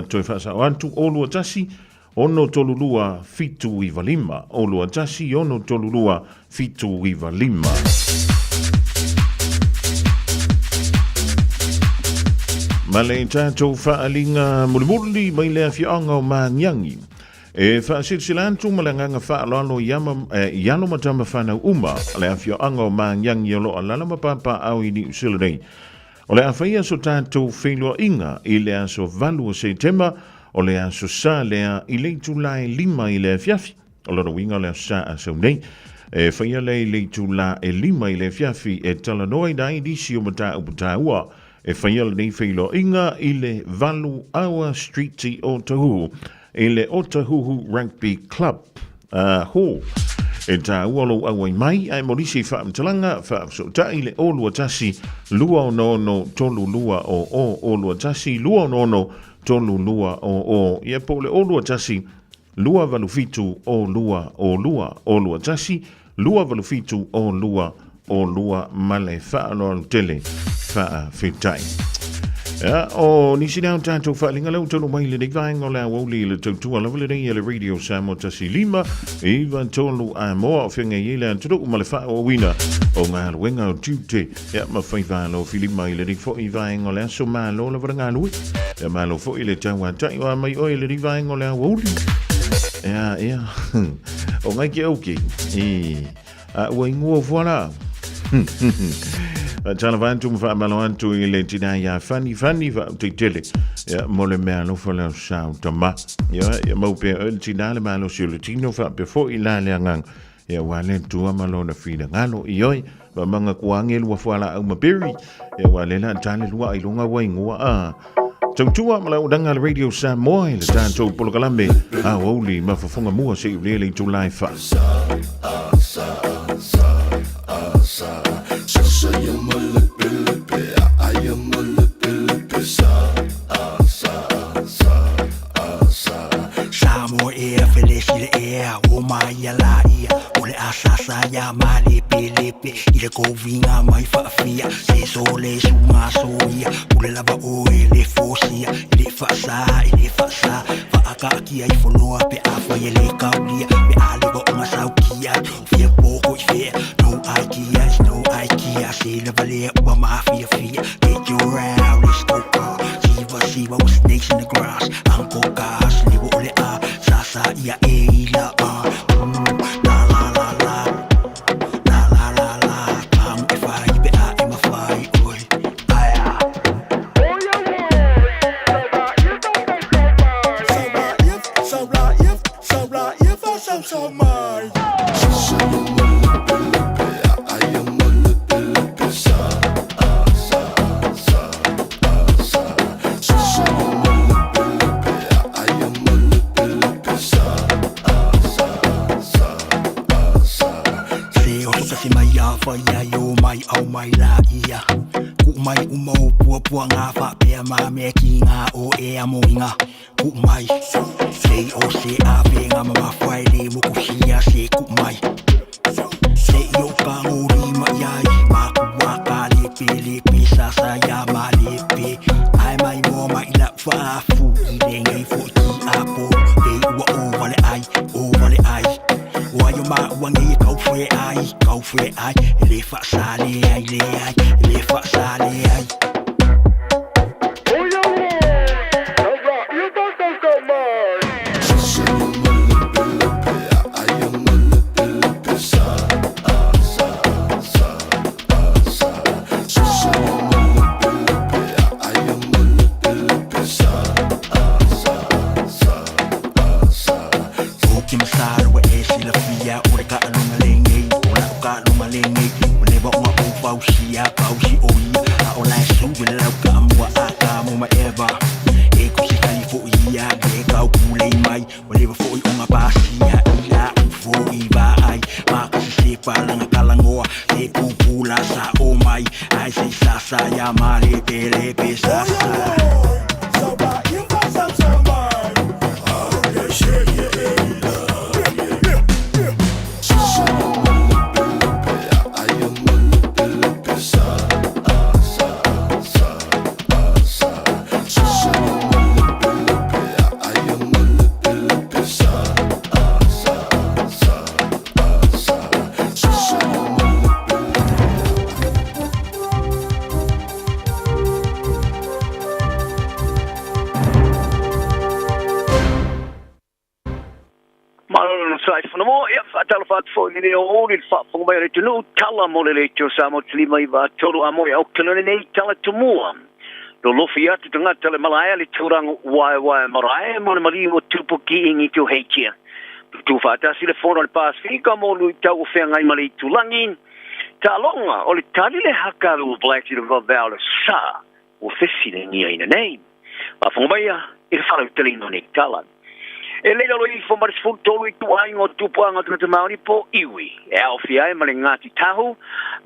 toe faasao atu, 021 632 795. 0 21 632 795. Ma le tatou faaaliga mulimuli mai le afioaga o Magiagi. E faasilasila atu ma le agaga faaaloalo i ama, i alo ma tama fanau uma a le afioaga o Magiagi o lo o alaala ma papaaao i Niu Sila nei. O le a faia so tatou feiloaiga i le aso 8 o Setema, o le aso Sa lea i le itula e 5 i le afiafi. O lona uiga o le aso Sa a sau nei. E faia lea i le itula e 5 i le afiafi e talanoaina ai nisi o mataupu taua. E faia lenei feiloaiga i le 8 Hour Street o Otahuhu i le Otahuhu Rugby Club Hall. E tāua lou auai mai ae mo nisi faamatalaga, faafesootai le 021 266 3200, 021 266 3200, ia po o le 021 287 0202, 021 287 0202 ma le faaaloalo tele faafetai. Ia, o nisi lea o tatou faaaliga lea ua taunuu mai i lenei vaega o le aoauli i le tautua lava lenei a le Radio Samoa 15 93 Amoa o feagai ai le atunuu ma le faaauauina o galuega o tiute ia, ma faiva alofilima i lenei foi vaega o le aso. Malo lava le galue. Ia, malo foi le tauatai o a mai oe i lenei vaega o le aoauli. Ia, ia. O ngai ke auki. I, a ua ingua fua la. Tala atu ma faamalo atu i le tina ia Fani Fani faautitele. Ia, mo le mea alofa lea o sao tama. Ia, ia mau pea oe le tina le malosi o le tino faapea foi la le agaga. Ia, ua le tua ma lona finagalo i oi. Maga kuange lua fualaau ma berry. Ia ua le la tale lua ai lunga ua ingua a. Tautua ma lau danga le Radio Samoa i le tatou polokalame a ouli ma fofoga mua se i le le itula e fa. Samoa ea felesi le ea o mai ia la ia o le asasa ia malepe lepe i le kovinga mai faafia se so le suga soia pule lava oe le fosia i le faasa i le faasa faakaakia i foloa pe afai e le kaulia pe alewa o gasaukia fia poko i fea no idea is no idea se lava lea ua mafiafia get your round let's go siva siva with snakes in the grass uncle gas lewa o le a sa sa ia e ila a la la la la la la la la tamu e fai pe a e mafai oi aia. Se oso kasi mai a whai ai o mai au mai la ia Ku mai uma o puapua ngā whapea mā mea ki ngā o e amo i ngā Ku mai Se o se a ve ngā mama whai le mokuhia se ku mai Se i o ka ngori mai ai mā ku wā ka lepe lepe sa sa ia mā lepe Ai mai moa mai la whaafu i le ngei fo i ki a po Te ua o wale ai, o wale ai O ai o mā ua ngei e kau whai ai, kau whai ai E le whaasa le ai le ai, e le whaasa le ai. O ki masaro e silafia o le kaalunga lenei o lau kaalunga lenei o le vaoga o fausia pausi o ia a o lae su i le lau kaamua a ka mo ma eva e kusikali foʻi ia le kaupulei mai o leva foʻi o gapasia i la ufoʻi vaai makasese palaga kalagoa se pupula sa o mai ai sei sasa ia malepelepe sasa. Faatalofa atu foi i lenei aoauli i le faafofoga mai o le atunuu, tala mo le Leitio Samoa 593 a moe aukele lenei tala tumua. Lolofi atu tagata le malaea le tulaga waewae marae ma le maliu o Tupu Kiingi Tuheitia. Tutu faatasi le fono a le Pasefika mo luitau o feagai ma le itulagi. Taaloga o le tali le haka a le All Blacks i le vavea o le sa ua fesilegiaina nei. Faafofoga maia i le faalauteleina o nei tala. E lei lalo ifo ma le 13 ituaiga o tupuaga o tagata Māori po iwi, e aofia ai ma le Ngāti Tahu,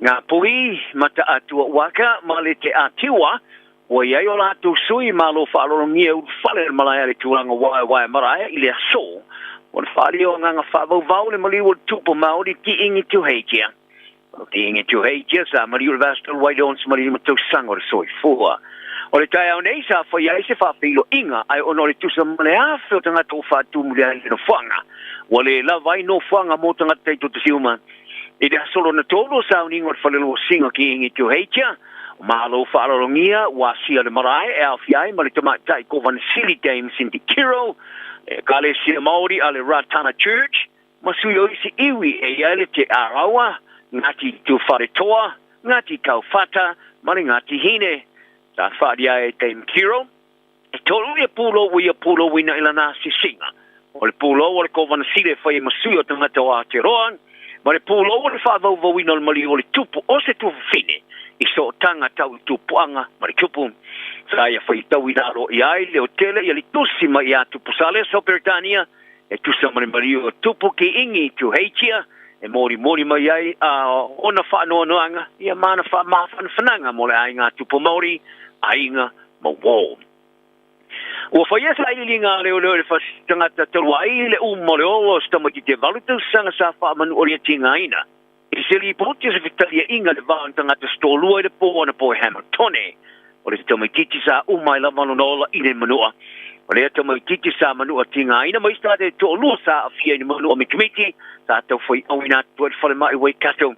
Ngā Puhi, Mataatua Waka ma le Te Ātiwa, ua i ai o latou sui malo faaaloalogia e ulufale le malae a le tulaga waewae marae i le aso o le faaalia o agaga faavauvau le maliu o le tupu Māori Kiingi Tuheitia. O te inge Tuheitia sa maliu le Vastal White Ons ma le 5 tausaga o le soifua. O le taeao nei sa fai ai se faafeiloaiga ae ona o le tusa ma le afe o tagata ua faatumulia ai le nofoaga, ua le lava ai nofoaga mo tagata taitoatasi uma. I le aso lona tolu o sauniga o le falelosiga ki Ingi Tuheitia, o Malo Faaaloalogia ua asia le marae e aofia ai ma le tamaitai Kovanisili Dame Cindy Kiro, le Ekalesia Maori a le Ratana Church, Ma sui o isi iwi e i ai le Te Arawa, Ngāti Tūwharetoa, Ngāti Kauwhata ma le Ngāti Hine. Sa whaaria e Dame Kiro, e tolu ia pūlou o ia pūlou ina i lana asiasiga. O le pūlou o le Kovana Sile e whai e ma sui o tangata o Aotearoa, ma le pūlou o le whaavauvauina o le maliu o le tupu o se tuafafine i sootanga tau i tupuaga ma le tupu. Sa ia whaitau i lalo i ai le hotele ia le tusi mai ia Tupu Sales o Peretania E tusa ma le maliu o Tupu ki Ingi Tuheitia e molimoli mai ai a ona faanoanoaga ia ma ana faamafanafanaga mo le aiga Tupu Maori, aiga ma uo. Ua faia sailiiliga a leoleo i le fasi tagata talu ai le uma o le ola o se tamaitiiti e 8 tausaga sa faamanualia tigaina I se lipoti o se fetaliaiga i le va o ni tagata se toalua i le pō anapo e Hamiltone, o le tamaitiiti sa uma ai lava lona ola i le manua. O lea tamaitiiti sa manua tigaina ma isi tagata e toalua sa aafia i le manua mitimiti sa taufai auina atu ai le falemai Waikato.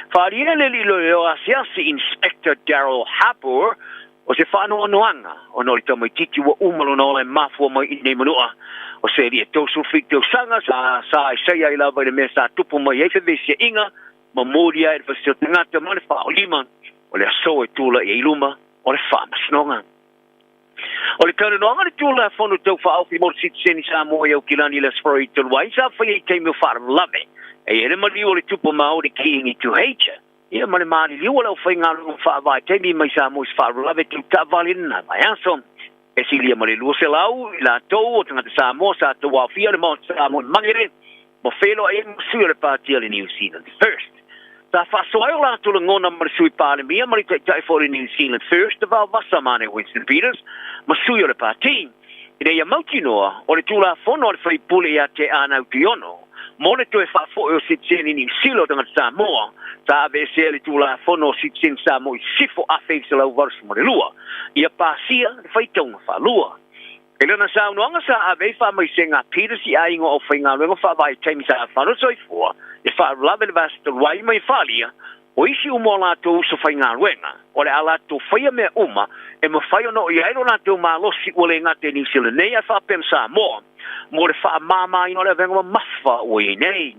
Faaalia le alii loeo asiasi Inspector Daryl Harbour O se faanoanoaga ona o le tamaitiiti ua uma lona ola e mafua mai i nei manua. O se alii e 37 tausaga sa sa isaia ai lava i le mea sa tupu mai ai fevesiaiga ma molia ai le fasio tagata ma le faaolima o le aso e tulai ai i luma o le faamasinoga. O le talanoaga i le Tulafono Tau Faaofi mo le Sitiseni Samoa i Aukilani i le Aso Faraile talu ai sa faia i taimi o faalavelave e i ai le maliu o le Tupu Maori Kiingi Tuheitia Ia ma le maliliu o le aufaigaluega faavaitaimi mai Samoa i se faalavelave tau taavale i lena vaiaso. E silia ma le 200 i latou o tagata Samoa sa tauaofia le Maota Samoa i Mangere ma feiloai ai ma sui o le Pāti a le New Zealand First. Sa faasoa ai o latou lagona ma le Sui Palemia ma le Taitai foi o le New Zealand First Vaovasa Mane Winston Peters ma sui o le Pāti. Ina ia mautinoa o le Tulafono a le Faipule ia Te Anau Tuiono mo le toe faafoi o sitiseni Niu Sila o tagata Samoa, sa aveesea le Tulafono o Sitiseni Samoa i Sisifo 1982, ia pasia le faitauga faalua. I lana saunoaga sa ave ai faamaisega a Peters i aiga o aufaigaluega faavae i taimi sa fano soifua e faalavelave le vasa talu ai mai Falia O isi uma o latou uso faigaluega, o le a latou faia mea uma e mafai ona oo i ai lo latou malosi ua le gata i Niu Sila nei ae faapea ma Samoa mo le faamamaina o le avega mamafa ua i ai nei.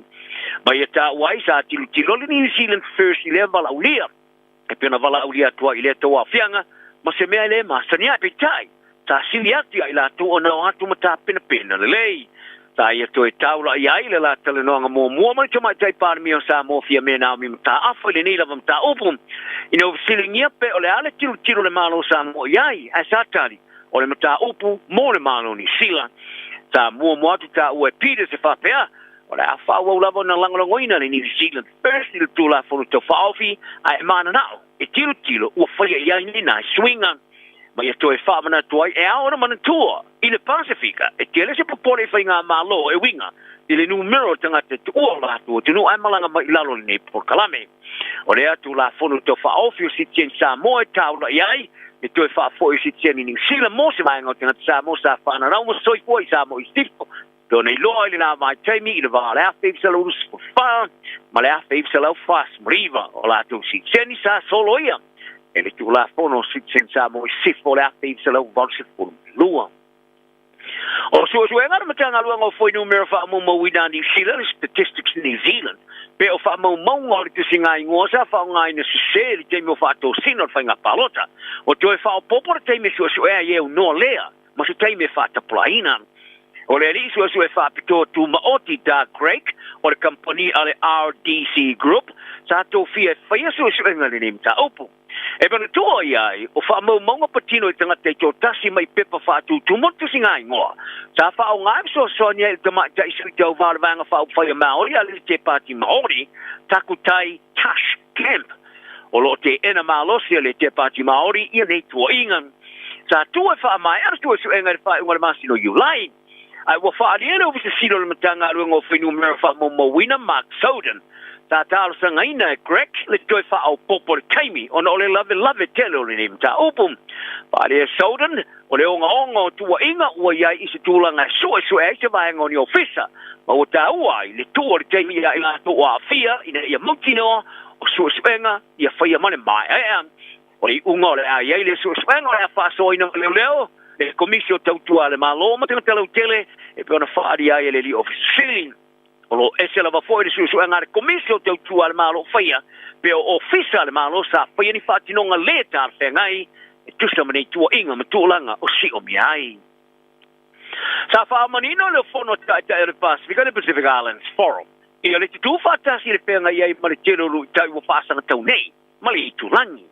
Ma ia taua ai, sa tilotilo le New Zealand First i lea valaaulia, e pei ona valaaulia atu ai i lea tauaofiaga ma se mea e le masani ai. Peitai, Sa sili atu ia i latou ona o atu ma tapenapena lelei. Sa ia toe taula'i ai le la talanoaga muamua ma le Tamaitai Palemia o Samoa Fiame Naomi Mataafa i lenei lava mataupu. Ina ua fesiligia pe o le a le tilotilo le Malo o Samoa i ai, ae sa tali, o le mataupu mo le Malo o Niu Sila. Sa muamua atu taua e Peters e faapea, o le a faaauau lava ona lagolagoina le New Zealand First i le Tulafono Tau Faaofi, ae mananao e tilotilo ua faia i ai ni nai suiga. Ma ia toe faamanatu ai, e ao ona manatua, i le Pasefika, e tele se popole i faigamalo e uiga i le numera o tagata e tuua o latou atunuu ae malaga mai i lalo o lenei polokalame. O lea Tulafono Tau Faaofi o Sitiseni Samoa e taula'i ai le toe faafoi o sitiseni Niu Sila mo se vaega o tagata Samoa sa fananau ma soifua i Samoa i Sisifo pei ona iloa i le la vaitaimi i le va o le 1924 ma le 1949 o latou sitiseni sa soloia e le Tulafono o Sitiseni Samoa i Sisifo o le 1982. O suesuega a le Matagaluega o Fuainumera Faamaumauina a Niu Sila, le Statistics New Zealand, pe o faamaumauga o le tusiga-igoa sa faaaogaina sese i le taimi o faatosina o le faiga palota. Ua toe faaopoopo le taimi e suesue ai e aunoa lea ma se taimi e faatapulaaina. O le alii suesue faapitoa tumaoti Doug Craik o le kamupani a le RDC Group sa tofia e faia suesuega i lenei mataupu. E manatua i ai, o faamaumauga patino i tagata i toatasi mai pepa faatutumu o le tusiga-igoa, sa faaaoga e fesoasoani ai i le tamaitai sui tauva o le Vaega Faaupufai a Maori a le Te Pāti Maori, Takutai Tash Kemp. O lo o teena malosi a le Te Pāti Maori ia nei tuuaiga. Sa tuu e faamaea le suesuega i le faaiuga o le masina o Iulai. Ae ua faaalia le Ofisa Sili o le Matagaluega o Fuainumera Faamaumauina, Mark Soden, sa talosagaina e Grech le toe faaopoopo o le taimi ona o le lavelave tele o lenei mataupu. Faaalia e Soden, o le ogaoga o tuuaiga ua i ai i se tulaga e suesue ai se vaega o ni ofisa, ma ua taua ai le tuu o le taimi ia i latou o aafia ina ia mautinoa o suesuega ia faia ma le maeaea. O le iuga o le a i ai le suesuega o le a faasoaina ma leoleo le Komisi o Tautua a le Malo ma tagata lautele e pei ona faaalia ai e le Alii Ofisa Sili. O lo o ese lava foi le suesuega a le Komisi o Tautua a le Malo faia pe o Ofisa a le Malo sa faia ni faatinoga le talafeagai e tusa ma nei tuuaiga ma tulaga o siomia ai. Sa faamanino le Fono Taitai o le Pasefika, le Pacific Islands Forum, ia le tutū faatasi i le feagai ai ma le tele o luitau ua faasagatau nei ma le itulagi.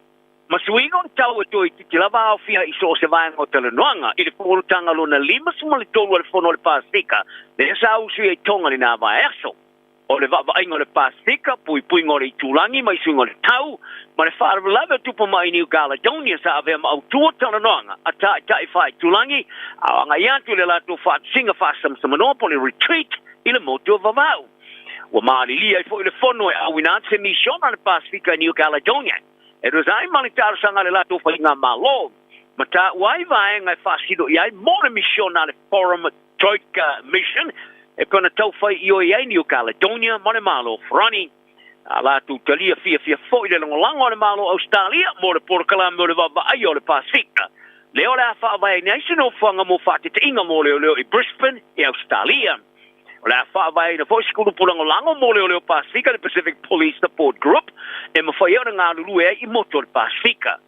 Ma suiga o le tau e toe itiiti lava aofia i so o se vaega o talanoaga i le fonotaga lona 53 a le Fono a le Pasefika, lea sa usu i ai Tonga i lena vaiaso. O le vaavaaiga o le Pasefika, puipuiga o le itulagi mai suiga o le tau, ma le faalavelave o tupu mai New Caledonia sa avea ma autu o talanoaga a taitai faaitulagi a o agai atu i le latou faatasiga faasamsamanoa po o le retreat i le motu o Vavau. Ua malilie ai foi le fono e auina atu se misiona a le Pasefika i New Caledonia e tusa ai ma le talosaga a le latou faigamalo ma taua ai vaega e faasino i ai mo le misiona a le Forum Troika Mission e pei ona taufai ioe ai New Caledonia ma le Malo o Farani. A latou talia fiafia foi le lagolago a le Malo o Ausetalia mo le polokalame o le vaavaaia o le Pasefika, lea o le a faavaeina ai se nofoaga mo faateteiga mo leoleo i Brisbane i Ausetalia. O le a faavaeina foi se kulupu lagolago mo leoleo Pasefika, le Pacific Police Support Group, e mafai ai ona galulue ai i motu o le Pasefika.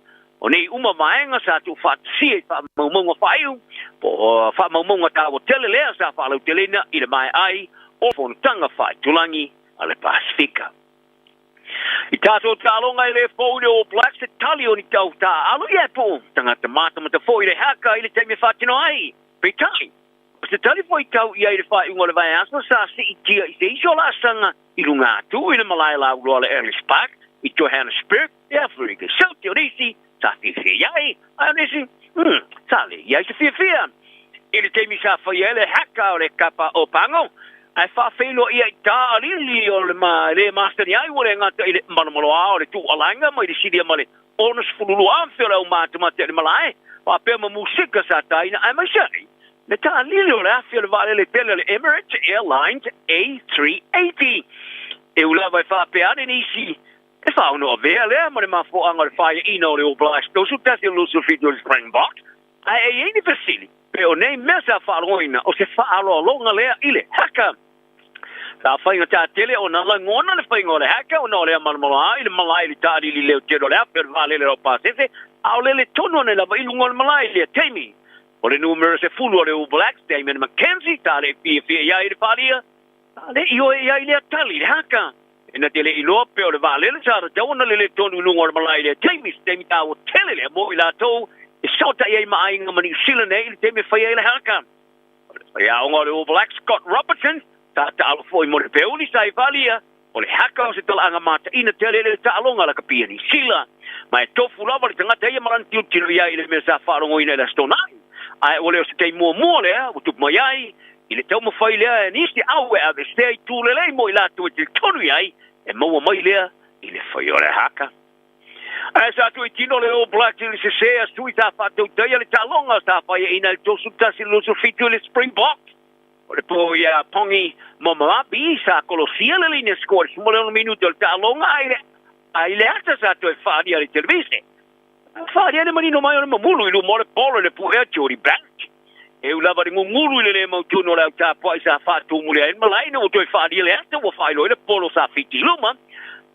O nei uma vaega sa tuufaatasia i faamaumauga faaiu po o faamaumauga taua tele lea sa faalauteleina i le maea ai o fonotaga faaitulagi a le Pasefika. I tātou taaloga e le fou i le All Blacks te tali o ni tau taaalo ia e po tagata matamata foi i le haka i le taimi e faatino ai. Peitai, o se tali foi tau i ai i le faaiuga o le vaiaso sa siitia i se isi o laasaga i luga atu i le malae lauloa le Ellis Park i Johannesburg i Aferika Saute o nisi sa fiafia i ai, ae o nisi, sa le i ai se fiafia. I le taimi sa faia ai le haka o le kapa o Pango, ae faafeiloai i taalili o le le masani ai ua le gata i le malomaloa o le tuualaga mai le silia ma le 62,000 o le au matamata i le malae, faapea ma musika sa taina aemaise ai le taalili o le afi o le vaalele tele o le Emirates Airlines A380. E ui lava e faapea ane nisi, e faaono avea lea ma le mafuaaga o le faiaina o le All Blacks 31-27 o le Springboks, ae e i ai ni fesili pe o nei mea sa faalogoina o se faaaloaloga lea i le haka. Sa faigata tele ona lagona le faiga o le haka ona o lea malomaloa i le malae i le taalili leo tele o le afe o le vaalele o pasese, a o lele tonu ane lava i luga o le malae i lea taimi. O le numera 10 o le All Blacks, Damian McKenzie, sa le fiafia i ai i le faaalia, sa le ioe i ai lea tali i le haka. E na te le iloa pe o le vaalele sa tatau ona lele tonu i luga o le malae i lea taimi, se taimi taua tele lea mo i latou e sotai ai ma aiga ma Niu Sila nei i le taimi e fai ai le haka. O le faiaoga o le All Blacks, Scott Robertson, sa taalo foi mo le peuli sa i faaalia, o le haka o se talaaga mataina tele i le taaloga lakapi a Niu Sila. Ma e tofu lava le tagata ia ma lana tilotilo i ai i le mea sa faalogoina i le Aso Toonai. Ae ua le o se taimi muamua lea ua tupu mai ai i le taumafai lea e nisi au e avesea i tu lelei mo i latou e tilotonu i ai e maua mai lea i le fai o le haka. Ae sa tuitino le All Blacks i le sesē a sui sa faatautaia le taaloga sa faiaina i le 31-27 i le Springboks. O le po ia Pongi Momarabi sa kolosia le line score i le 16 minute o le taaloga a i le ata sa toe faaalia i le televise. Faaalia le manino mai o le mamulu i luma o le polo i le puea Jordie Barrett. E ui lava i le gugulu i le le mautonu o le au tapuai sa faatumulia ai le malae ina ua toe faaalia le ata ua faailoa ai le polo sa fiti i luma.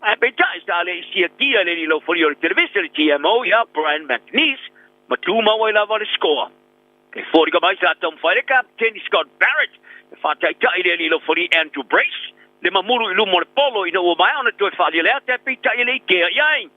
Ae peitai, sa le i siakia e le alii laufalia o le televisa le TMO ia Brian McNeice ma tumau ai lava le score. E foliga mai sa taumafai le Kapeteni Scott Barrett e faataitai i le alii laufalia Andrew Brace le mamulu i luma o le polo ina ua maea ona toe faaalia le ata ae peitai e le i kea i ai.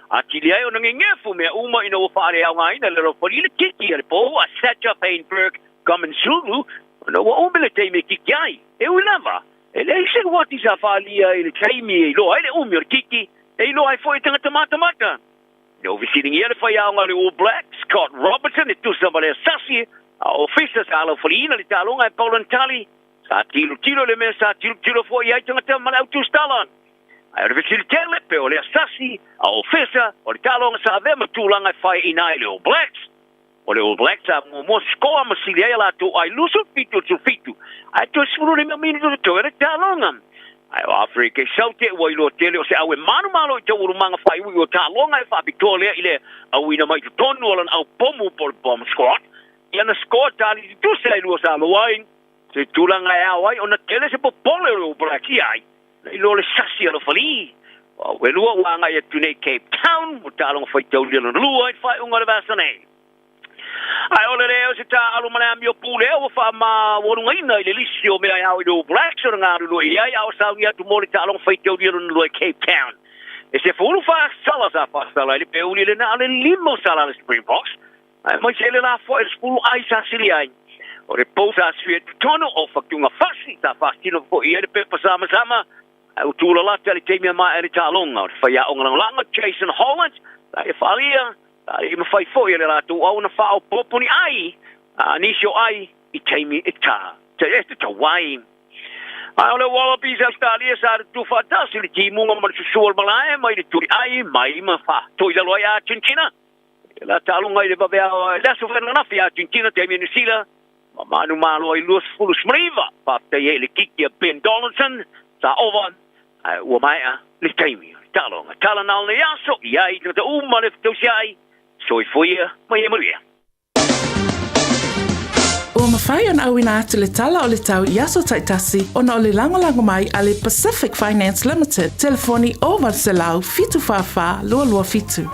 Atili ai ona gegefu mea uma ina ua faaleaogaina le laufali i le kiki a le pou a Sacha Feinberg Gomin-Zulu ona ua umi le taimi e kiki ai. E ui lava, e leai se uati sa faaalia i le taimi e iloa ai le umi o le kiki, e iloa ai foi e tagata matamata. Ina ua fesiligia le faiaoga a le All Blacks, Scott Robertson, e tusa ma le asasi a ofisa sa laufaliina le taaloga e Paul Ntali, sa tilotilo i le mea sa tilotilo foi i ai tagata ma le au tusitala. Ae o le fesili tele, pe o le asasi a ofisa o le taaloga sa avea ma tulaga e fai ina ai le All Blacks. O le All Blacks sa muamua sikoa ma sili ai a latou ai 27 i le 17, ae toe 15 minute o totoe le taaloga. Ae o Afrika i Saute ua iloa tele o se au e manumalo i taualumaga faaiuiu o taaloga e faapitoa lea i le auina mai totonu o lana au pomu po o le bomb squad i ana score tali tutusa e lua sa maua ai. Se tulaga e ao ai ona tele se popole o le All Blacks i ai Na iloa le sasi alofalii, o au elua ua agai atu nei i Cape Town mo taaloga faitaulia lona lua i le faaiuga o le vasa nei. Ae o le lē o se taaalo ma le amio pule ua faamaualugaina i le lisi o mea e ao i le All Blacks ona galulue i ai a o sauni atu mo le taaloga faitaulia lona lua i Cape Town. E 14 sala sa faasala ai le peuli le na o le lima o sala a le Springboks, aemaise le lafoai o le 10 ai sa sili ai. O le pou sa sui atu tonu o Fatuga Fasi sa faasino foi i ai le pepa samasama ae ua tulalata i le taimi a maea le taaloga. O le faiaoga lagolago Jason Holland sa ia faaalia sa le i mafai foi e le latou au ona faaopoopo ni ai a nisi o ai i taimi e ta e tatau ai. Ae o le Wallabies Ausetalia sa tutu faatasi le timuga ma le susu o le malae mai le tuli ai mai ma faatoilalo ai Argentina. E la taaloga i le vaveao i le aso ananafi a Argentina taimi e Niu Sila ma manumalo ai 29. Faafetai ai i le kiki a Ben Donaldson sa ova ae ua maea le taimi o le taaloga. Tala na o lenei aso i ai tagata uma le fetausiai. Soifua ia ma ia manuia. Ua mafai ona auina atu le tala o le tau i aso taitasi ona o le lagolago mai a le Pacific Finance Limited, telefoni 0800 744 227.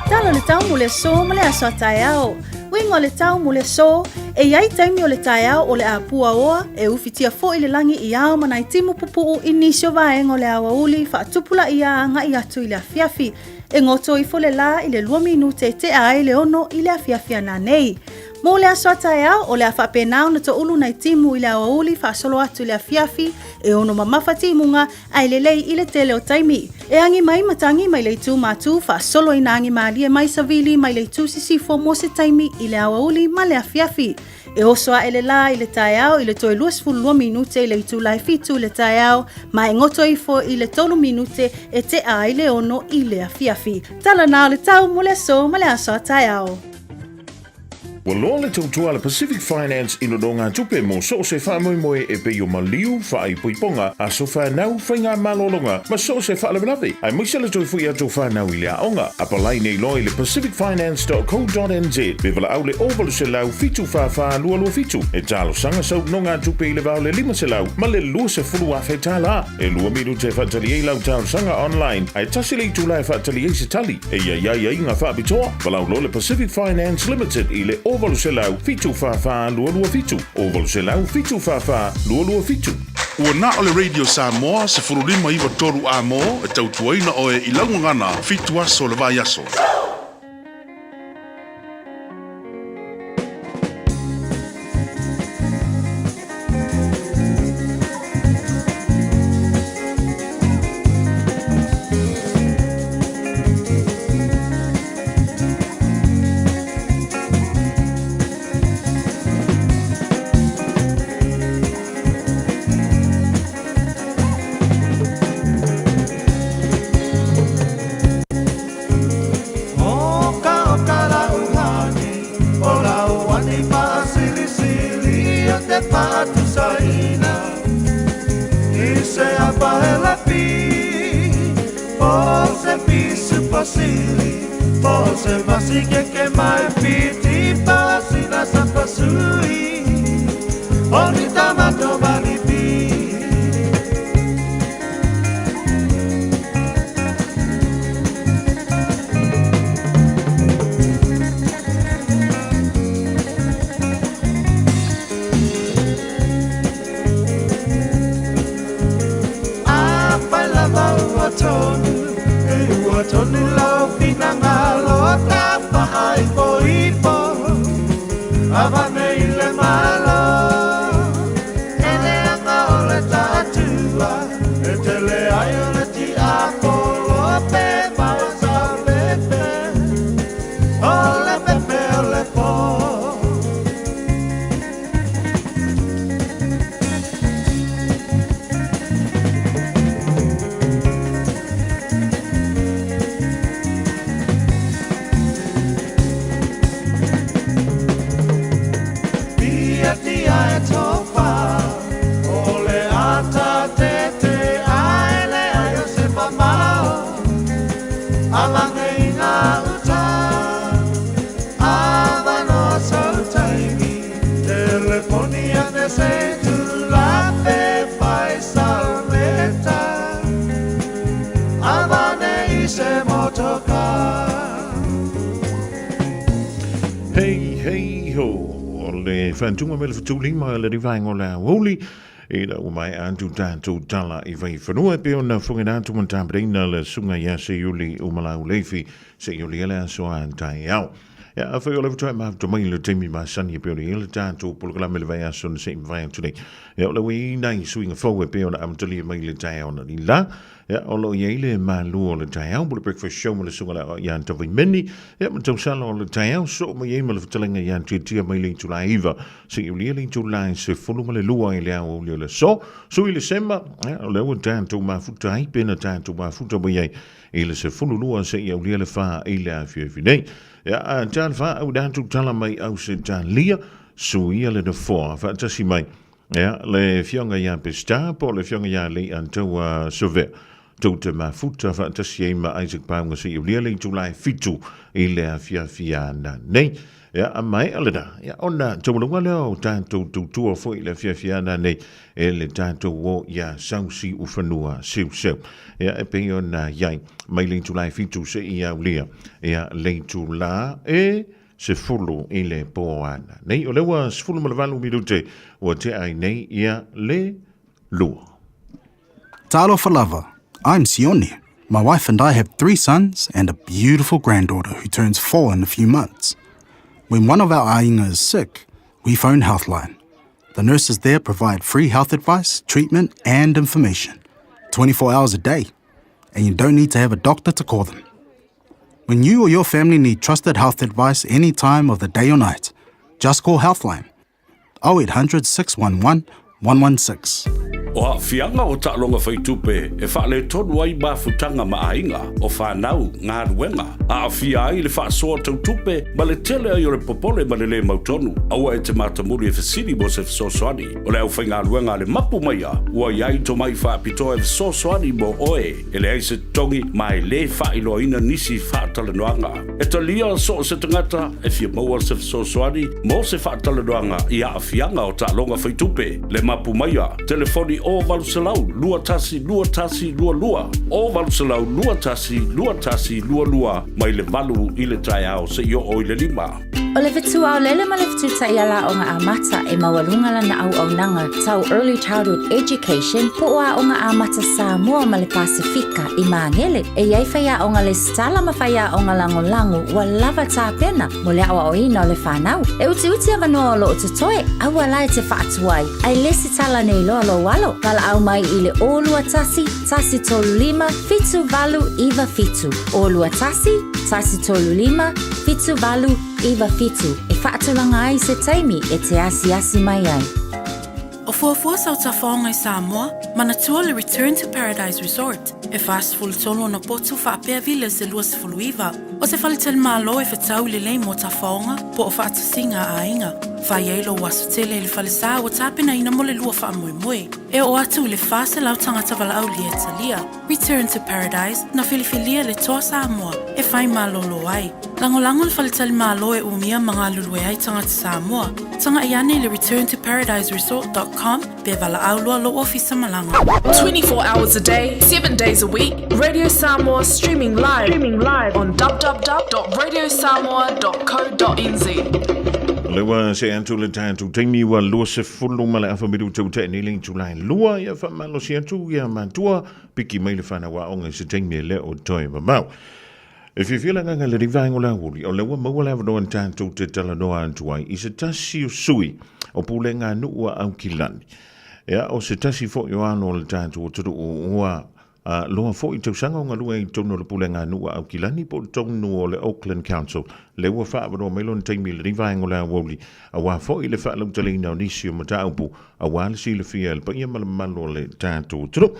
Tala o le tau mo le aso ma le aso a taeao. Uiga o le tau mo le aso, e i ai taimi o le taeao o le a puaoa, e ufitia foi le lagi i ao ma nai timu pupuu i nisi o vaega o le aoauli faatupulaia agai atu i le afiafi. E goto ifo le lā i le lua minute e tea ai le ono i le afiafi ana nei. Mo le aso a taeao, o le a faapena ona toulu nai timu i le aoauli faasolo atu i le afiafi, e ono mamafa timuga ae lelei i le tele o taimi. E agi mai matagi mai le itu matū faasolo i nā agi mālie mai savili mai le itu sisifo mo se taimi i le aoauli ma le afiafi. E oso aʻe le lā i le taeao i le toe 22 minute i le itula e fitu i le taeao, ma e goto ifo i le tolu minute e tea ai le ono i le afiafi. Tala na o le tau mo le aso ma le aso a taeao. Ua loa le tautua a le Pacific Finance i nonogatupe mo so o se faamoemoe e pei o maliu, faaipoipoga, aso fanau, faigamalologa ma so o se faalavelave, aemaise le toe foi atu o fanau i le aoga. Apalai nei loa i le pacificfinance.co.nz pe valaau le 0800 744 227 e talosaga sau nonogatupe i le va o le 500 ma le 20,000 tala. E lua minute e faatali ai lau talosaga online, ae tasi le itula e faatali ai se tali. E i ai aiaiga faapitoa, valaau loa le Pacific Finance Limited i le 0800 744 227, 0800 744 227. Ua na o le Radio Samoa 15 9 3 A mo e tautuaina oe i lau gagana fitu aso o le vaiaso. sili Po se masi ke ke mai piti Pa sina sa pasui O ni tamato malipi. Afai lava ua tonu, e ua tonu lau finagalo Tafaaipoipo, avane i le Malo. E leaga o le taatua, e tele ai o le tiapolo pe ma o sa lepe, o le pepe o le po. Pia tia e tofa, o le ata te te ae le ai o se mamao, a mange i ngā uta, a vanoa sau taimi, telefoni ane se tula fe fai salmeta, a vane i se motoka. Hei, hei, ho! O le faatuga mai le fetulima le rivaenga o le aoauli ina ua maea atu tatou tala i vaifanua e pei ona fofogaina atu ma tapenaina le susuga ia Seiuli Umalau Leifi seia le aso a taeao. Ia, afai o le faatoa e mafuta mai le taimi masani e pei ona i ai le tatou polokalame i le vaiaso na se i mavae atu nei. Ia, o le ua i ai nai suiga fou e pei ona amatalia mai le taeao analeila. Ia, o lo o i ai le malu o le taeao mo le breakfast show ma le susuga lea ia Tavaimeni. Ia, ma tausala o le taeao soo mai ai ma le fetalaiga ia Tiatia mai le itula e 9 seia ulia le itula e 12 i le aoauli o le aso. Sui le sema, ia, o lea ua tatou mafuta ai pe na tatou mafuta mai ai i le 12 seia ulia le 4 i le afiafi nei. Ia, a talofa au i le atu tala mai Ausetalia, suia le nofoa faatasi mai. Ia, le Afioga ia Peseta po o le Afioga ia Lei'ataua Savea, tou te mafuta faatasi ai ma Isaac Paunga seia ulia le itula e 7 i le afiafi ana nei. Ia, a maea lena, ia, ona taualuga lea o tatou tautua foi i le afiafi ana nei e le tatou o ia Sausiufanua Seuseu. Ia, e pei ona i ai mai le itula e 7 seia ulia, ia, le itula e 10 i le po ana nei. O lea ua 18 minute ua tea ai nei ia le 2. Talofa lava, I'm Sione. My wife and I have three sons and a beautiful granddaughter who turns four in a few months. When one of our aiga is sick, we phone Healthline. The nurses there provide free health advice, treatment, and information 24 hours a day. And you don't need to have a doctor to call them. When you or your family need trusted health advice any time of the day or night, just call Healthline 0800 611 116. O aafiaga o taaloga faitupe e faaletonu ai mafutaga ma aiga, o fanau, galuega, aafia ai le faasoa tau tupe ma le tele ai o le popole ma le lē mautonu. Aua e te matamuli e fesili mo se fesoasoani. O le aufaigaluega a le Mapu Maia ua i ai tomai faapitoa e fesoasoani mo oe. E leai se totogi ma e lē faailoaina nisi faatalanoaga. E talia so o se tagata e fia maua se fesoasoani mo se faatalanoaga i aafiaga o taaloga faitupe. Le Mapu Maia, telefoni o 800 21 21 22, o 800 21 21 22, mai le 8 i le taeao seia oo i le 5. O le fetu aolele ma le fetu taiala aoga amata e maualuga lana auaunaga tau Early Childhood Education po o Aoga Amata Samoa ma le Pasefika i Magele. E i ai faiaoga lesitala ma faiaoga lagolago ua lava tapena mo le aoaoina o le fanau. E utiuti avanoa o lo o totoe, aua la e te faatuai, ae lesitala nei loa lou alo. Valaau mai i le 021 135 7897, 021 135 7897 e faatulaga ai se taimi e te asiasi mai ai. O fuafua sau tafaoga i Samoa, manatua le Return to Paradise Resort, e 43 ona potu faapea Villas e 29, o se faletalimalo e fetau lelei mo tafaoga po o faatasiga a aiga. Fai ai lou aso tele i le falesa ua tapenaina mo le lua faamoemoe. E oo atu i le 400 tagata valaaulia e talia. Return to Paradise, na filifilia le Toa Samoa e fai malolo ai. Lagolago le faletalimalo e umia ma galulue ai tagata Samoa. Tagai ane i le returntoparadiseresort.com pe valaau loa lou ofisa malaga. 24 hours a day, 7 days a week, Radio Samoa streaming live, streaming live on www.radiosamoa.co.nz. Le ua se atu le tatou taimi ua 20 ma le afa minuta ua tea nei le itula e lua ia faamalosi atu ia matua piki mai le whanau aoga i se taimi e le o toe mamao. E fiafia le agaga i lenei vaega o le aoauli, o lea ua maua le avanoa na tatou te talanoa atu ai i se tasi o sui o Pulega Nuu a Aukilani. Ia, o se tasi foi o alo o le tatou atunuu ua loa foi tausaga o galue ai i totonu o le Pulega Nuu a Aukilani po o totonu o le Auckland Council. Lea ua faaavanoa mai lona taimi i lenei vaega o le aoauli, aua foi le faalauteleina o nisi o mataupu aua le silafia e le paia ma le mamalu o le tatou atunuu.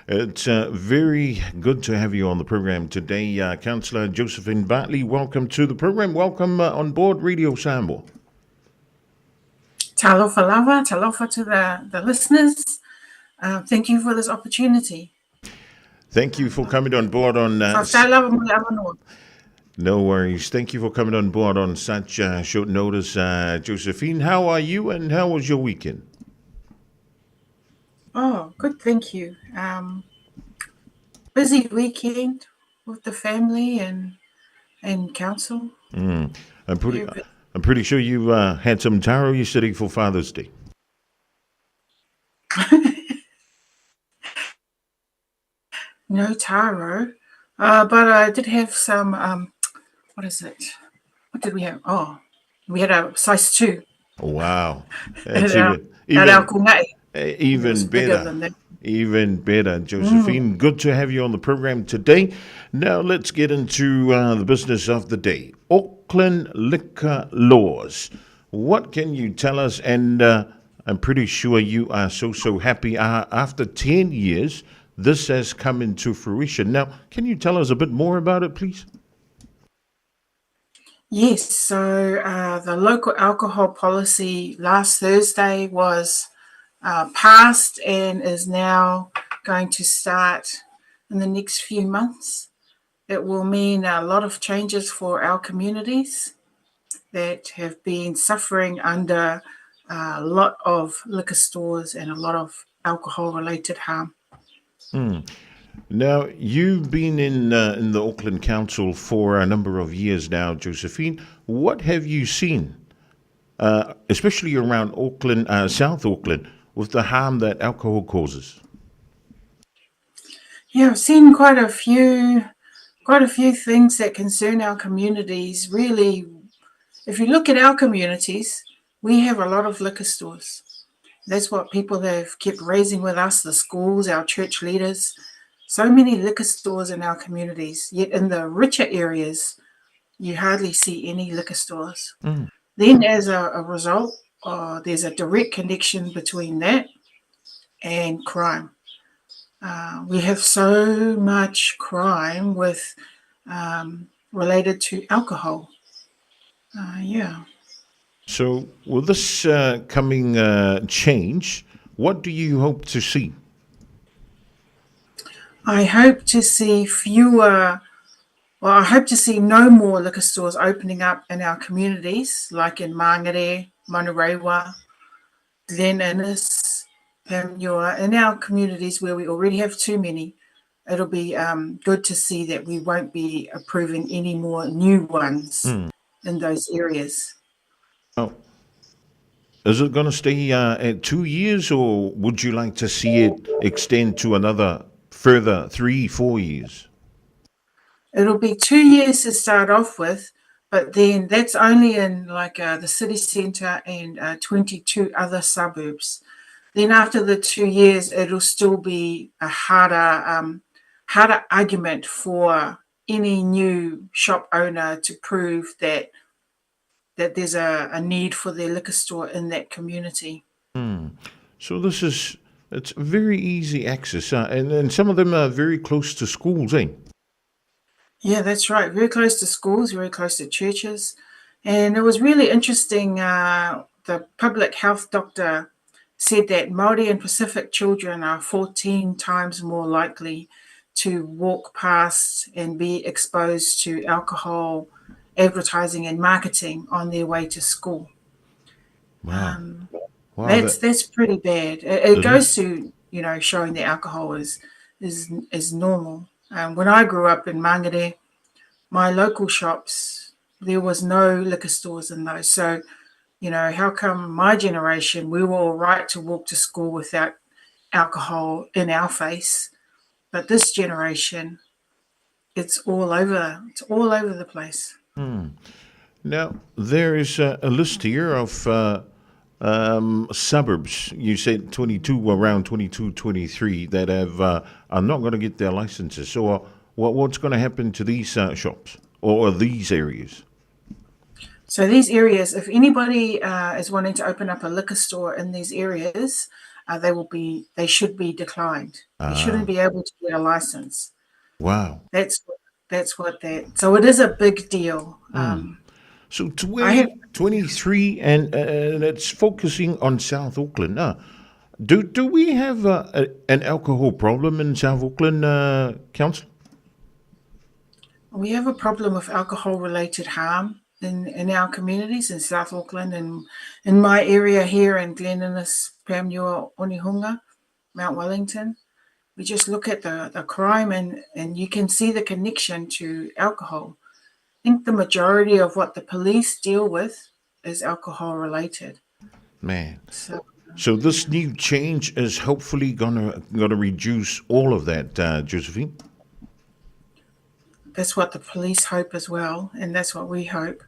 It's very good to have you on the program today, Councillor Josephine Bartley. Welcome to the program. Welcome on board Radio Samoa. Talofa lava, talofa to the listeners. Thank you for this opportunity. Thank you for coming on board on... No worries. Thank you for coming on board on such short notice, Josephine. How are you and how was your weekend? Oh, good, thank you. Busy weekend with the family and council. I'm pretty sure you had some taro yesterday for Father's Day. No taro, but I did have some, what is it? What did we have? Oh, we had a size 2. Wow. That's At our kunai. even It was bigger better. than that. Even better, Josephine. Good to have you on the program today. Now let's get into the business of the day. Auckland liquor laws. What can you tell us? And I'm pretty sure you are so, so happy. After 10 years, this has come into fruition. Now, can you tell us a bit more about it, please? Yes, so the local alcohol policy last Thursday was passed and is now going to start in the next few months. It will mean a lot of changes for our communities that have been suffering under a lot of liquor stores and a lot of alcohol-related harm. Now, you've been in the Auckland Council for a number of years now, Josephine. What have you seen, especially around Auckland, South Auckland, with the harm that alcohol causes? Yeah, I've seen quite a few things that concern our communities. Really, if you look at our communities, we have a lot of liquor stores. That's what people have kept raising with us, the schools, our church leaders. So many liquor stores in our communities, yet in the richer areas, you hardly see any liquor stores. Then as a result, there's a direct connection between that and crime. We have so much crime with related to alcohol. So with this coming change, what do you hope to see? I hope to see fewer, well, I hope to see no more liquor stores opening up in our communities, like in Mangere, Manurewa, Glen Innes, Panmure, in our communities where we already have too many. It'll be good to see that we won't be approving any more new ones in those areas. Oh. Is it going to stay at 2 years, or would you like to see it extend to another further 3-4 years? It'll be 2 years to start off with, but then that's only in the city centre and 22 other suburbs. Then after the 2 years, it'll still be a harder argument for any new shop owner to prove that there's a need for their liquor store in that community. So it's very easy access, and some of them are very close to schools? Yeah, that's right. Very close to schools, very close to churches. And it was really interesting The public health doctor said that Māori and Pacific children are 14 times more likely to walk past and be exposed to alcohol advertising and marketing on their way to school. Wow. Wow, That's that- that's pretty bad. It It goes is. to, you know, showing that alcohol is normal. When I grew up in Mangere, my local shops, there was no liquor stores in those. So, you know, how come my generation, we were all right to walk to school without alcohol in our face, but this generation, it's all over. It's all over the place. Now, there is a list here of suburbs. You said 22, around 22, 23, that have are not going to get their licenses. So what's going to happen to these shops or these areas? So these areas, if anybody is wanting to open up a liquor store in these areas, they should be declined. They shouldn't be able to get a license. Wow. So it is a big deal. So I have 23, and it's focusing on South Auckland. Do we have an alcohol problem in South Auckland, Council? We have a problem with alcohol-related harm in our communities in South Auckland and in my area here in Glen Innes, Panmure, Onehunga, Mount Wellington. We just look at the crime and you can see the connection to alcohol. I think the majority of what the police deal with is alcohol related. Man. So, So this new change is hopefully gonna reduce all of that, Josephine? That's what the police hope as well, and that's what we hope.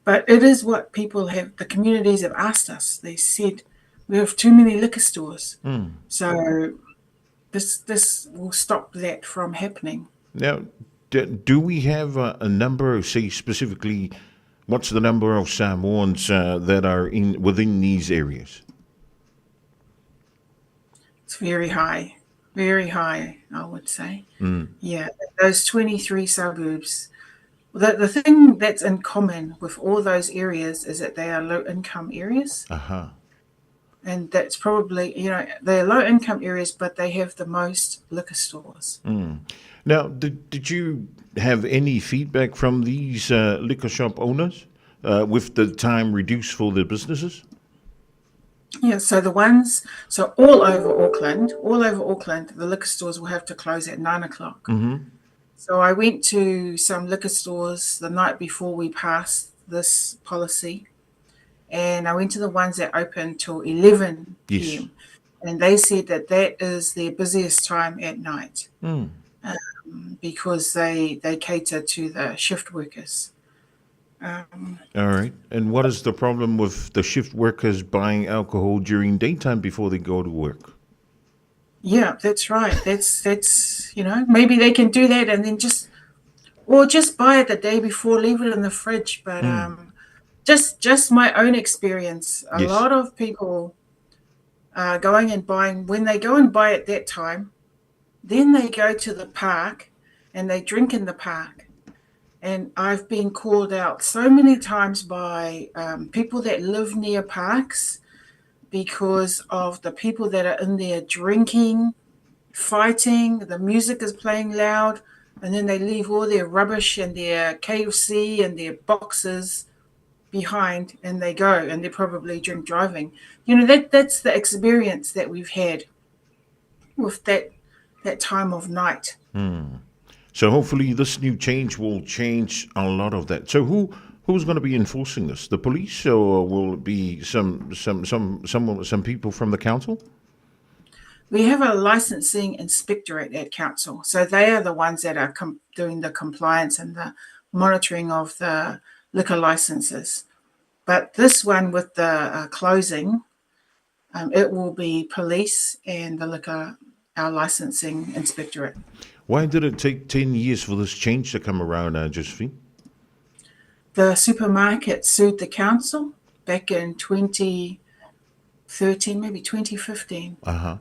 But it is what people have, the communities have asked us. They said, we have too many liquor stores. So this will stop that from happening. Now, do we have a number, say specifically, what's the number of Samoans that are in within these areas? It's very high, very high, I would say. Yeah, those 23 suburbs. The thing that's in common with all those areas is that they are low-income areas. And that's probably, you know, they're low-income areas, but they have the most liquor stores. Now, did you have any feedback from these liquor shop owners with the time reduced for the businesses? Yeah, so the ones, so all over Auckland, all over Auckland, the liquor stores will have to close at 9 o'clock. So I went to some liquor stores the night before we passed this policy, and I went to the ones that open till 11 p.m. And they said that that is their busiest time at night. Because they cater to the shift workers. All right. And what is the problem with the shift workers buying alcohol during daytime before they go to work? Yeah, that's right. Maybe they can do that and then just buy it the day before, leave it in the fridge. But just my own experience, a lot of people are going and buying, when they go and buy at that time, then they go to the park and they drink in the park. And I've been called out so many times by people that live near parks because of the people that are in there drinking, fighting, the music is playing loud, and then they leave all their rubbish and their KFC and their boxes behind, and they go, and they're probably drink driving. That's the experience that we've had with that time of night. So hopefully this new change will change a lot of that. So who's going to be enforcing this? The police, or will it be some people from the council? We have a licensing inspectorate at council. So they are the ones that are doing the compliance and the monitoring of the liquor licenses. But this one with the closing, it will be police and the liquor, our licensing inspectorate. Why did it take 10 years for this change to come around, Josephine? The supermarket sued the council back in 2013, maybe 2015.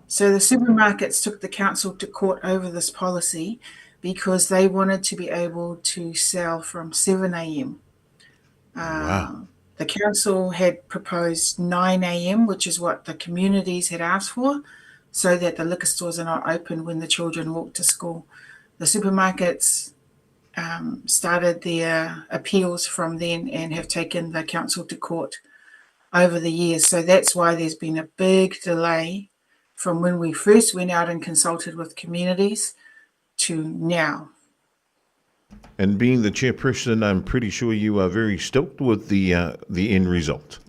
So the supermarkets took the council to court over this policy because they wanted to be able to sell from 7 a.m. Wow. The council had proposed 9 a.m., which is what the communities had asked for, so that the liquor stores are not open when the children walk to school. The supermarkets started their appeals from then and have taken the council to court over the years. So that's why there's been a big delay from when we first went out and consulted with communities to now. And being the chairperson, I'm pretty sure you are very stoked with the the end result.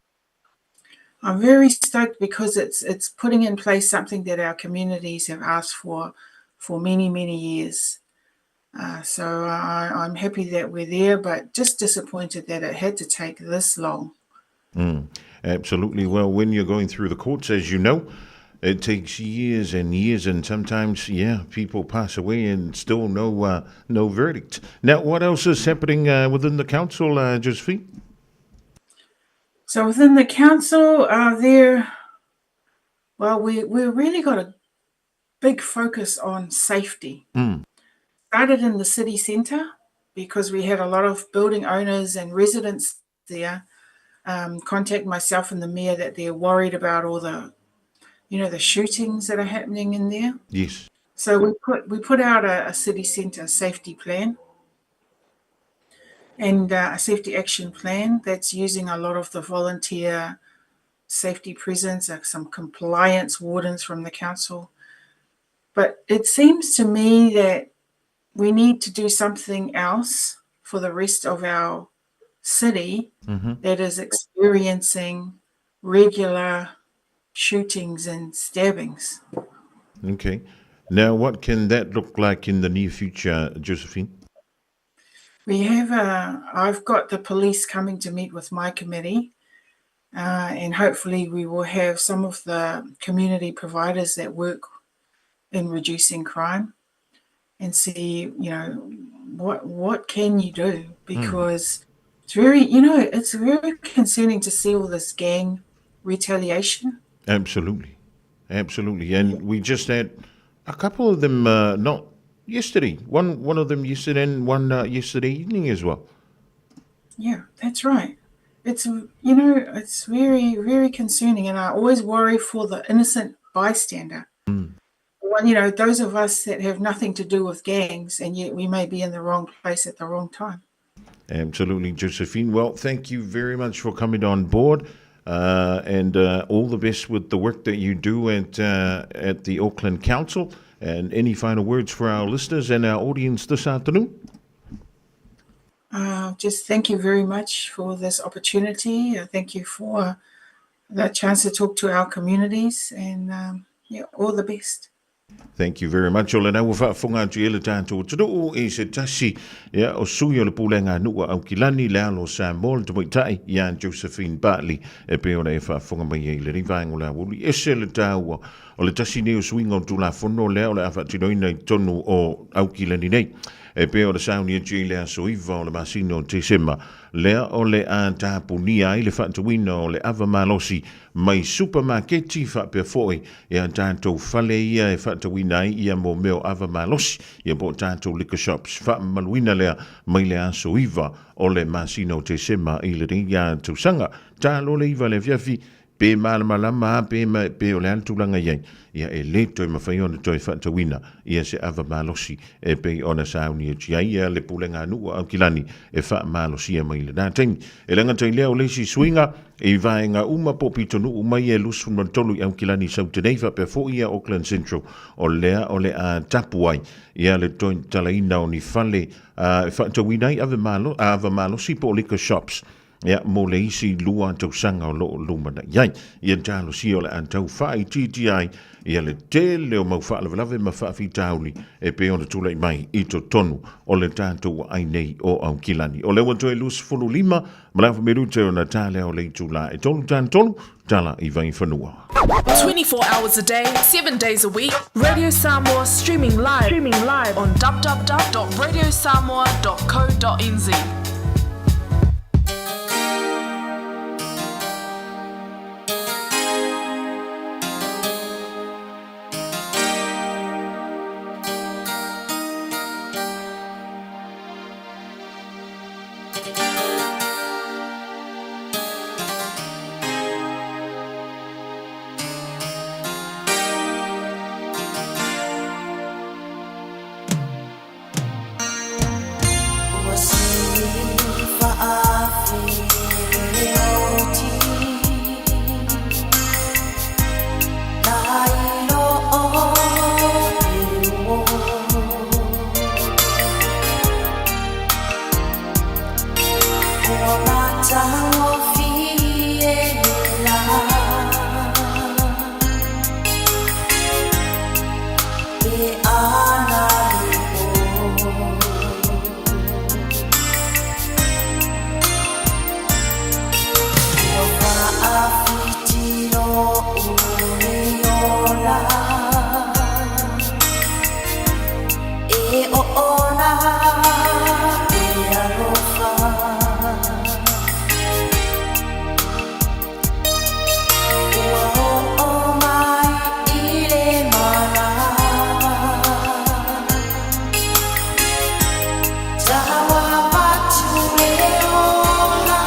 I'm very stoked because it's it's putting in place something that our communities have asked for many, many years. So I'm happy that we're there, but just disappointed that it had to take this long. Absolutely. Well, when you're going through the courts, as you know, it takes years and years, and sometimes, yeah, people pass away and still no no verdict. Now, what else is happening within the council, Josephine? So within the council, there, well, we really got a big focus on safety. Started in the city centre because we had a lot of building owners and residents there contact myself and the mayor that they're worried about all the, you know, the shootings that are happening in there. Yes. So we put out a city centre safety plan and a safety action plan that's using a lot of the volunteer safety presence, some compliance wardens from the council. But it seems to me that we need to do something else for the rest of our city that is experiencing regular shootings and stabbings. Okay. Now, what can that look like in the near future, Josephine? We have I've got the police coming to meet with my committee, and hopefully we will have some of the community providers that work in reducing crime and see, you know, what can you do? Because it's very, you know, it's very concerning to see all this gang retaliation. Absolutely. Absolutely. And we just had a couple of them, not yesterday. One of them yesterday and one yesterday evening as well. Yeah, that's right. It's, you know, it's very, very concerning. And I always worry for the innocent bystander. Well, you know, those of us that have nothing to do with gangs, and yet we may be in the wrong place at the wrong time. Absolutely, Josephine. Well, thank you very much for coming on board. And all the best with the work that you do at the Auckland Council. And any final words for our listeners and our audience this afternoon? Just thank you very much for this opportunity. Thank you for the chance to talk to our communities, and yeah, all the best. Thank you very much. O lena ua faafofoga atu i ai le tatou atunuu i se tasi ia, o sui o le pulega nuu o Aukilani, le alo o Samoa, le tamaitai ia Josephine Bartley e pei ona e faafofoga mai ai i lenei vaega o le aoauli. Ese le taua o le tasi nei o suiga o Tulafono lea o le a faatinoina i totonu o Aukilani nei. E pei ona sauni atu i le aso 9 o le masina o Tesema, lea o le a tapunia ai le faatauina o le ava malosi mai supamaketi faapea foi ia tatou fale ia e faatauina ai ia mo mea o ava malosi ia po o tatou liquor shops. Faamamaluina lea mai le aso 9 o le masina o Tesema i lenei tausaga. Talo le 9 le afiafi pe malamalama a pe, pe o le a le tulaga i ai, ia e le toe mafai ona toe faatauina ia se ava malosi e pei ona sauni atu ai ia le pulega nuu o Aukilani e faamalosia mai lena taimi. E le gata i lea o le isi suiga i vaega uma po o pitonuu mai e 23 i Aukilani Saute nei faapea foi ia Auckland Central o lea o le a tapu ai ia le toe tatalaina o ni fale e faatauina ai ave malo, ava malosi po o liquor shops ia mo le isi 2 tausaga o loo lumanai ai. Ia talosia o le a tau faaitiitia ai ia le tele o mau faalavelave ma faafitauli e pei ona tulai mai i totonu o le tatou aai nei o Aukilani. O lea ua toe 25 ma le afa minute ona tā lea o le itulā e 3 tāna 3 tala i Vaifanua. 24 hours a day, 7 days a week. Radio Samoa streaming live, streaming live on www.radiosamoa.co.nz. Matagofie le la. E ana le po. Ua faafiti lo'u le ola. E oona e alofa. Ua oo mai i le manawa. Tau avatu le ola.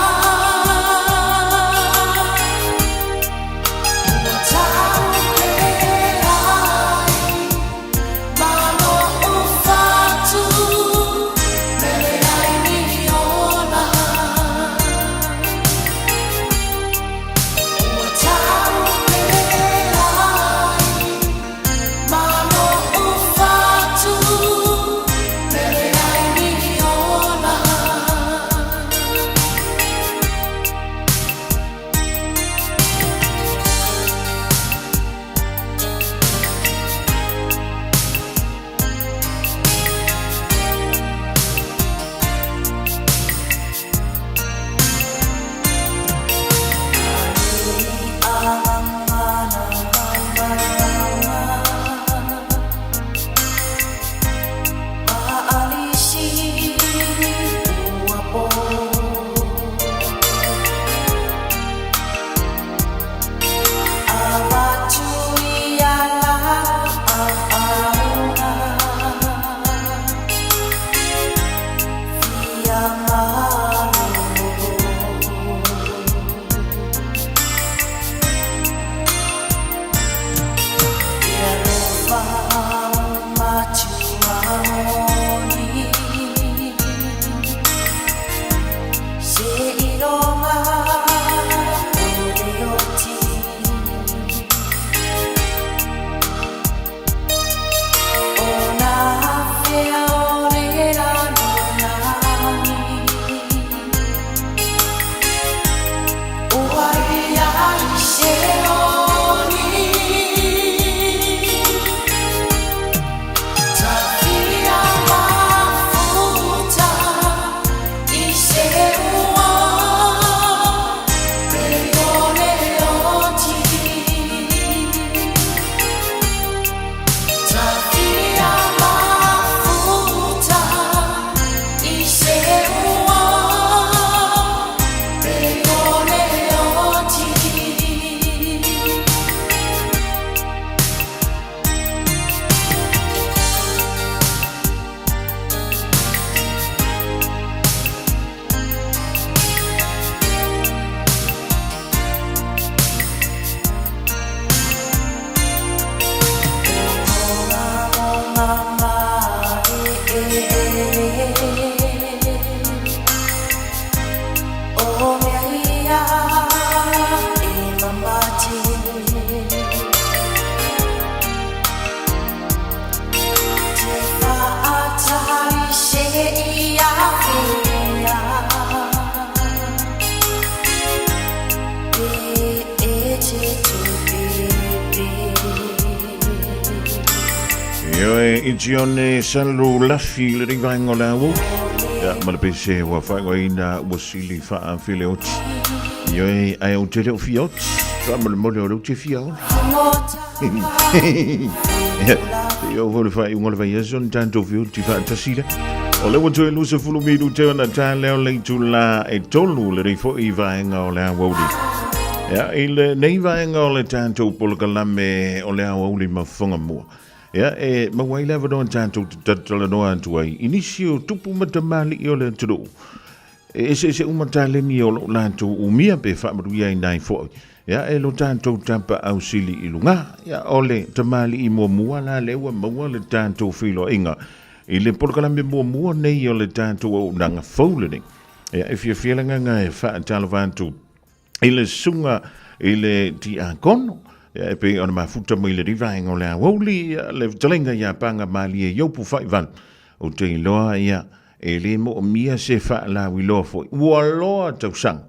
Ua taupe ai ma lo'u fatu e leai ni ona. Ua taupe ai ma lo'u fatu e leai ni ona. Ioe i Tione Salu Lafi le ringa o le au. Ia, ma le pese ua whaingoina ua sili wha file oti. Ioe, ai au te leo fia oti. Wha mo le mole o leo te fia ola. Ia, te iau fo le whai unga le whai aso ni tātou fi oti wha tasira. O le watu e lusa fulu miru te ona tā leo le tula e tolu le rifo i vaenga o le awauri. Ia, i le nei vaenga o le tātou polokalame o le awauri mafonga mua. Ia, e maua ai le avanoa tatou te talatalanoa atu ai i nisi o tupu ma tamalii o le atunuu. E eseese uma taleni o loo latou umia pe faamanuia ai nai foi. Ia, e lo tatou tapaau sili i luga. Ia, o le tamalii muamua la lea ua maua le tatou feiloaiga i le polokalame muamua nei o le tatou auaunaga fou lenei. Ia, e fiafia le agaga e faatalofa atu i le susuga i le tiakono, ia, e pei ona mafuta mai le vaega o le aoauli, ia, le fetalaiga ia Paga Malie Iopu Faivalu. Ou te iloa, ia, e lē moomia se faalauiloa foi ua loa tausaga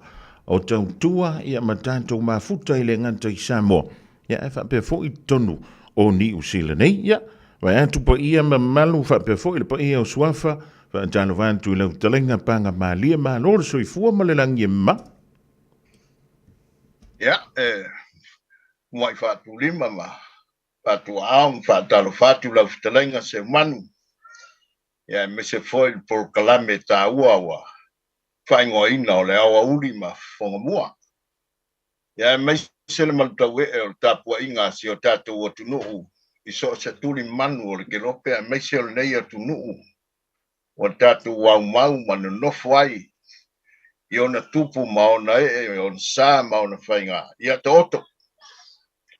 o tautua ia ma tatou mafuta i le gata i Samoa ia ae faapea foi totonu o Niu Sila nei. Ia vae atu paia mamalu faapea foi le paia o Suafa, faatalofa atu i lau fetalaiga Paga Malie, malo le soifua ma le lagi e mama. Ia, e muai faatulima ma faatuaao ma faatalofa atu lau fetalaiga Seumanu, ia aemaise foi le polokalame taua ua faaigoaina o le Aoauli ma Fofogamua. Ia aemaise le malutauee o le tapuaiga a si o tatou atunuu i so o se tuli manu o le kelope aemaise o lenei atunuu ua tatou aumau ma nonofo ai i ona tupu ma ona ee, ona sa ma ona faiga. Ia taoto,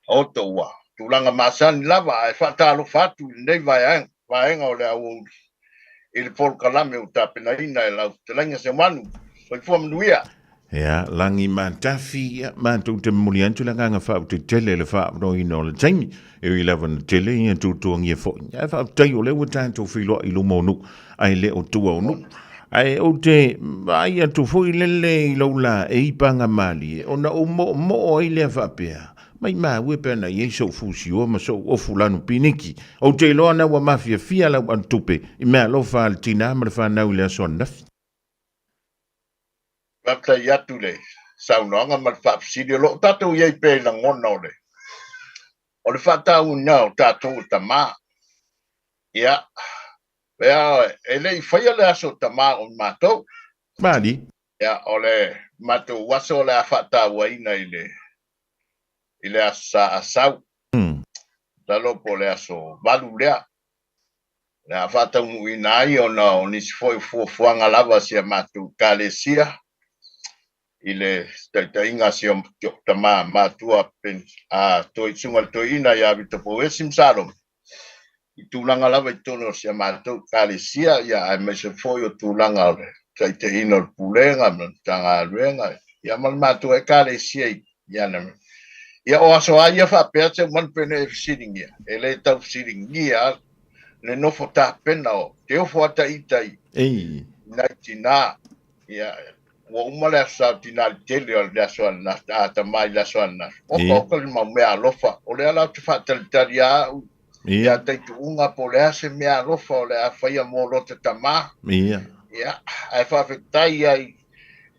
taoto ua tulaga masani lava ae faatalofa atu i lenei vaega o le aoauli i le polokalame ua tapenaina e lau fetalaiga Seumanu. Soifua manuia. Ia, lagi matafi, ia, matou te momoli atu le agaga faaotetele i le faaavanoaina o le taimi, e ui lava ina tele ia tuatuagia foi. Ae faafetai o lea ua tatou feiloai i luma o nuu, ae le o tua o nuu. Ae ou te vaai atu foi lele i lou laei paga malie, ona ou moomoo ai lea faapea, Maimau e pe ana i ai sou fusiua ma sou ofu lanu piniki. Ou te iloa na ua mafiafia lau alutupe i meaalofa a le tinā ma le fanau i le aso ananafi. Faafetai atu i le saunoaga ma le faafesili. O lo o tatou i ai pea i lagona o le o le faatauina o tatou e tama. Ia, pea e le i faia le aso tama o matou. Mali. Ia, o le matou aso o le a faatauaina i le i le Aso Sa Asau. Masalo po o le aso 8 lea. O le a faataunuuina ai ona o nisi foi o fuafuaga lava a si a matou Ekalesia i le taitaiga a si o tama matua a Toesuga le Toeaina ia Vito Pouesi ma Salome i tulaga lava i totonu o si a matou Ekalesia, ia aemaise foi o tulaga o le taitaiina o le Pulega ma le Matagaluega, ia ma le matou Ekalesia i ana mea. Ia o aso lava ia faapea Seumanu pene e fesiligia, e le tau fesiligia le nofo tapena o te ofo a ita i nai tinā. Ia, ua uma le aso sa o tinā i le tele o le aso ananafi, a tama i le aso ananafi. Oka oka le mau mea alofa, o lea la ou te faatalitali lava au ia taituuga po o le a se mea alofa o le a faia mo lota tama. Ia, ae faafetai ai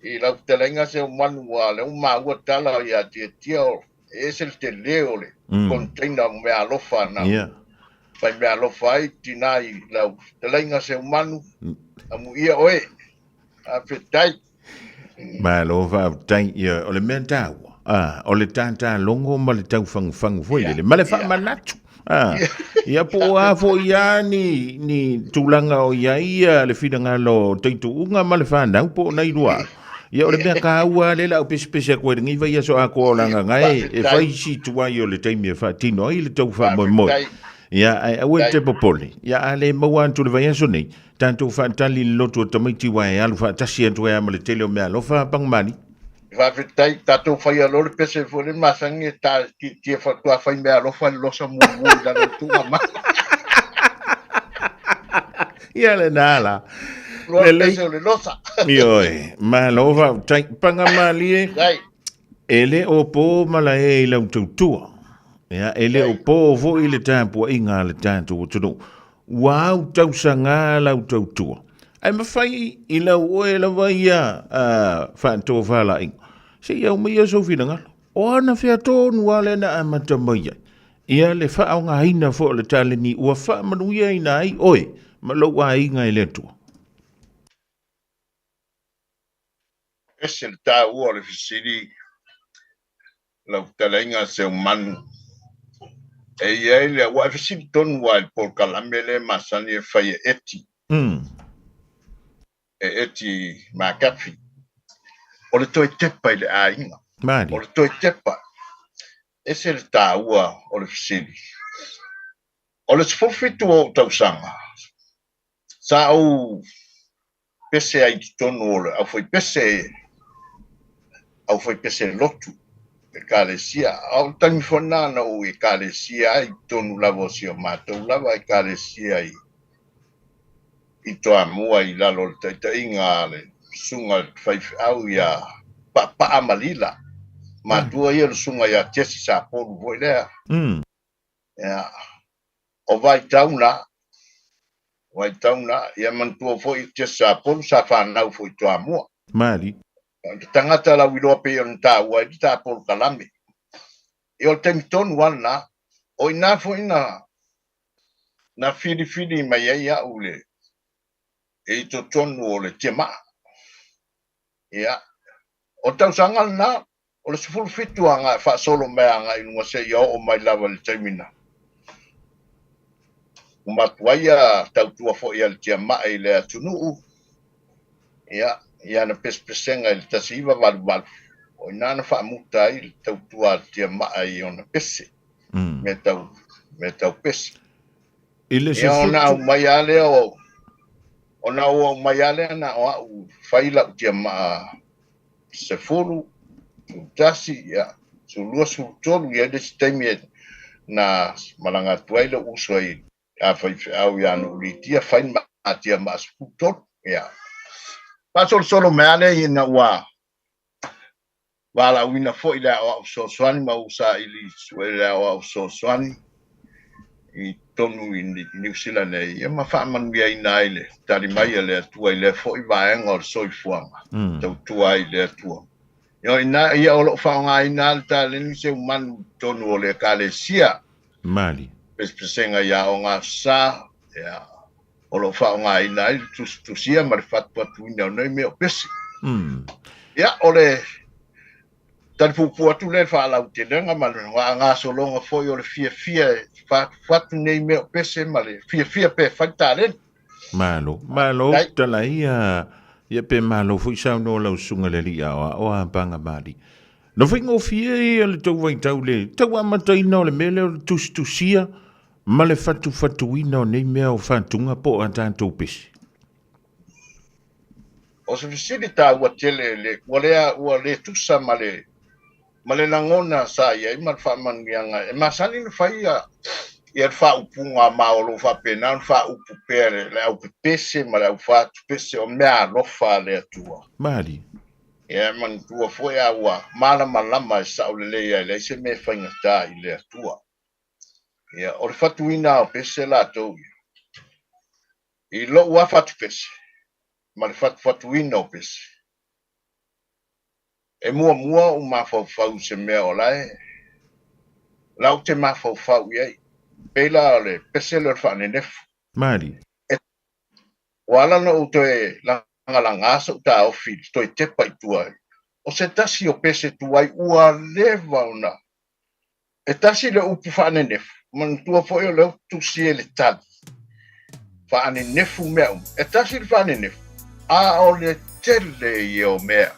i lau fetalaiga Seumanu ua lea ua maua tala ia Tiatia o e ese le tele o le container o mea alofa na fai mea alofa ai tinā i lau fetalaiga Seumanu. Amuia oe. Faafetai. Malo faafetai. Ia, o le mea taua, ah, o le tātālogo ma le taufagufagu foi lele, ma le faamanatu. Ah, ia po o a foi a ni, ni tulaga o i ai ia le finagalo o taituuga ma le whanau po o nei lua. Ia o le mea kāua le lau pesepese atu ai lenei vaiaso atoa o le agaga e fai si tuai o le taimi e faatino ai le tau faamoemoe. Ia, ae aua e te popole. Ia, a le maua atu le vaiaso nei, Tatou faatali le lotu o tamaiti ua e alu faatasi atu ai a ma le tele o mea alofa Pagumani. Faafetai, tatou faia loa le pese foi le masani e ta tia faatoa fai mea alofa le losa muamua i lalo o le tuuga mai. Ia lena la. Loa le pese o le losa. Ioe, malo faafetai. Pagamalie, e le o po malae i lau tautua. Ia, e le o po foi le tapuaiga a le tatou atunuu. Ua au tausaga lau tautua. Ae mafai i lau oe lava ia faatofalaiga. Se i aumaia sou finagalo. O ana fea tonu lava lea na amata mai ai. Ia le faaaogaina foi o le taleni ua faamanuiaina ai oe ma lou aiga e le Atua. Ese le taua o le fesili lau fetalaiga Seumanu. E i ai le, ua e fesili tonu lava i le polokalame lea e masani e fai e Eti. E Eti McAfee. O le toe tepa i le aiga. Mali. O le toe tepa. Ese le taua o le fesili. O le 17 o ou tausaga, sa ou pese ai i totonu o le aufaipese, aufaipese lotu, Ekalesia. A o le taimi foi lena na ou Ekalesia ai i totonu lava o si o matou lava Ekalesia i, i Toamua i lalo o le taitaiga a le susuga i le faifeau ia Paapaa Malila, matua ia o le susuga ia Jesse Sapolu foi lea. Ia, o vaitau na, vaitau na, ia manatua foi Jesse Sapolu sa fanau foi i Toamua. Mali. O le tagata lauiloa pei ona taua ai le ta polokalame. Ia o le taimi tonu lava lena, o i ina foi na na filifili mai ai au le i totonu o le tiamaa. Ia, o le tausaga lena, o le 17 agai faasolo mai agai i luga seia oo mai lava i le taimi na ua matuai a tautua foi a le tiamaa i le atunuu, ia, i ana pesepesega i le 1988, o i ina na faamuta ai le tautua a le tiamaa i ona pese. Mea tau, mea tau pese. I le Ia ona aumai lava lea o, ona ou aumai lava lea na o au fai lau tiamaa 10, 11, ia, 12, 13, ia le isi taimi e na malaga atu ai lou uso ai a faifeau ia Nuulitia, fai le ma tiamaa 13, ia. Faasolosolo mai lava lea ina ua valaauina foi le aoao fesoasoani ma ou saili sue le aoao fesoasoani i totonu i Niu Sila nei, ia ma faamanuiaina ai le tali mai a le Atua i lea foi vaega o le soifuaga, tautua ai i le Atua. Ia, ina, ia o lo o faaaogaina lava le taleni seumanu i totonu o le Ekalesia. Mali. Pesepesega i aoga sa, ia, o lo o faaaogaina ai le tusitusia ma le fatufatuina o nei mea o pese. Ia, o le talipupu atu lea i le faalautelega ma le gasologa foi o le fiafia e fatufatu nei mea o pese ma le fiafia pe fai taleni. Malo, malo tala ia, ia pe malo foi saunoa lau susuga le alii aoao a Paga Mali. Na faigofie ia le tou vaitau le tau amataina o le mea lea o le tusitusia ma le fatufatuina o nei mea o fatuga po o a tatou pese. O se fesili taua tele le, ua le, ua le tusa ma le, ma le lagona sa i ai ma le faamanuiaga e masani ona fai ia, ia le faaupuga ma o lo o faapena ona faaupu pea le, le aupepese ma le aufatupese o meaalofa a le Atua. Malie. Ia e manatua foi a ua malamalama e sao lelei ai leai se mea e faigata i le Atua. Ia, o le fatuina o pese latou ia. I lou lava fatupese ma le fatufatuina o pese, e muamua ou mafaufau i se mea o la e la ou te mafaufau i ai. Pei la o le pese lea o le faanenefu. Malie. E, ua ala ona ou toe lagalaga sou taofi i le toe tepa i tua, o se tasi o pese tuai ua leva ona E tasi le upu faanenefu, manatua foi o lea ou te tusi ai le tali. Faanenefu mea uma. E tasi le faanenefu, a o le tele ia o mea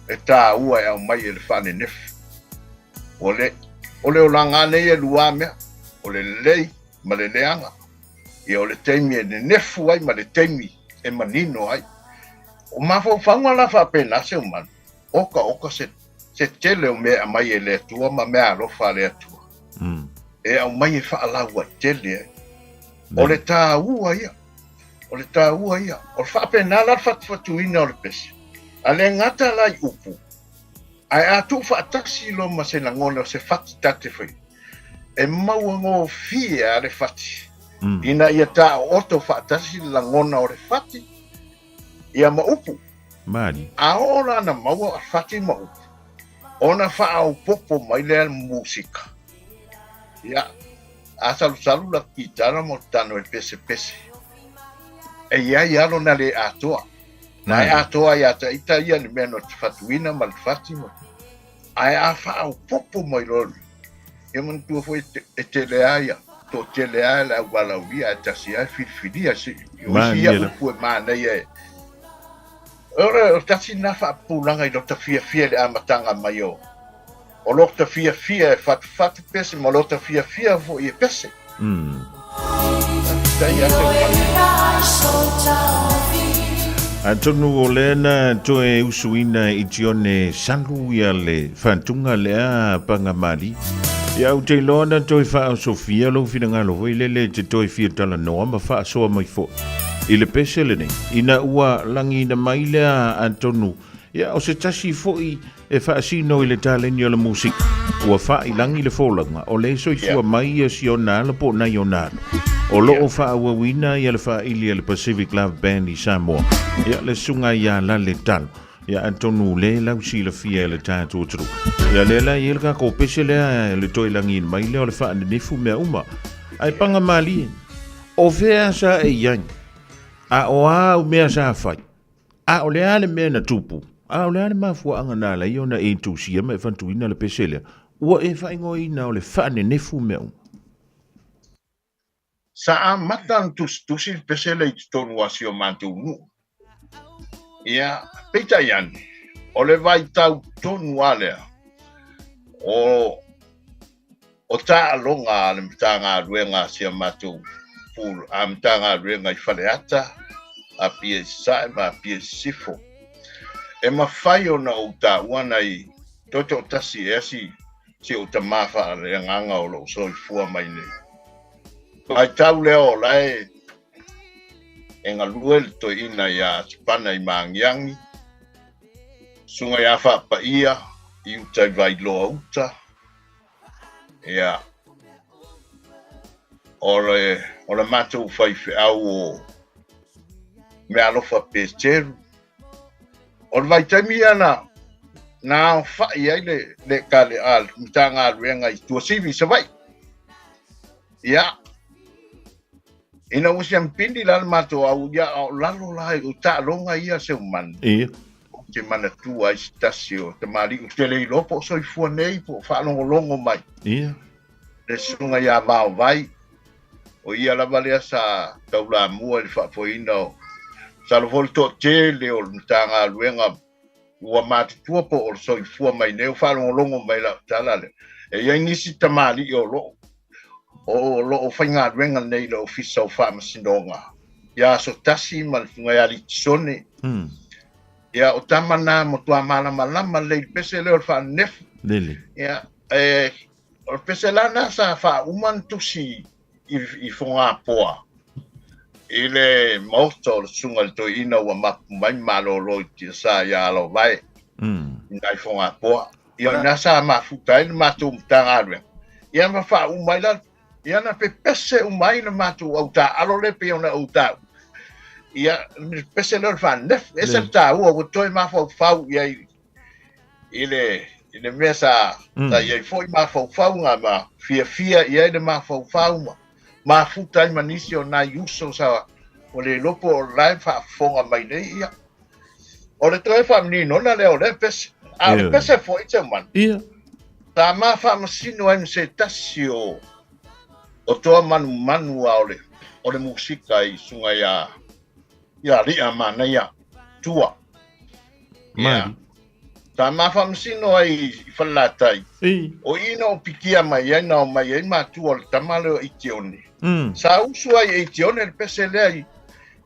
e taua e aumai e le faanenefu. O le, o le olaga nei e lua mea, o le lelei ma le leaga. Ia o le taimi e nenefu ai ma le taimi e manino ai. O mafaufauga la faapena se umanu, okaoka se se tele o mea e aumai e le Atua ma meaalofa a le Atua e aumai e faalauaitele ai. O le taua ia, o le taua ia. O le faapena la le fatufatuina o le pese. A le gata la i upu, ae a tuufaatasi loa ma se lagona o se fati ta te faia, e mauagofie lava le fati, ina ia taooto faatasi le lagona o le fati ia ma upu. Mali. A oo la na maua a fati ma upu, ona faaopoopo mai lea musika. Ia, a salusalu la kitara ma tano e pesepese. E iai lava lona le atoa. Na e atoa ia te ita ia le mea no te fatuina ma le fati ma... Ae a faaopoopo mai loa, ia manatua foi e tele lava ia, toatele lava le au valaaulia ae tasi lava e filifilia se, o isi ia upu e manaia e, o le tasi lena faapupulaga i lota fiafia i le amataga mai o, o lota fiafia e fatufatu pese ma lota fiafia foi e pese. Atonu o lea na toe usuina i Tione Salu ia le fatuga lea Pagamali. Ia ou te iloa na toe faaosofia lou finagalo foi lele e te toe fia talanoa ma faasoa mai foi. i le pese lenei, ina ua lagiina mai lea atonu, ia o se tasi foi e faasino i le taleni o le musika, ua faailagi le folauga, o le soifua mai ia si ona alo po o nai ona alo. O lo o faaauauina ia le faaili a le Pacific Love Band i Samoa, ia le susuga ia Lale Talo. Ia atonu le lau silafia e le tatou atunuu. Ia lea la i ai le tatou pese lea le toe lagiina mai lea o le faanenefu mea uma. Ae paga malie, o fea sa e i ai? A o a au mea sa fai? A o le a le mea na tupu? A o le a le mafuaaga na ala ai ona e tusia ma e fantuina le pese lea? Ua e faaigoaina o le faanenefu mea uma. Sa amata ona tusitusi le pese lea i totonu o si o matou nuu. Ia, peitai ane, o le vaitau tonu lava lea o o taaloga a le Matagaluega a si a matou pul a Matagaluega i Faleata, Apia i Sasae ma Apia i Sisifo. E mafai ona ou taua nai toe toatasi ea si si ou tama faaleagaga o lou soifua mai nei. Vaitau lea o la e e galue le toeaina iā Sipana i Magiagi, susuga iā Faapaia i uta i Vailoa uta, ia, o le, o le matou faifeau o Meaalofa Peteru. O le vaitaimi ia na, na aofai ai le, le, le, a, le Matagaluega i Tuasivi i Savaii. Ia, ina ua siampini la le matou au, ia, a o lalo la i o taaloga ia Seumanu. Ia. Ou te manatua ai se tasi o tamalii, ou te le iloa po o soifua nei po o faalogologo mai. Ia. Le susuga ia Vaovai, o ia lava lea sa taulamua i le faafoeina o, masalo foi o le toatele o le Matagaluega ua matutua po o le soifua mai nei o faalogologo mai i lau tala lea. E i ai nisi tamalii o lo o lo o faigaluega nei i le Ofisa o Faamasinoga ia Asotasi ma le Susuga ia Litisone. Ia, o tama na matua malamalama lelei i le pese lea o le faanenefu. Lele. Ia, e, o le pese la na sa faauma ona tusi i, i Fogapoa i le maota o le susuga i le toeaina ua mapu mai ma malolo i tiasa ia Alovae i nai Fogapoa. Ia, o ina sa mafuta ai le matou Matagaluega. Ia ma faauma ai la, ia na pepese uma ai le matou au taaalo lea pei ona ou taua. Ia, le pese lea o le faanenefu, e ese le taua ua toe mafaufau i ai i le i le mea sa sa i ai foi mafaufauga ma fiafia i ai le mafaufau ma mafuta ai ma nisi o nai uso sa ua le iloa po o la e faafofoga mai nei ia. O le toe faamaninoga lea o lea pese. A o le pese foi Teumana. Ia. Sa ma faamasino ai ma se tasi o o toa manumanu a o le o le musika i susuga ia ia Lia Manaia Tua. Mali. Sa ma faamasino ai i Falelatai. O i na opikia mai ai na omai ai matua o le tama lea o Itione. Sa usu ai e Itione le pese lea i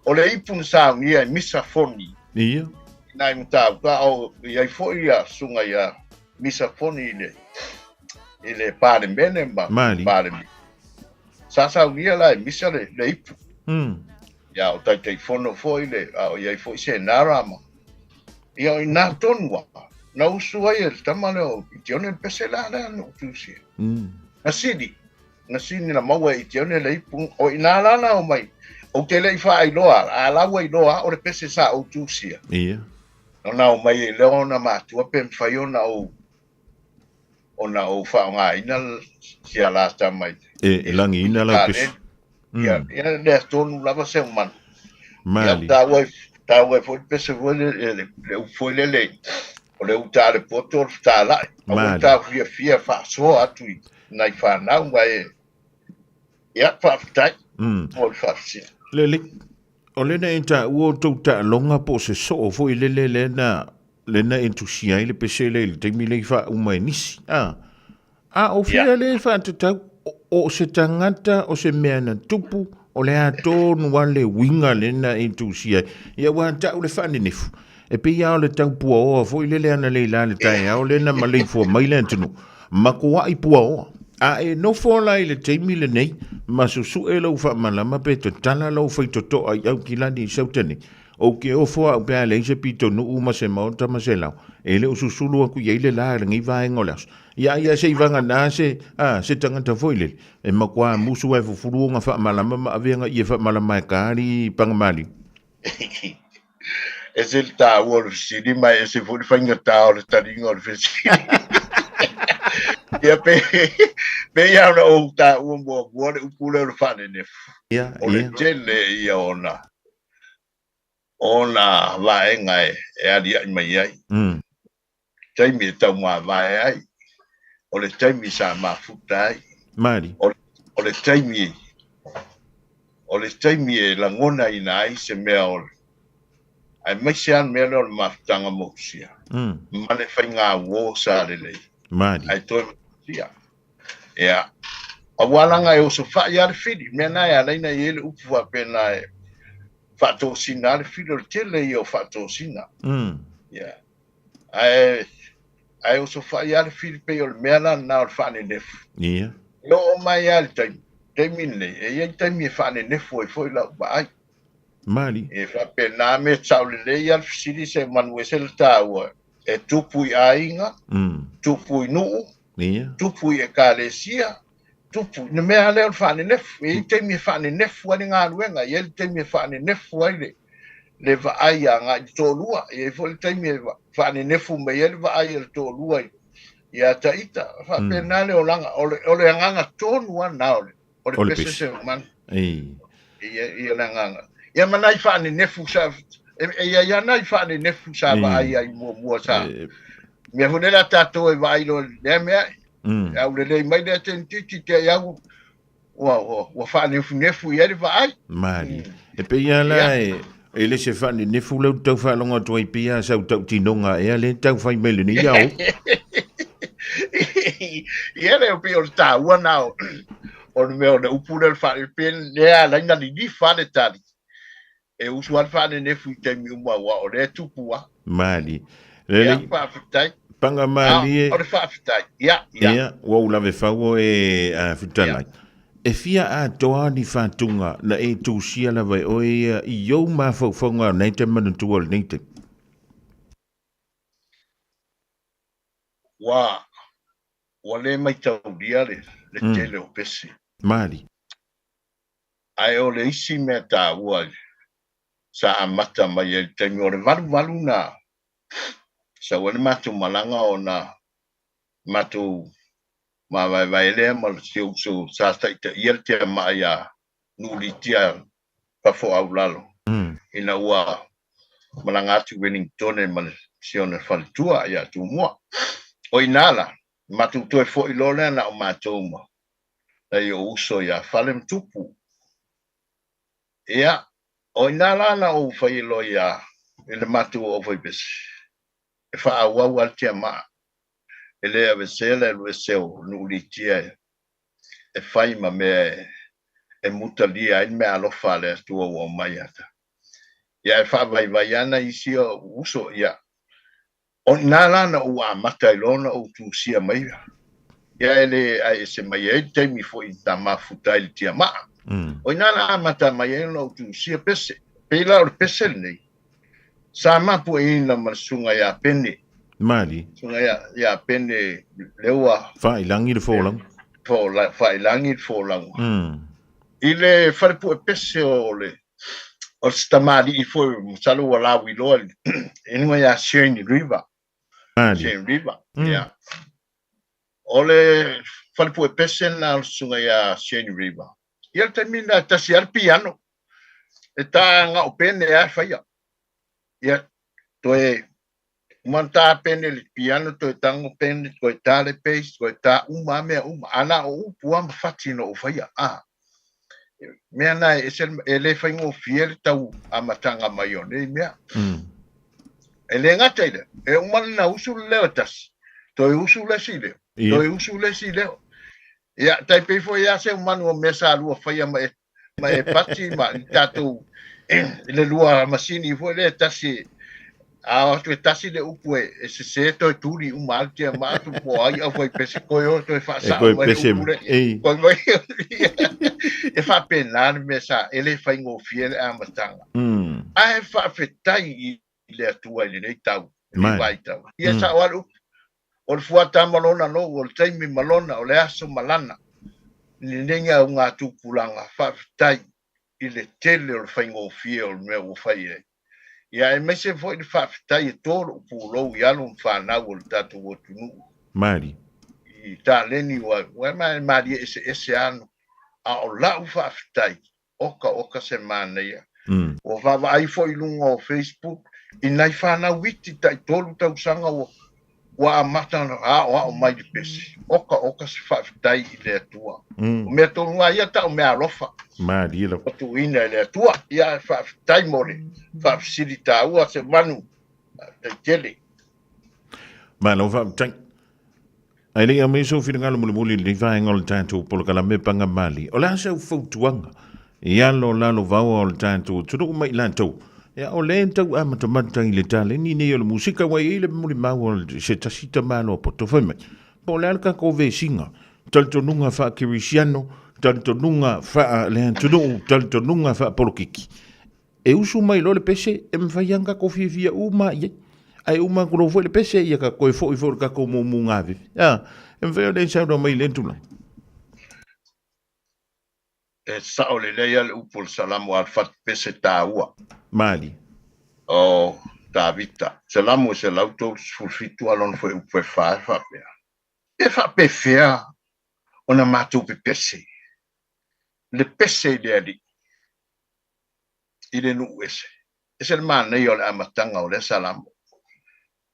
o le ipu na saunia e Misa Foni. Ia. I nai mataupu a o i ai foi ia susuga ia Misa Foni i le i le Palemene ma Mali. Palemene. Sa saunia la e Misa le, le ipu. Ia o Taitaifono foi le a o i ai foi Senara ma Ia o ina tonu a, na usu ai e le tama lea o Itione le pese la lea na ou tusia. Na sili, na sili na maua e Itione le ipu, o ina la na omai, ou te le i faailoa, a la ua iloa o le pese sa ou tusia. Ia. Na omai e lea ona matua pe mafai ona ou ona ou faaaogaina si a la tama i E, e lagiina lau pese. Ia, ia lea tonu lava Seumanu. Mali. Ia, taua ai, taua ai foi le pese foi le, le, le upu foi lele, o le uta a le poto o le fetalai. Aua Mali. ta fiafia faasoa atu i nai fanau ma e, ia, faafetai mo le faafesili. Lele, o lena e taua o tou taaloga po o se soo foi lele lena lena e tusia ai le pese lea i le taimi lea i faauma e nisi. A, a o fea le faatatau o se tagata o se mea na tupu o le a tonu a le uiga lena e tusia ai. Ia ua tau le faanenefu. E pei lava o le tau puaoa foi lele ana le i la le taeao lena maleifua mai le atunuu. Makuai puaoa. A e nofo la i le taimi lenei ma susu'e lou faamalama pe tatala lou faitoto'a i Aukilani i Sautane, ou ke ofo a'u pe a leai se pitonuu ma se maota ma se lao, e le o susulu aku i ai le la i lenei vaega o le aso. Ia ia se i vagana se, a, se tagata foi lele, e makuā musu ae fufulu ona faamalama ma ave aga ie faamalama e ka alii Pagamaliu. Ese le taua o le fesili ma e ese foi le faigata o le taliga o le fesili. Ia pe, pe ia ona ou taua muamua le upu lea o le faanenefu. Ia, O le ia. tele ia ona ona vaega e, e aliaʻi mai ai. Taimi e taumavae ai, o le taimi sa mafuta ai. Mali. O, o le taimi o le taimi e lagonaina ai se mea o aemaise lava le mea lea o le mafutaga motusia ma le faigauo sa lelei. Mali. Ae toe motusia. Ia. Aua laga e osofai lava le fili, mea na e ala ai ona i ai le upu faapena e faatosina lava le fili, o le tele ia o faatosina. Ia. Ae ae osofai lava le fili pei o le mea la lena o le faanenefu. Ia. E oo mai lava i le taimi, taimi lenei, e i ai taimi e faanenefu ai foi lau vaai. Mali. E faapena mea sao lelei lava le fesili se manu ese le taua e tupu i aiga, tupu i nuu, Ia. tupu i ekalesia, tupu, le mea lea o le faanenefu. E i ai taimi e faanenefu ai le galuega, e i ai le taimi e faanenefu ai le, le vaai agai i le toalua, e i ai foi le taimi e faanenefu mai ai le vaai a le toalua ia Taita. E faapena le olaga, o le, o le agaga tonu lava lena o le, o le O le pese pese. Seumanu. Ei. Ia, ia le agaga. Ia ma nai faanenefu sa, e, e i ai lava nai faanenefu sa Ei. vaai ai muamua sa, mea foi lea tatou e vaai loa i lea mea, e aulelei mai lea tenititi te i au ua, ua, ua faanefunefu i ai le vaai. Mali. E pei lava la e, e le se faanenefu lea ou te tau faalogo atu ai pei lava sau tautinoga ea lea e tau fai mai lenei ao. Ia le pei o le taua na o, o le mea o le upu lea o le faale, pe lea ala ai na lilifa le tali. E usu lava le faanenefu i taimi uma aua o lea e tupu lava. Mali. Ia, Lelei, faafetai. paga Ah, malie. o le faafetai. Ia, ia. Ia, ua ou lave fau oe a fetalai. E fia atoa ni faatuga na e tusia lava e oe ia i ou mafaufauga o nei te manatua o lenei taimi? Ua, ua le maitaulia le, le tele o pese. Mali. Ae o le isi mea taua sa amata mai ai i le taimi o le valuvalu na sau ai le matou malaga ona matou mavaevae lea ma si ou uso sa taitaia le tiamaa ia Nuulitia Fafoaulalo ina ua malaga atu i Wellingtone ma le si ona faletua ia Tumua. O i ina la, matou toe foi loa lea na o matou ma nai ou uso ia Fale ma Tupu. Ia, o i ina la na ou fai loa ia i le matou aufaipese, e faaauau lava le tiamaa, e le aveesea le alu ese o Nuulitia e fai ma mea e mutalia ai le meaalofa a le Atua ua aumai ia te au. Ia, e faavaivai lava nai isi ou uso, ia, O i ina la na ou amata ai loa ona ou tusia mai ia e le ae ese mai ai le taimi foi na mafuta ai le tiamaa. O i ina na amata mai ai ona ou tusia pese. Pei la o le pese lenei, sa mapueina ma le susuga ia Pene. Mali. Susuga ia, ia Pene Leua. Faailangi le folauga. Faailangi le folauga. I le falepue pese o le o se tamalii foi masalo ua lauiloa i le igoa ia Shane River. Shane River, yeah. O le falepue pese lena o le susuga ia Shane River. Ia le taimi lena e tasi lava le piano. E tā gao pene lava e faia. Ia, toe uma ona tā pene le piano, toe tago pene, toe tā le bass, toe tā uma lava mea uma. A na o upu lava ma fati na ou faia. Ah, mea na e ese, e le faigofie le tau amataga mai o nei mea. E le gata i lea, e uma lena usu le leo e tasi, toe usu le isi leo, toe usu le isi leo. Ia, tai pei foi lava Seumanu o mea sa lua faia ma e, ma e pati ma i tatou i le lua masini foi lea e tasi. A o atu e tasi le upu e, e sese toe tuli uma atu tia ma atu po ai au fai pese koe o toe E whaasao koe mai le pese upu le. ei. Koe mai. E whapena le mea sa e le whaingofie le amatanga. Ae faafetai i le Atua i lenei tau, i lenei Mai. vaitau. Ia sao lava le upu, o le fuata ma lona lou, o le taimi ma lona, o le aso ma lana, i lenei augatupulaga, faafetai i le tele o le faigofie o le mea ua fai ai. Ia aemaise foi le faafetai e to lou pulou i alo ma fanau o le tatou atunuu Mali. i taleni ua ua ma malie eseese ano. A o lau faafetai, oka oka se manaia. Ua vaavaai foi i luga o Facebook i nai fanau iti tai 3 tausaga ua ua amata ona aoao mai le pese. Oka oka se faafetai i le Atua. O mea tonu lava ia tau mea alofa. Malie lava. Ua tuuina e le Atua. Ia faafetai mo le faafesili taua se manu. Faafetai tele. Malo faafetai. Ae le i aumai sou finagalo mulimuli i lenei vaega o le tatou polokalame Paga Mali, o le a sau fautuaga i alo lalovaoa o le tatou atunuu ma i latou ia o lea e tau amatamata i le taleni nei o le musika ua i ai le mulimau o se tasi tamaloa poto fai mai po o le a le tatou vesiga, talitonuga faa-kerisiano, talitonuga faa-le-atunuu, talitonuga faa-polokiki. E usu mai loa le pese, e mafai lava ona tatou fiafia uma i ai. Ae uma atu loa foi le pese, ia ka toe foi foi le tatou mumu gaveve. A, e mafai ona e saunoa mai i lea tulaga. E sao lelei lava le upu o le Salamo a le fatupese taua. Malie. O Tavita. Salamo 137 a lona foi upu e fa e faapea, E faapefea ona matou pepese le pese i le Alii i le nuu ese? Ese le manaia o le amataga o lea Salamo.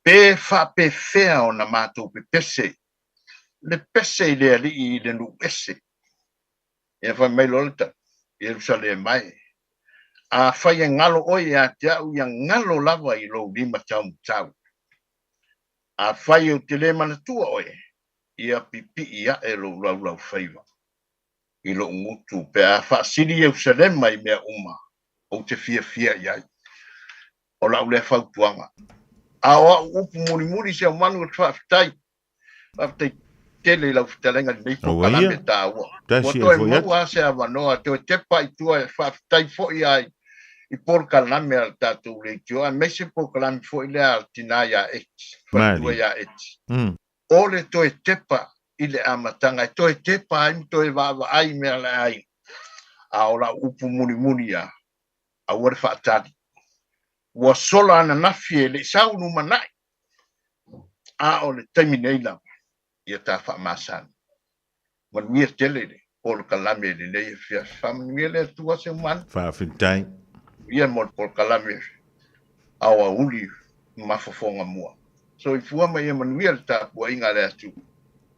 Pe faapefea ona matou pepese le pese i le Alii i le nuu ese? Ia fai mai loa le tali, Ierusalema e, afai e galo oe ia te au, ia galo lava i lou lima taumatau. Afai ou te le manatua oe, ia pipii ae lou laulaufaiva i lou gutu pe a faasili Ierusalema i mea uma ou te fiafia i ai. O lau lea fautuaga. A o au upu mulimuli si au manu ou te faafetai. Faafetai tele i lau fetalaiga i lenei polokalame taua. Ua toe maua lava se avanoa toe tepa i tua e faafetai foi ai i polokalame a le tatou leitio aemaise polokalame foi lea a le tina ia Eti, faletua ia Eti. O le toe tepa i le amataga e toe tepa ai ma toe vaavaai i mea a le aiga. A o lau upu mulimuli lava, aua le faatali. Ua sola ananafi e le i sau lumanai, a o le taimi nei lava, ia ta faamasani. Manuia tele le polokalame i lenei afiafi. Faamanuia le Atua Seumanu. Faafetai. Ia mo le polokalame aoauli ma fofoga mua. Soifua ma ia manuia le tapuaiga a le Atua,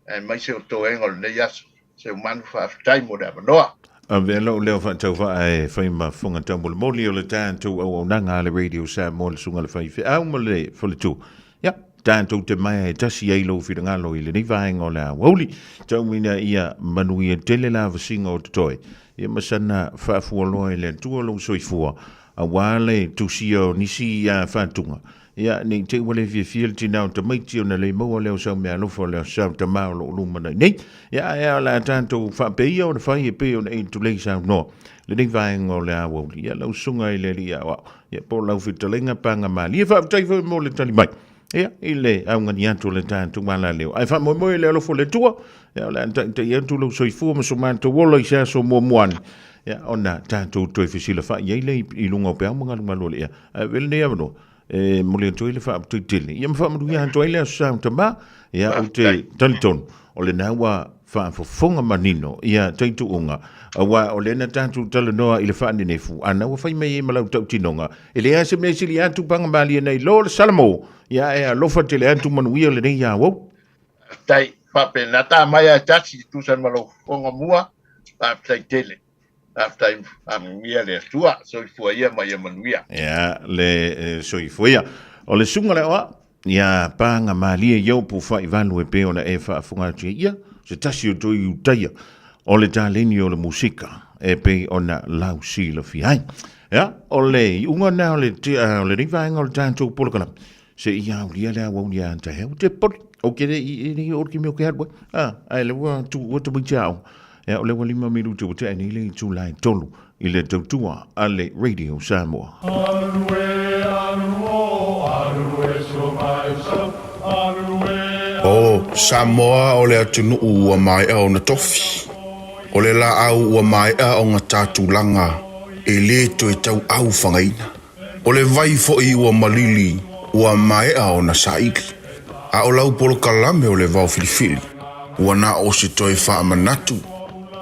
aemaise o toega o lenei aso. Seumanu, faafetai mo le avanoa. Avea lou leo faatauvaa e fai ma fofoga taumolimoli o le tatou auaunaga a le Radio Samoa le susuga i le faifeau ma le faletua. Ia, tatou te maea e tasi ai lou finagalo i lenei vaega o le aoauli. Tauina ia manuia tele la vasiga o totoe, ia ma sana faafualoa e le Atua lou soifua, aua le tusia o nisi faatuga. Ia, ne i te i ua le fiafia le tina o tamaiti ona le maua lea o sau meaalofa o le sau tama o lo o lumanai nei. Ia, ae o le a tatou faapea ona fai e pei ona e tulei saunoa lenei vaega o le aoauli. Ia, lau susuga i le Alii Aoao, Ia, po o lau fetalaiga Paga Malie. Faafetai foi mo le tali mai. Ia, i le augani atu o le tatou alaleo. Ae faamoemoe i le alofa o le Atua, ia, o le a taitai atu lou soifua ma so matou ola i se aso muamua ane, ia, ona tatou toe fesilafai ai lea i luga o peau ma galugalu o le ea. Ae avea lenei avanoa e momoli atu ai le faafetai tele. Ia ma faamanuia atu ai le Aso Sa o Tama. Ia, ou te talitonu, o lena ua faafofoga manino ia taituuga, aua o lea na tatou talanoa i le faanenefu, a na ua fai mai ai ma lau tautinoga, e leai se mea sili atu paga malie nei lo le Salamo, ia e alofa tele atu manuia lenei aoao. Faafetai, faapena ta mai a e tasi e tusa ma lou fofoga mua, faafetai tele. Faafetai, faamanuia le Atua, soifua ia ma ia manuia. Ia, le soifua ia. O le susuga lea o au, Ia paga malie i ou pufa'i valu e pei ona e faafofoga atu ai ia, se tasi o toe Iutaia o le taleni o le musika e pei ona lausilafia ai. Ia, o le iuga lena o le, o lenei vaega o le tatou polokalame, se i aulia le auauli ia te heo te poli. O ke le i e nei o ke mea o ke alu ai. Ah, ae le ua tu ua tamaiti aoga. Ia, o le ua 5 minuti ua tea nei le itula e 3 i le tautua a le Radio Samoa. O Samoa o le atunuu ua maea ona tofi. O le laau ua maea ona ta tulaga e le toe tauau fagaina. O le vai foi ua malili ua maea ona saili. A o lau polokalame o le vao filifili, ua na o se toe faamanatu,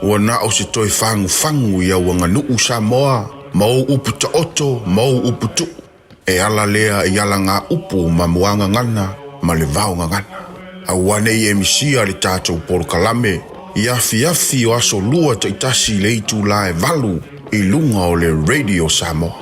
ua na o se toe fagufagu i au aganuu Samoa ma ou upu taoto ma ou upu tuu. E ala lea i alagaupu ma muagagana ma le vaogagana. Aua ne i e misia le tatou polokalame i afiafi o aso lua taitasi i le itula e 8 i luga o le Radio Samoa.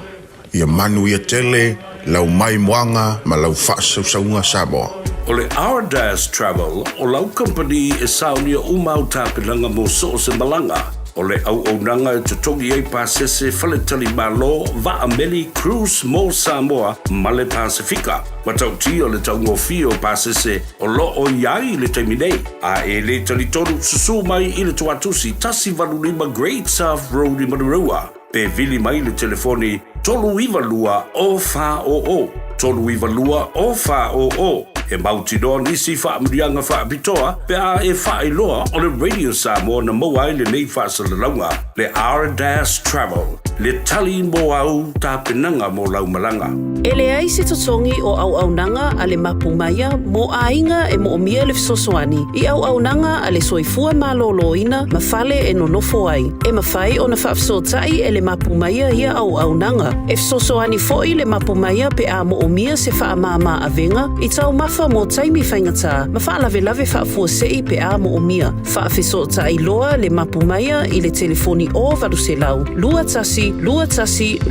Ia manuia tele lau maimoaga ma lau faasausauga Samoa. O le Ardas Travel o lau kamupani e saonia uma au tapenaga mo so o se malaga. O le auaunaga e totogi ai pasese, faletalimalo, vaa meli, cruise mo Samoa ma le Pasefika. Matautia le taugofie o pasese o lo o i ai i le taimi nei. A e le talitonu, susū mai i le Tuatusi 185 Great South Road i Manurewa, pe vili mai le telefoni 392 0400, 392 0400. E mautinoa nisi faamanuiaga faapitoa pe a e faailoa o le Radio Samoa na maua ai lenei faasalalauga, le R-Dash Travel, le tali mo au tapenaga mo lau malaga. E leai se totogi o auaunaga a le Mapu Maia mo aiga e moomia le fesoasoani i auaunaga a le soifua malōlōina ma fale e nonofo ai. E mafai ona faafesootai e le Mapu Maia ia auaunaga. E fesoasoani foi le Mapu Maia pe a moomia se faamāmā avega i taumafa mo taimi faigata ma faalavelave faafuasei pe a moomia. Faafesootai loa le Mapu Maia i le telefoni o 800 21 21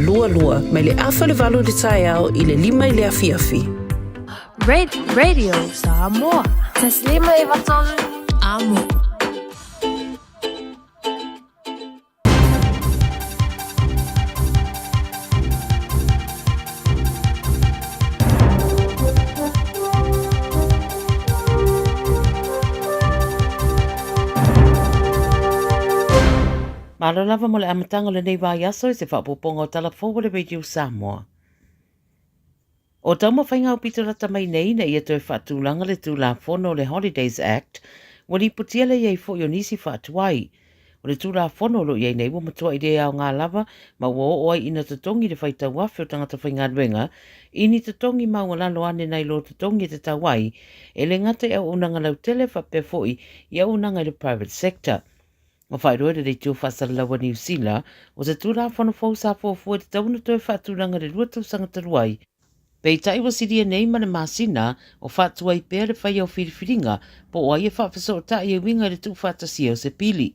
22 mai le afa le 8 i le taeao i le 5 i le afiafi. Radio Samoa. Taslima i Vatolu. Amo. Malo lava mo le amataga o lenei vaiaso i se faaopoopoga o Tala Fou a le Radio Samoa. O taumafaiga aupito lata mai nei ina ia toe faatulaga le Tulafono o le Holidays Act, ua lipotia le i ai foi o nisi faatuai. O le Tulafono o lo o i ai nei ua matuai le aoga lava ma ua oo ai ina totogi le faitau afe o tagata faigaluega i ni totogi maualalo ane nai lo totogi e tatau ai, e le gata i auaunaga lautele faapea foi i auaunaga i le private sector. Ua faailoa e le Leitio Faasalalau a Niu Sila, o se Tulafono fou sa fuafua e tatau ona toe faatulaga i le 2 tausaga talu ai. Peitai ua silia nei ma le masina o faatuai pea le faia o filifiliga po o ai e faafesootai e uiga i le tuufaatasia o se pili.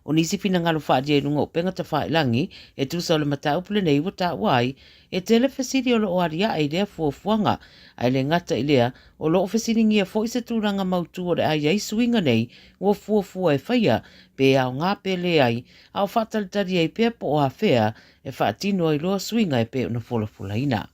O nisi finagalo faaalia i luga o upega tafailagi e tusa o le mataupu lenei ua taua ai e tele fesili o lo o aliae i lea fuafuaga, ae le gata i lea, o lo o fesiligia foi se tulaga mautū o le a i ai suiga nei ua fuafua e faia, pe aoga pe leai, a o faatalitali ai pea po o afea e faatino ai loa suiga e pei ona folafolaina.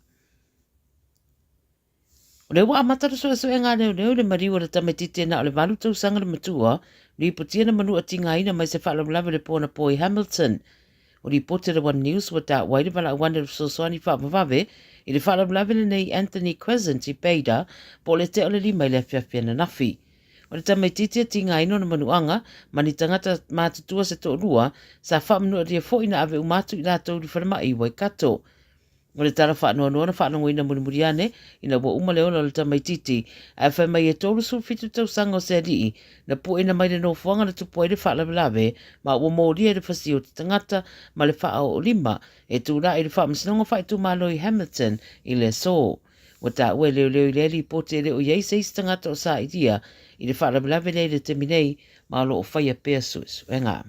O lea ua amata le suesuega a leoleo i le maliu o le tamaitiiti e na o le 8 tausaga le matua, lipotia na manua tigaina mai se faalavelave i le po anapo i Hamilton. O lipoti a le One News ua taua ai le valaau ane o le fesoasoani faavavave i le faalavelave lenei Anthony Crescent i Bader po o le tea o le 5 i le afiafi ananafi. O le tamaitiiti e tigaina ona manuaga ma ni tagata matutua se toalua sa faamanualia foi na ave uma atu i latou i le falemai i Waikato. O le tala faanoanoa na faalogoina mulimuli ane ina ua uma le ola o le tamaitiiti, ae fai mai e 37 tausaga o se alii na pueina mai le nofoaga na tupu ai le faalavelave ma ua molia i le fasi o te tagata ma le faaoolima e tulai i le Faamasinoga Faaitumalo i Hamilton i le aso. Ua taua e leoleo i lea lipoti e le o i ai se isi tagata o sailia i le faalavelave lea i le taimi nei ma o lo o faia pea suesuega.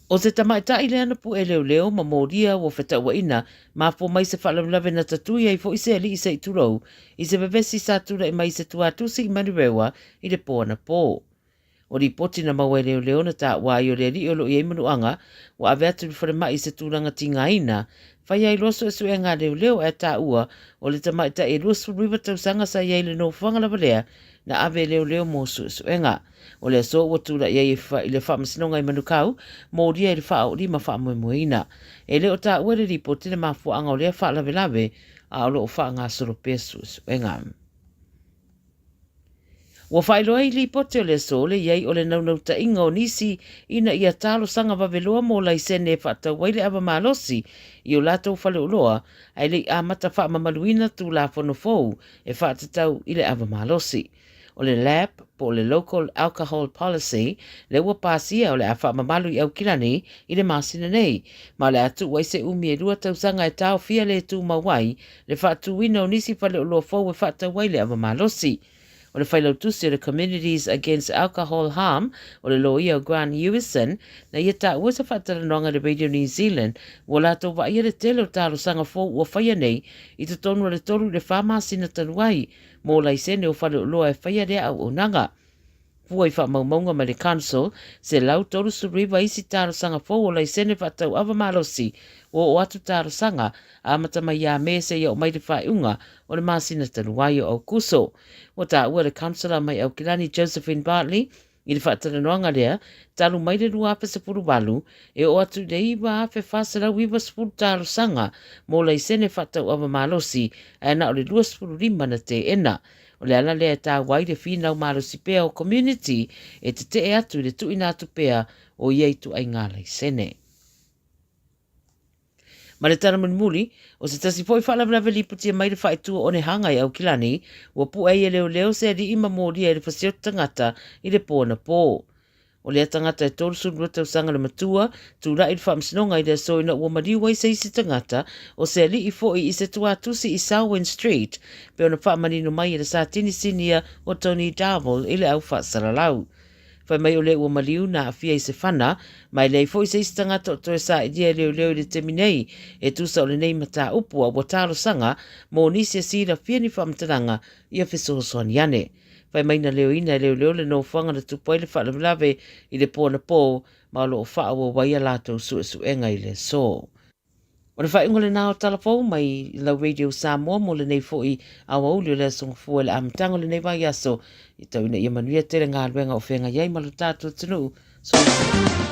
O se tamaitai lea na pu'e leoleo ma molia ua fetauaina, mafua mai se faalavelave na tatui ai foi se alii se i tulou i se vevesi sa tula'i mai i se tuatusi i Manurewa i le po anapo. O lipoti na maua e leoleo na taua ai o le alii o lo o i ai manuaga ua ave atu i le falemai i se tulaga tigaina. Faia ai loa suesuega a leoleo ae taua o le tamaitai e 29 tausaga sa i ai i le nofoaga lava lea na ave e leoleo mo suesuega. O le aso ua tulai ai i le faamasinoga i Manukau, molia i le faaoolima faamoemoeina. E le o taua i le lipoti le mafuaaga o lea faalavelave, a o lo o faagasolo pea suesuega. Ua faailoa i lipoti o le aso le i ai o le naunautaiga o nisi ina ia talosaga vaveloa mo laisene e faatau ai le ava malosi i o latou faleoloa ae le i amata faamamaluina Tulafono fou e faatatau i le ava malosi. O le LAP po o le Local Alcohol Policy lea ua pasia o le a faamamalu i Aukilani i le masina nei, ma o le a tuu ai se umi e lua tausaga e taofia le tumau ai le faatuina o nisi faleoloa fou e faatau ai le ava malosi. O le failautusi o le Communities Against Alcohol Harm, o le loia o Grant Hewison, na ia taua se faatalanoaga i le Radio New Zealand, ua latou vaaia le tele o talosaga fou ua faia nei i totonu o le tolu i le fa masina talu ai mo laisene o faleoloa e faia lea auaunaga. Fua i faamaumauga mai le Council, 139 isi talosaga fou o laisene faatau ava malosi ua oo atu talosaga, amata mai ia Me seia oo mai le faaiuga o le masina talu ai o Aokuso. Ua taua e le Councillor mai Aukilani Josephine Bartley i le faatalanoaga lea, talu mai le 2018, e oo atu i le 9,490 talosaga mo laisene faatau ava malosi, ae na o le 25 na teena. O le ala lea e taua ai le finau malosi pea o community e tetee atu i le tuuina atu pea o ia ituaiga laisene. Ma le tala mulimuli, o se tasi foi faalavelave lipotia mai le faaitu o Onehanga i Aukilani, ua pu'e ai e leoleo se alii ma molia i le fasioti tagata i le po anapō. O lea tagata e 32 tausaga le matua, tulai i le faamasinoga i le aso ina ua maliu ai se isi tagata, o se alii foi i se tuatusi i Selwyn Street, pei ona faamanino mai e le Satini Sinia o Tony Darvall i le au faasalalau. Fai mai o le ua maliu na aafia i se fana, ma e leai foi se isi tagata o toe sailia e leoleo i le taimi nei e tusa o lenei mataupu a ua talosaga mo nisi e silafia ni faamatalaga ia fesoasoani ane. Fai mai na leoina e leoleo le nofoaga na tupu ai le faalavelave i le po anapō ma o lo o faaauau ai a latou suesuega i le aso. O le faaiuga lena o tala fou mai lau Radio Samoa mo lenei foi aoauli o le Aso Gafua i le amataga o lenei vaiaso. I tau ina ia manuia tele galuega o feagai ai ma lo tatou atunuu. Soifua.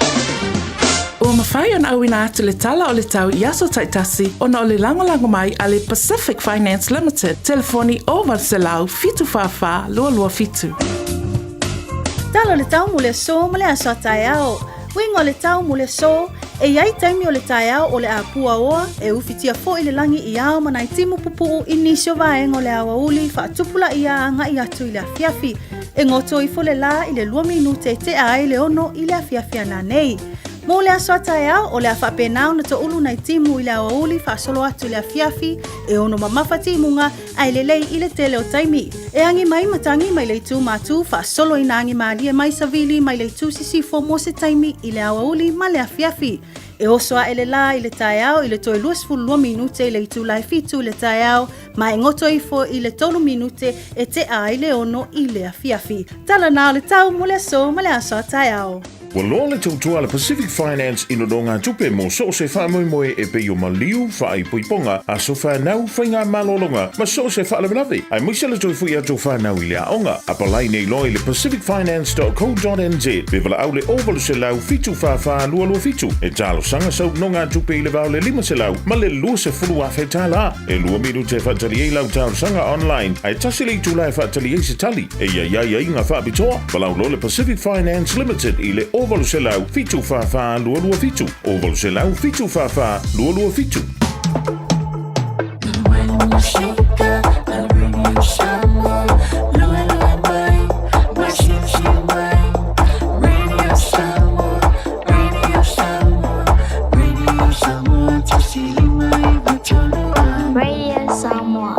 Ua mafai ona auina atu le tala o le tau i aso taitasi ona o le lagolago mai a le Pacific Finance Limited, telefoni 0800 744 227. Tala o le tau mo le aso ma le aso a taeao. Uiga o le tau mo le aso, e i ai taimi o le taeao o le a puaoa, e ufitia foi le lagi i ao ma nai timu pupuu i nisi o vaega o le aoauli faatupulaia agai atu i le afiafi. E goto ifo le lā i le lua minute e tea ai le ono i le afiafi ananei. Mo le aso a taeao, o le a faapena ona toulu nai timu i le aoauli faasolo atu i le afiafi, e ono mamafa timuga ae lelei i le tele o taimi. E agi mai matagi mai le itu matū faasolo i nā agi mālie mai savili mai le itu sisifo mo se taimi i le aoauli ma le afiafi. E oso aʻe le lā i le taeao i le toe 22 minute i le itula e fitu i le taeao ma e goto ifo i le tolu minute e tea ai le ono i le afiafi. Tala na o le tau mo le aso ma le aso a taeao. Ua loa le tautua a le Pacific Finance i nonogatupe mo so o se faamoemoe e pei o maliu, faaipoipoga, aso fanau, faigamalologa ma so o se faalavelave, aemaise le toe foi atu o fanau i le aoga. Apalai nei loa i le pacificfinance.co.nz pe valaau le 0800 744 227 e talosaga sau nonogatupe i le va o le 500 ma le 20,000 tala. E lua minute e faatali ai lau talosaga online, ae tasi le itula e faatali ai se tali. E i ai aiaiga faapitoa, valaau loa le Pacific Finance Limited i le 0800 744 227, 0800 744 227. Radio Samoa.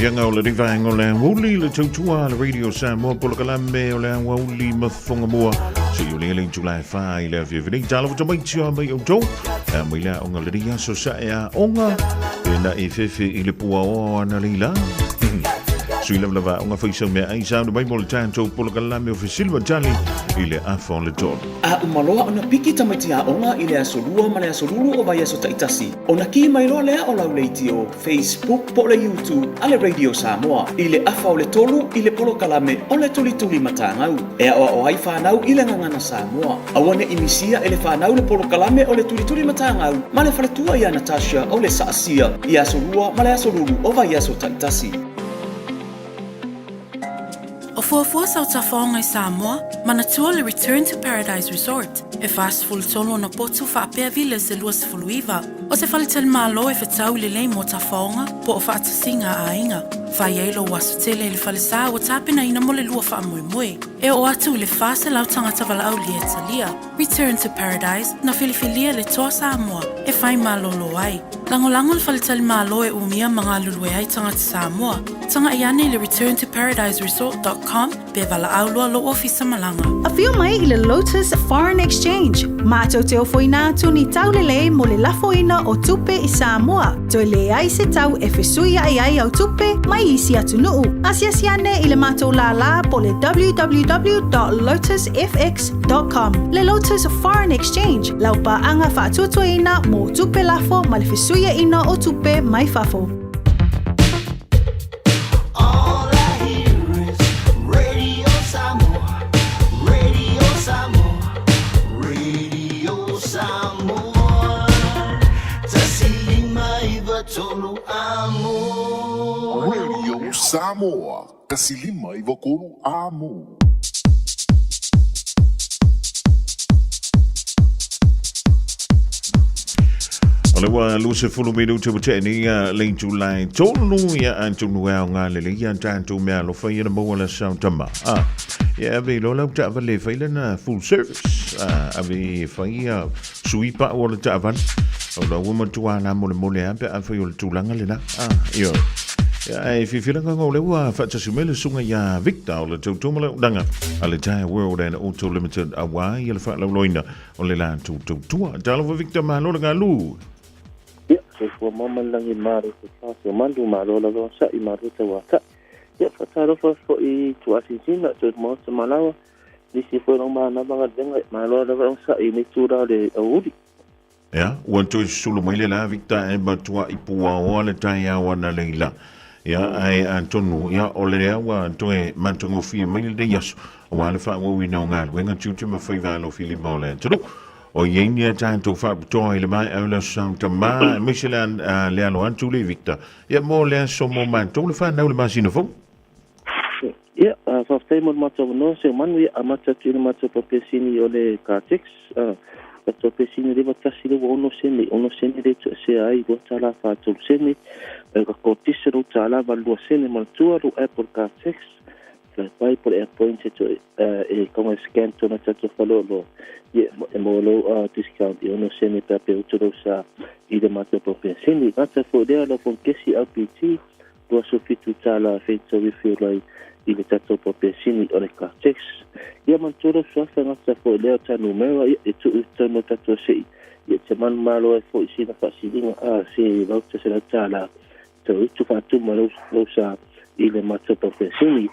Fiafiaga o lenei vaega o le aoauli le tautua a le Radio Samoa polokalame o le aoauli ma fogamua seia o le itula e 4 i le afiafi nei. Talofa tamaiti a mai outou e mai le aoga lenei aso sae aoga pena e fefe i le puaoa ana leila. Sui lava lava aoga faisau mea ai sauni mai mo le tatou polokalame o fesili ma tali i le afa o le 3. A uma loa ona piki tamaiti aoga i le aso Lua ma le aso Lulu o vaiaso taitasi, ona kī mai loa lea o lau leitio, Facebook po o le YouTube a le Radio Samoa i le afa o le 3 i le polokalame o le Tulituli Matagau e aoao ai fanau i le gagana Samoa. Aua ne i misia e le fanau le polokalame o le Tulituli Matagau ma le faletua ia Natasha o le Saasia i Aso Lua ma le Aso Lulu o vaiaso taitasi. O fuafua sau tafaoga i Samoa, manatua le Return to Paradise Resort, e 43 ona potu faapea villas e 29. O se faletalimalo e fetau lelei mo tafaoga po o faatasiga a aiga. Fai ai lou aso tele i le falesa ua tapenaina mo le lua faamoemoe. E oo atu i le 400 tagata valaaulia e talia. Return to Paradise, na filifilia le Toa Samoa e fai malolo ai. Lagolago le faletalimalo e umia ma galulue ai tagata Samoa. Tagai ane i le returntoparadiseresort.com pe valaau loa lou ofisa malaga. Afio mai i le Lotus Foreign Exchange, matou te ofoina atu ni taulelei mo le lafoina o tupe i Samoa, toe leai se tau e fesuiai ai au tupe mai isi atunuu. Asiasi ane i le matou lālā po o le www.lotusfx.com. Com. Le Lotus Foreign Exchange, lau paaga faatuatuaina mo tupe lafo ma le fesuiaina o tupe mai fafo. All I hear is Radio Samoa, Radio Samoa, Radio Samoa. 159 amo. Radio Samoa, 153 amo. O le ua 20 minute ua tea nei le itula e 3 ia atonu e aoga lelei ia tatou mea alofa ia na maua la sau tama. Ah, ia ave i loa lau taavale e fai lana full service. Ah, ave e fai ia sui pau o le taavale. O la ua matua la molemole a pe a fai o le tulaga lena. Ah, ioe. Ia, e fiafia le agaga o lea ua faatasi mai le susuga ia Victor o le tautua ma le auaunaga a le Tire World and Auto Limited auā ia le faalauiloaina o le latou tautua. Talofa Victor, malo le galu. Ia, soifua mama le lagi malo se fa se mandu malo lava sa'i malo tauata'i. Ia, faatalofa foi tuasinsina toe maota malawa nisi foi lau manava galuega malo lava sa'i nei tula o le aoauli. Ia, ua toe susulu mai le la Victor e matua'i puaoa le taeao analeila. Ia, ae atonu, ia, o lea ua toe matagofie mai lenei aso, aua le faaauauina o galuega tiute ma faiva alofilima o le atunuu. O i ai ni a tatou faapitoa i le maea o le Aso Sa Tama, aemaise le, le alo atu le Victor, ia, mo le aso mo matou le fanau i le masina fou. Ia, faafetai mo le matou avanoa, se manu ia amata atu i le matou papeasini o le Cartex. Matou papeasini 51 le ua 6 sene, 6 sene le tuuesea ai $2 43 sene. Ka kotisa $2 82 sene manatua lou app o le Cartex. Flybuy po le Airpoints e toe e kaunga e scan tona tatou faleoloa. Ia e maua lou discount i 6 sene pe a pe utu lou sa i le matou papeasini. Gata foi lea lau fonkesi LPT $27 feitau e feolai i le tatou papesini o le Cartex. Ia manatua lau suafa gata foi lea o ta numera ia e tuu i totonu o tatou sei ia te manumalo ai foi sina faasiliga a se vauta $100 tau utu faatuma lau, lau sa i le matou papesini.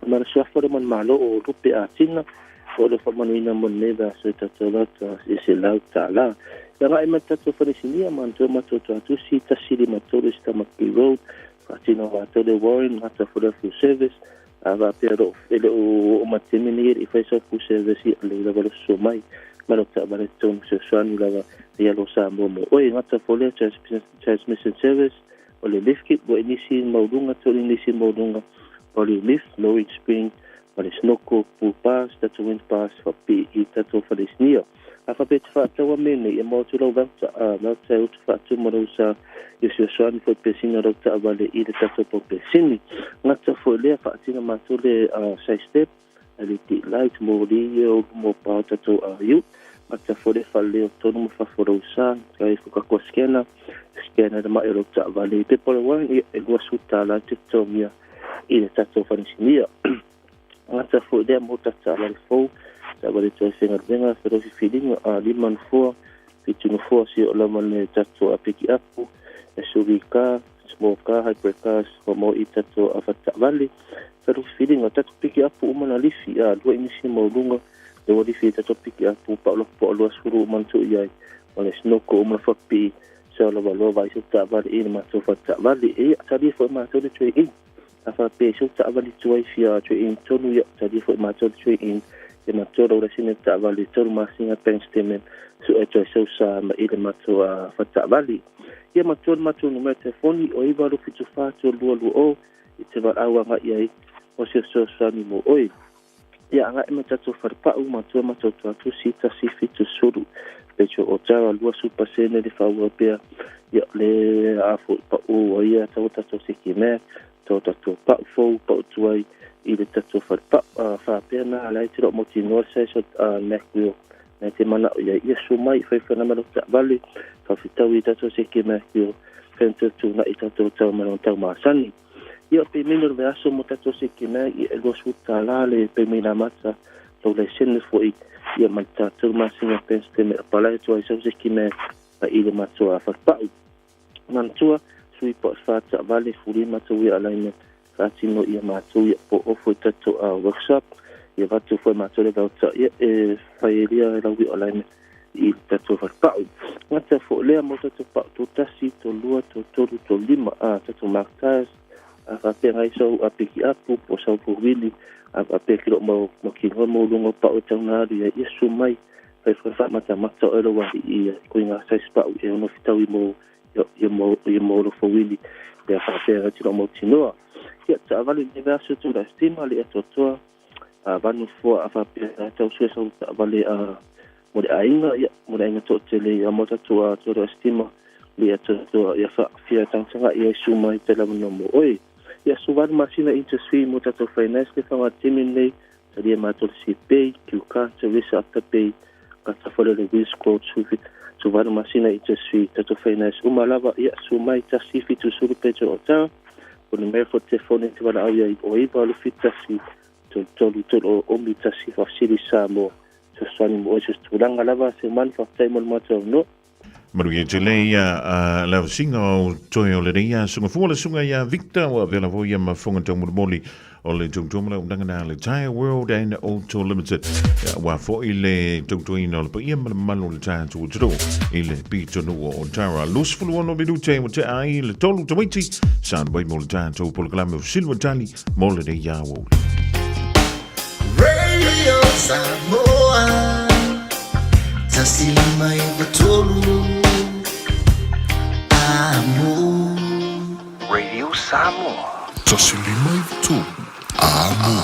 Ma le suafa o le manumalo o Lupe Atina o le faamanuina mo lenei vaiaso i tatou vauta e $100. Ia agai mai le tatou falesinia manatua matou tuatusi 153 Stamaki Road faatino matou le Warren gata for the full service a faapea lo e le o oo mai le taimi lenei e le i fai sau full service ia lelei lava le soso mai ma lo taavale totonu fesoasoani lava ia lo Samoa mo oe gata for le transmission service o le lift kit ua inisi maualuga tolu inisi maualuga o le lift lowering spring ma le snorkel pool pass tatou wind pass faapipii i tatou faleisinia. A faapea e te faataua mea nei, e maua atu lau vauta, a vauta e utu faatuma lou sa i fesoasoani foi pesina lau taavale i le tatou paupesini. Gata foi lea, faatina matou le side step, LED light, moli ia o luma o pa o tatou RU. Gata foi le faalelei o totonu ma fafo o lou sa, kai fukakoa scanner, scan ai le ma'i o lau taavale. I pepa o le warrant, ia, e $20 e te totogia i le tatou faleisinia. Gata foi lea mo tatou taavale fou, taavale tuai faigaluega, feloi fifiliga, a lima nofoa, fitu nofoa, seia oo lava le tatou a pikiapu, SUV car, small car, hybrid cars, ua maua i tatou a faletaavale. Feloi fifiliga, tatou pikiapu uma na lifi, a lua inisi maualuga, lea ua lifi ai tatou pikiapu, paolopo po o 20 uma na tuu i ai, ma le snoko uma na faapipii, seia lava loa vaai sau taavale i le matou faletaavale. Ia, talia foi e matou le trade-in. A faapea i sau taavale tuai fia trade-in tonu, ia, talia foi e matou le trade-in, ia matou lau laisene taavale tolu masina bank statement, sue atu ai sau sa ma i le matou faletaavale. Ia matua le matou numera telefoni o 9 8 7 4 3 2 2 0 i te valaau agai ai mo se fesoasoani mo oe. Ia agai mai tatou falepau, matua matou tuatusi 170 petro o tara 20% le faaauau pea ia le a foi pau ai ia tau tatou siki mea tau tatou pau fou pau tuai i le tatou falepau a faapea na ala ai te loo mautinoa le size o Mac wheel na te manao ia ia su mai fai whana malo taavale faafetau i tatou siki Mac wheel whentu tūna'i tatou tau malo tau masani. Ia, o pemeni o le vaiaso mo tatou sekena, ia e $20 le pemeni amata, lau laisene foi, ia ma le tatou masina pensteme apalai atu ai sau sekena ma i le matou falepau. Manatua, sui po o se fa taavale fuli matou ia alaina faatino ia matou ia po ofo i tatou workshop, ia avatu foi matou le vaota ia e fai ai lia lau ia alaina i le tatou falepau. Gata foi lea mo tatou pau tolu tasi, tolu lua, tolu tolu, tolu lima, a tatou Mark Tires, a faapea ngai sau a pikiapu po o sau fuwili, a faapea ki loo mau mautinoa maualuga o pau e tau na alu ia ia susu mai fai foi faamatamata oe lau alii ia koiga size pau e ono fetaui mo ia mo ia mo lo fowili lea faapea ngai te loo mautinoa. Ia taavale le vaiaso tu la stima le atoatoa a vanu fua a faapea tau sue sau taavale a mo le aiga ia mo le aiga toatele ia mo tatou a tolo estima le atoatoa ia faafia tagatagai ai su mai te lava no mo oe. Ia su 8 masina interest free mo tatou finance le fagatimi nei talia matou le CPay, Q-Card, Visa, Afterpay, kata fole le Wizz Quote su 8 masina interest free tatou finance uma lava ia su mai 170 petro o tara o le mea fo telefone te wala au ia o 9 8 7 3 3 3 o omi 1 faafesili Samoa fesoasoani mo oe se tulaga lava se manu faafetai mo le matou no. Manuia tele ia le avasiga o toe o lenei ia suga fua le suga ia Victor ua avea lava ia ma fofoga taumolimoli o le tautua ma le auaunaga na le Tire World and Auto Limited ia ua foi le tautuaina o le paia ma le mamalu o le tatou atunuu i le pitonuu o Tara 26 minute ua tea ai le tolu tamaiti sa mai mo le tatou polokalame o Silva Tali mo lenei ia aoauli. Radio Samoa 159 Amo. Radio Samoa. 153 Amo.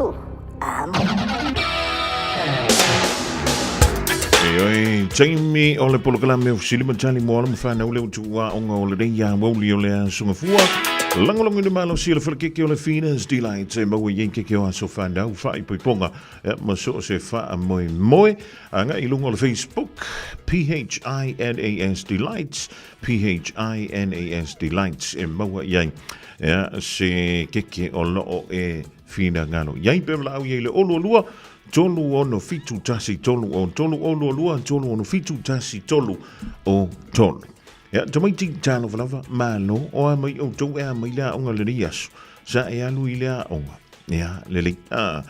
3, Amo. E oi, taimi o le polokalame o fesili ma tali mo alo ma whanau le utu ua onga o le rei a wauli o le aso ngafua. Langolongo i le malosi o le whalakeke o le Whina's Delight e maua i ei keke o aso whanau whaipoiponga e ma so o se wha moe moe. Aga i lunga o le Facebook, P-H-I-N-A-S Delights, P-H-I-N-A-S Delights e maua i ai ea, se keke o loo e finagalo. Iai pe walaau iai le olu olua, tolu ono fitu tasi tolu o tolu olu olua, tolu ono fitu tasi tolu o tolu. Ia, tamaiti talo walava, malo, o a mai o tou e a mai le aonga le nei aso. Sa e alu i le aonga. Ia, lelei. Ah,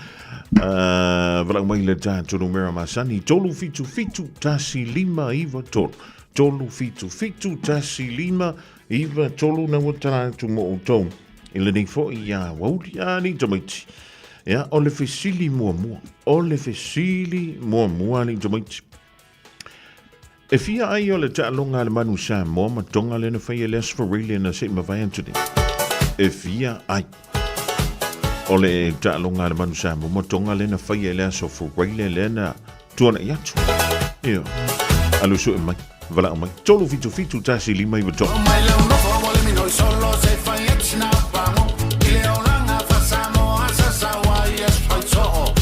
walau mai le tātou numera masani, tolu fitu fitu tasi lima iwa tolu. Tolu fitu fitu tasi lima iwa tolu na ua tala atu mo outou. I lenei foi ia wauli a ni tamaiti. Ia, o le fesili muamua. O le fesili muamua ni tamaiti. E fia ai o le taaloga a le Manu Samoa ma Tonga lea na faia i le Aso Faraile na se i mavae atu nei. E fia ai o le taaloga a le Manu Samoa ma Tonga lea na faia i le Aso Faraile lea na tuanai atu. Io. Alu sue mai, valaau mai. 377 1 5 9 3. Mai le nofo o le minoi solo se fai atu na pango I le olaga fa Samoa sa saua i aso fai soo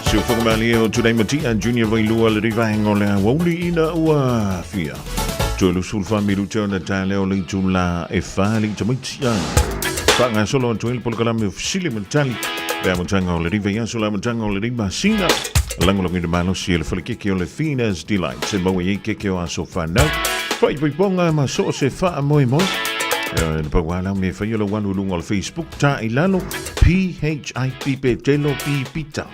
Si o whakamalie o Tunei Matia Junior Vailua le rivaenga o le awauli ina ua fia. Toe lusul wha miruta o na tāleo le itu la e wha le tamaiti ai. Whangasolo atu ai le polokalame o Fisili Matali. Le amataga o le vaiaso, le amataga o lenei masina. Lagolagoina malosi e le falekeke o le Fina's Delights e maua i ai keke o aso fanau. Faaipoipoga ma so o se faamoemoe. Na pau lava lau mea e fai o lau alu i luga o le Facebook, tā i lalo, P-H-I-P Petelo P Pita.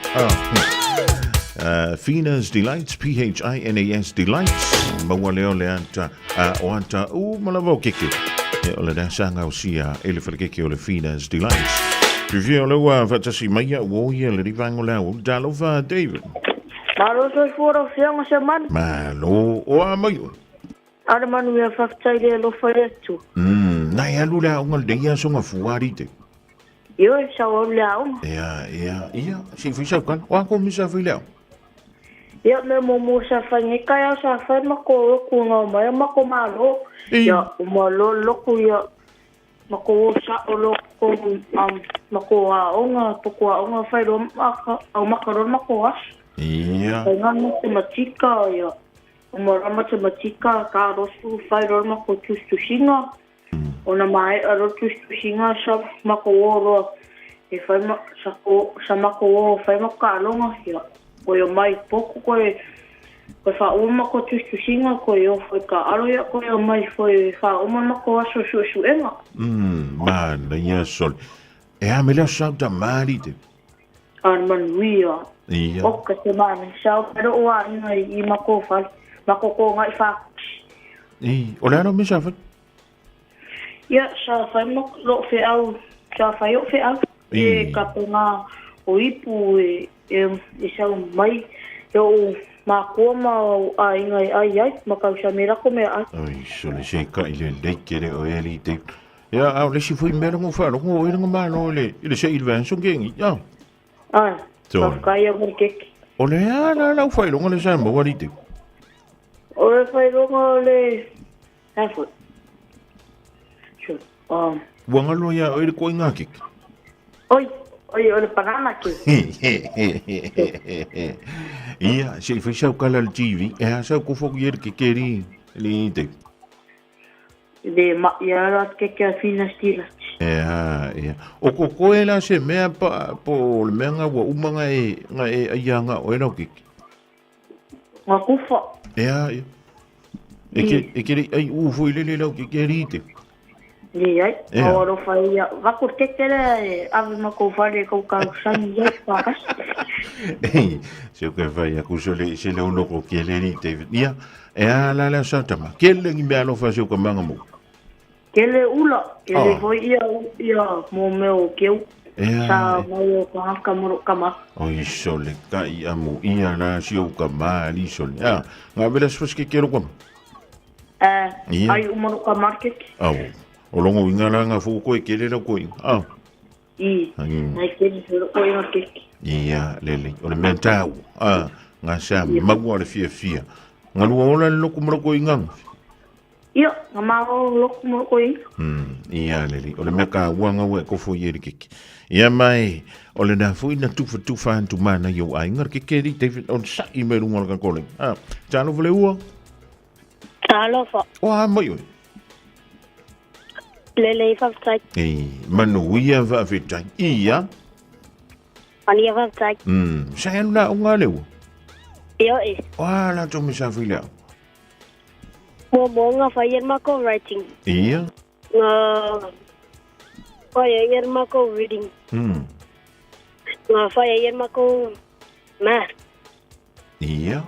Fina's Delights, P-H-I-N-A-S Delights. Maua lea o le ata, o ata uma lava o keke. Ia, o lena sa gaosia e le falekeke o le Fina's Delights. Fiafia o lea ua faatasi mai au o ia le rivango le au. Talofa, David. Malo soifua lau Afioga Semanu. Malo, o a mai oe? A le manuia faafetai le alofa i le Atua. Na e alu le aoga lenei aso gafua alii. Ioe, sa ou alu i le aoga. Ia, ia, ia, se i fai sau tala. O a kou mea sa fai i le aoga? Ia, mea muamua sa fai nei taeao sa fai matou o atu na omai o matou malo. Ia, uma loa lotu ia, matou o sao loa totonu matou aoga, potu aoga fai loa aumata loa le matou aso. Ia. Fai loa matematika, ia, uma loa matematika, ta loa fai loa le matou tusitusiga. Ona maea loa le tusitusiga sa matou o loa e fai ma, sa, o, sa matou o fai matou taaloga, ia, toe omai potu toe, toe faauma matou tusitusiga, toe o foi taaalo, ia, toe omai foi faauma le matou aso suesuega. Manaia sole. E a me le aso sau tamali te. A le manuia. Ia. Oka te manaia. Sa o mai lou aiga i matou fale, matou togai faatasi. I, o le a lau mea sa fai? Ia, sa fai ma lou feau, sa fai ou feau. E kapena o ipu e, e, e sau mai e ou makua ma ou aiga e ai ai, ma kausame lako mea ai. Oi, sole se kai le lei ke le o e li te. Ia, a o le isi foi mea lengo faalogo o e lengo malo i le, i le sei i le vaeaso kengi. Ia. Ai, Sole. faafetai au le keke. O le a la lau faailoga le sa maua li te. O le faailoga o le, a foi. Sure. Ua galo ia oe le koiga keke. Oi, oi, o le banana cake. Ia, se i fai sau kala le TV, e a sau kofo i le keke li, li te. Le ma ia la keke a fina stila. Ea, ea. O ko koe la se mea pa, po le mea nga ua uma nga e, nga e ai nga oe lau keke. Nga kufa. Ea, ea. E ke, e ke ai u foi lele lau ke ke rite. Le ai, au alofa ia. Vaku te keke lea e ave ma kou fale kou kau sani ai whakasi. Se o ke whai aku so le se le ono ko ke le rite. Ia, e a la la sa tama. Ke le ngi mea alofa se o ka manga mo. Ke le ula, ke le hoi ia ia mō mea o keu. Ea, Sa mai o ka haka mo ro kama. Oi sole ka i amu ia la si o ka mali sole. A, ngā vela sfas ke kero kama. Ia. Ai uma ro ka market. Au. O longo inga la ngā fō koe ke le lau koe. A. I. Nai kere se ro koe ngā keke. Ia, lele. O le mea tāu. A, ngā sa maua le fia fia. Ngā lua ola le loko mo koe nganga. Ia, nga māro loku mo koe inga. Ia, lele. O le mea ka ua ngā ua e kofo i ere keke. Ia mai, o le nā fui na tufa tufa antu mana i o ai. Ngā keke ri, David, o le sa'i me runga o le kakole. A, tālofa le ua. Talofa. O a mai oe. Lele i faafetai. E, manuia faafetai. Ia. Manuia faafetai. Sa e alu la o ngā leua. Ia e. O a la tō me sa fai lea. Mo ngā whai e mako writing. Ia. Ngā whai e mako reading. Ngā whai e mako math. Ia.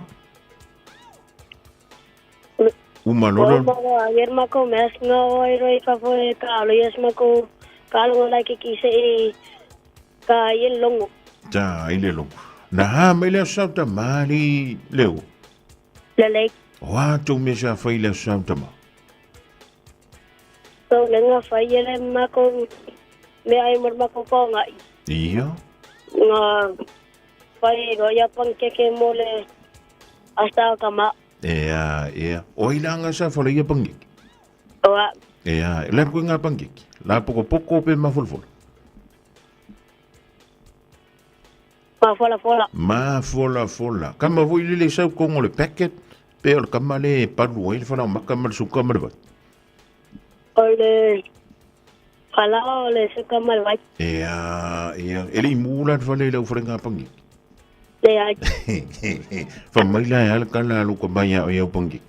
Uma lolo. Mo ia mako math ngā wai roi fafo e ka alo ia mako ka alo ngā ke ki se e ka ia longo. Tā, i le longo. Na ha mai lea sau tamari leo. Lelei. O a tō mea sa whai lea sau tama. Tau le ngā whai e le mako mea ai mo mako pōnga i. Ia. Ngā whai ro ia pankeke mo le asta o kama. Ea, ea. O i la ngā sa whala ia pankeke? Oa. Ea, la koe ngā pankeke. La poko poko pe mafolofolo. Mafolafola. Mafolafola. Kama foi lele sau kongo le packet, pe o le kama le palu ai le whanau maka ma le suka ma le vai. O le Kala o le suka ma le vai. Ea, ea, e le i mū la le fale i lau fale ngā pangi. Le ai. Fa mai la e ala kala alu ka mai a o iau pangi.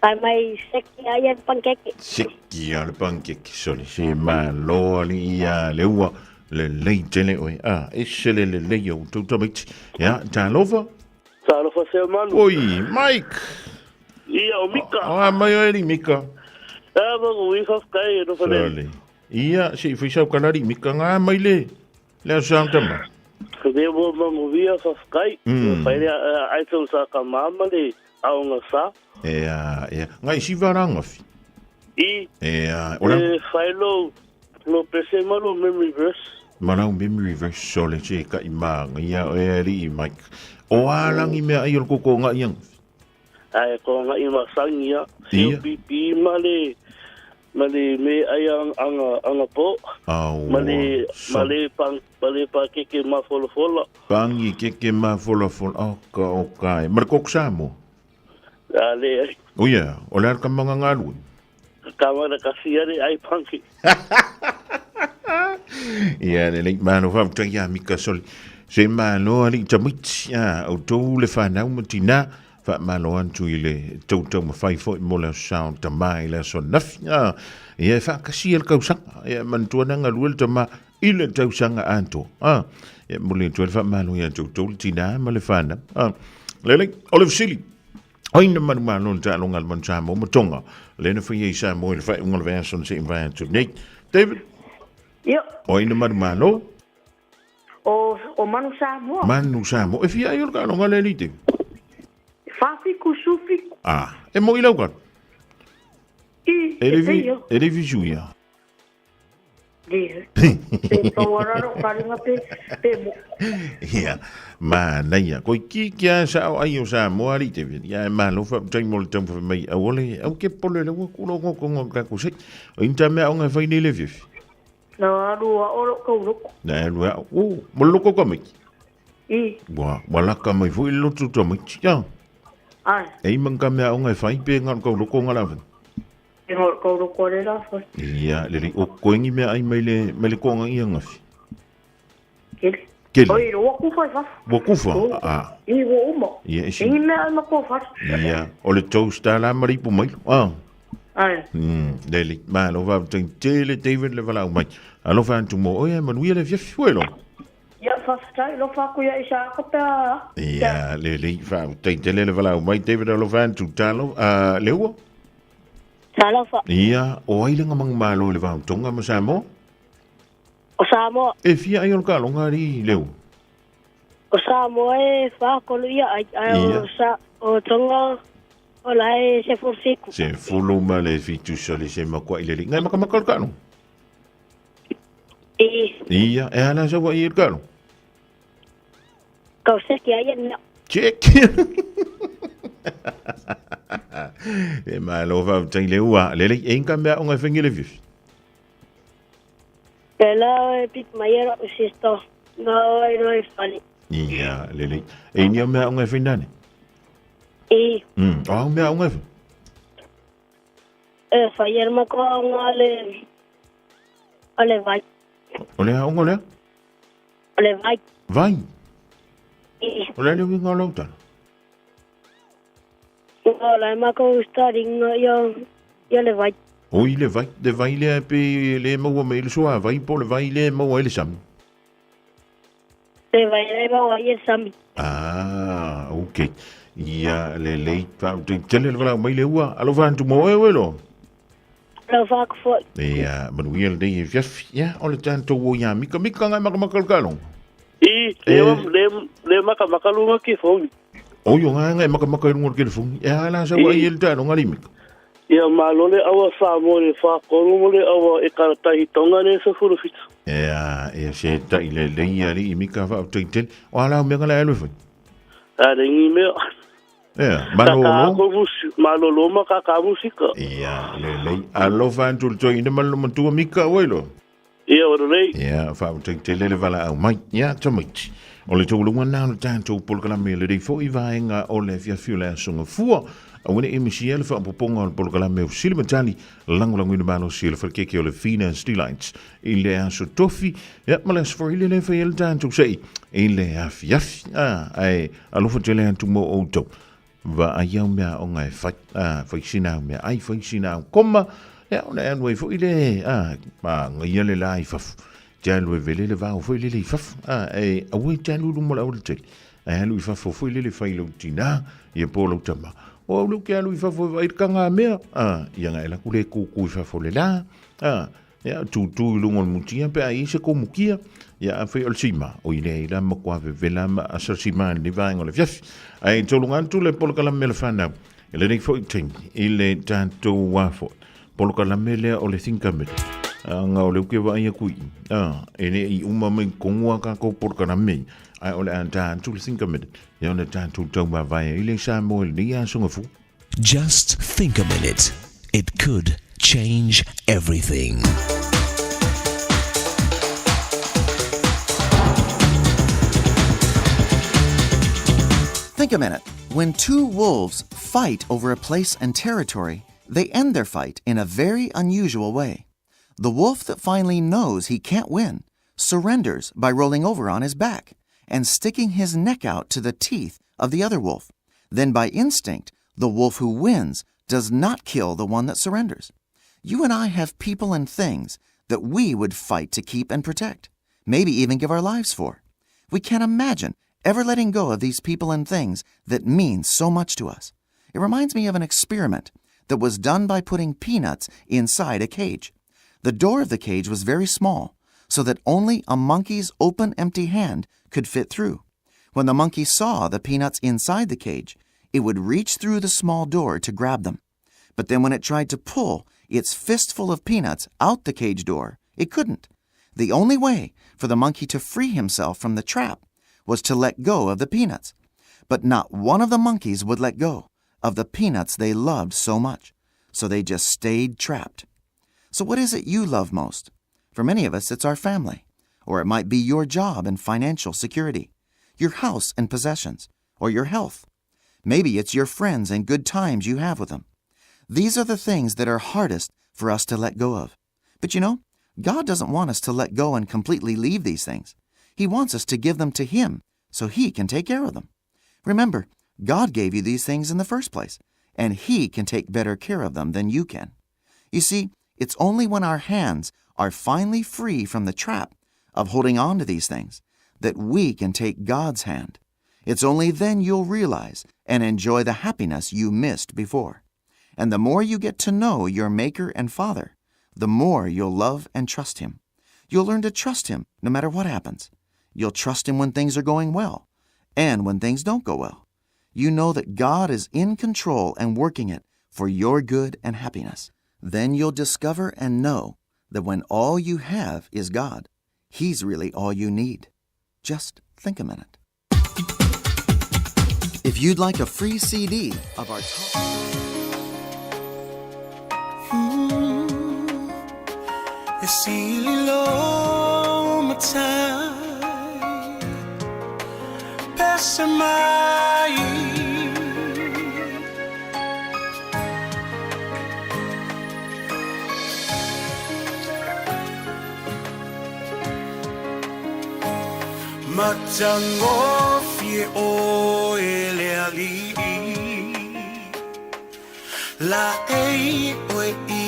Pai mai seki ai e pankeke. Seki a le pankeke, soli se ma loa li ia le ua le lei tele oe. A, e se le le lei o tau tamaiti. Ea, talofa. Talofa sea manu. Oi, Mike. Ia, o Mika. O a mai o eri, Mika. A, mo ui whawhkai e no whanei. Sole. Ia, se i whaisau kalari, Mika, ngā mai le. Le au sound tama. Le mo mangu via whawhkai. Whai rea, ai tau sa ka māma le aonga sa. Ea, ea. Ngai si varanga fi. I. Ea, ora. E whai lo, lo pese ma lo memory verse. Marau memory verse sole se ka i maanga ia o e ali i Mike. O a langi mea ai o le koko o ngai anga. Ai ko ngai ma sangia, Ia. COPP ma le ma le me ai anga anga po. Au. Ma le ma le pang ma le pa keke ma fola fola. Pangi keke ma fola fola. O ka o ka e. Ma le koko Samoa. A le O ia, o le ka manga ngalue. Ka mara ka siare ai pangi. Ia le lei malo whauta ia mika soli. Se malo ali tamiti a o tau le whanau ma tina wha malo antu i le tau tau ma whai foi mo le sao tama i le aso nafi. A, ia e whakasi el kausanga. Ia mantua nanga lue le tama i le tausanga anto. A, ia mo le tuel wha malo ia tau tau le tina ma le whanau. A, le lei, Olive Sili. Ai na manu malo le taaloga a le manu Samoa ma Tonga. Lea na faia i Samoa i le faaiuga o le vaiaso na se'i mavae atu nei. David? Ia. O ai na manu malo? O, o Manu Samoa. Manu Samoa. E fia ai o le taaloga lea lite? Whawhiku, sufiku. Ah, e mo i lau kalo? I, E e te ia. E le visu ia. Ia. Pe tauararo ka ringa pe, pe mo. Ia, manaia. Koi ki kia sa o ai o sa mo ari te viri. Ia e malo fa tai mo le tau fa mai au ole au ke pole le wa kulo ngo ko ngo ka ku se. O inta mea o ngai fai nei le fifi. Na alu a olo kau loko. Na alu a o mo loko ka mai. I. Wa wa laka mai foi le lotu ta mai. Ia. Ai. E i manga mea o ngai fai pe ngā kau loko ngā lava. E ngā kau loko le la fai. Ia, le le o koengi mea ai mai le, mai le koanga ia ngafi. Kele. Kele. Oi, ua kufa i fafo. Ua kufa? O, Ah. I, ua uma. Ia, e si. Ingi mea ai ma kua fatu. Ia, o le toast la maripu mai. Ah. Ai. Le le, ma lo va te tele David le vala mai. Alofa antu mo, oia manuia le fiafi fuelo. Ia, whawhitai, lo whaku ia i sa ka pea. Ia, le le, fa te tele le vala mai David alofa antu talo, ah, le ua. Talofa. Ia, o ai le ngamang malo le vau tonga ma Samoa? O Samoa. E fia ai o le kalonga ri leu. O Samoa e whakolu ia ai, ai o, sa, o Tonga o la e se furu fiku. Se fulu ma le fitu so le se makua i le li. Ngai maka maka le kalo. I. Ia, e ala sa wa i le kalo. Kau seki ai na. Check. E malo fa tai le ua. Le le e inka mea o ngai whengi le fifi. Pe la e pik mai era o sister. Ngā oi roi whale. Ia, le le. E nia mea o ngai whenane? I. O au mea o ngai whenane? E whai era mako ngā le... O le vai. O le aonga lea? O le vai. Vai? I. O le leo ngā lautana? O le mako studying ia, ia le vai. O i le vai, le vai lea pe le maua mai le soa vai po le vai le maua i le sami. Le vai le maua i le sami. Ah, ok. Ia le lei, fa, te tele le valau mai le ua, alofa antu mo e welo. Alo whaka foi. Ia, manuia le nei e fiafi, ia, o le tanto o ia mika mika ngai maka maka le kalong. I, le, le, le maka maka lunga ki fongi. O yo ngai ngai maka maka lunga ki fongi. Ia la sa wa i le talo ngai mika. Ia malo le awa Samoa le whakolu mo le awa e karatahi Tonga le sa furu fitu. Ia, ia se tai le lei ali i mika fa o tele. O ala o mea la elu foi. A rengi mea. Ia, malolo. Malolo ma kaka musika. Ia, le lei. Alofa antu le toi ina malo matua mika oelo. Ia, ora lei. Ia, fa o tele le vala au mai. Ia, tamaiti. O le taualuga lena o le tatou polokalame i lenei foi vaega o le afiafi o le Aso Gafua. Aua ne i misia le faaopoopoga o le polokalame o Fesili ma Tali, lagolagoina malosi e le falekeke o le Venus Delights i le Aso Tofi, ia, ma le Aso Faraile lea e fai ai le tatou sei i le afiafi. Ah, ae alofa tele atu mo outou. Vaai au mea aoga e fai, ah, fai sina au mea ai, fai sina au koma, ia, ona e alu ai foi le, ah, magaia le la i fafo. Te alu e vele le vao foi lele i fafo. Ah, e aua e te alu i luma o le aualatele. Ae alu i fafo foi lele fai lau tinā, ia po o lau tama. O au lea ou te alu i fafo e vaai le tagamea. Ah, ia na e alu atu lea e tutu i fafo i le la. Ah, ia, tutu i luga o le mutia pe a i ai se tou mutia. Ia, afai o le sima, oi leai la matua vevela ma asa le sima i lenei vaega o le afiafi. Ae toluga atu le polokalame a le fanau i lenei foi taimi i le tatou foi polokalame lea o le Think a Minute. Aga o lea ou te vaai atu i i, e le i uma mai tonu a tatou polokalame, ae o le a ta atu le Think a Minute, ia ona tatou taumavae ai lea i Samoa i lenei aso Gafua. Just think a minute. It could change everything. Think a minute. When two wolves fight over a place and territory, they end their fight in a very unusual way. The wolf that finally knows he can't win surrenders by rolling over on his back and sticking his neck out to the teeth of the other wolf. Then, by instinct, the wolf who wins does not kill the one that surrenders. You and I have people and things that we would fight to keep and protect, maybe even give our lives for. We can't imagine ever letting go of these people and things that mean so much to us. It reminds me of an experiment that was done by putting peanuts inside a cage. The door of the cage was very small, so that only a monkey's open, empty hand could fit through. When the monkey saw the peanuts inside the cage, it would reach through the small door to grab them. But then when it tried to pull its fistful of peanuts out the cage door, it couldn't. The only way for the monkey to free himself from the trap was to let go of the peanuts. But not one of the monkeys would let go of the peanuts they loved so much, so they just stayed trapped. So, what is it you love most? For many of us, it's our family, or it might be your job and financial security, your house and possessions, or your health. Maybe it's your friends and good times you have with them. These are the things that are hardest for us to let go of. But you know, God doesn't want us to let go and completely leave these things. He wants us to give them to Him so He can take care of them. Remember, God gave you these things in the first place, and He can take better care of them than you can. You see, it's only when our hands are finally free from the trap of holding on to these things that we can take God's hand. It's only then you'll realize and enjoy the happiness you missed before. And the more you get to know your Maker and Father, the more you'll love and trust Him. You'll learn to trust Him no matter what happens. You'll trust Him when things are going well and when things don't go well. You know that God is in control and working it for your good and happiness. Then you'll discover and know that when all you have is God, He's really all you need. Just think a minute. If you'd like a free CD of our top. E sili lo matai Pese mai Matagofie oe le Alii Laei oe i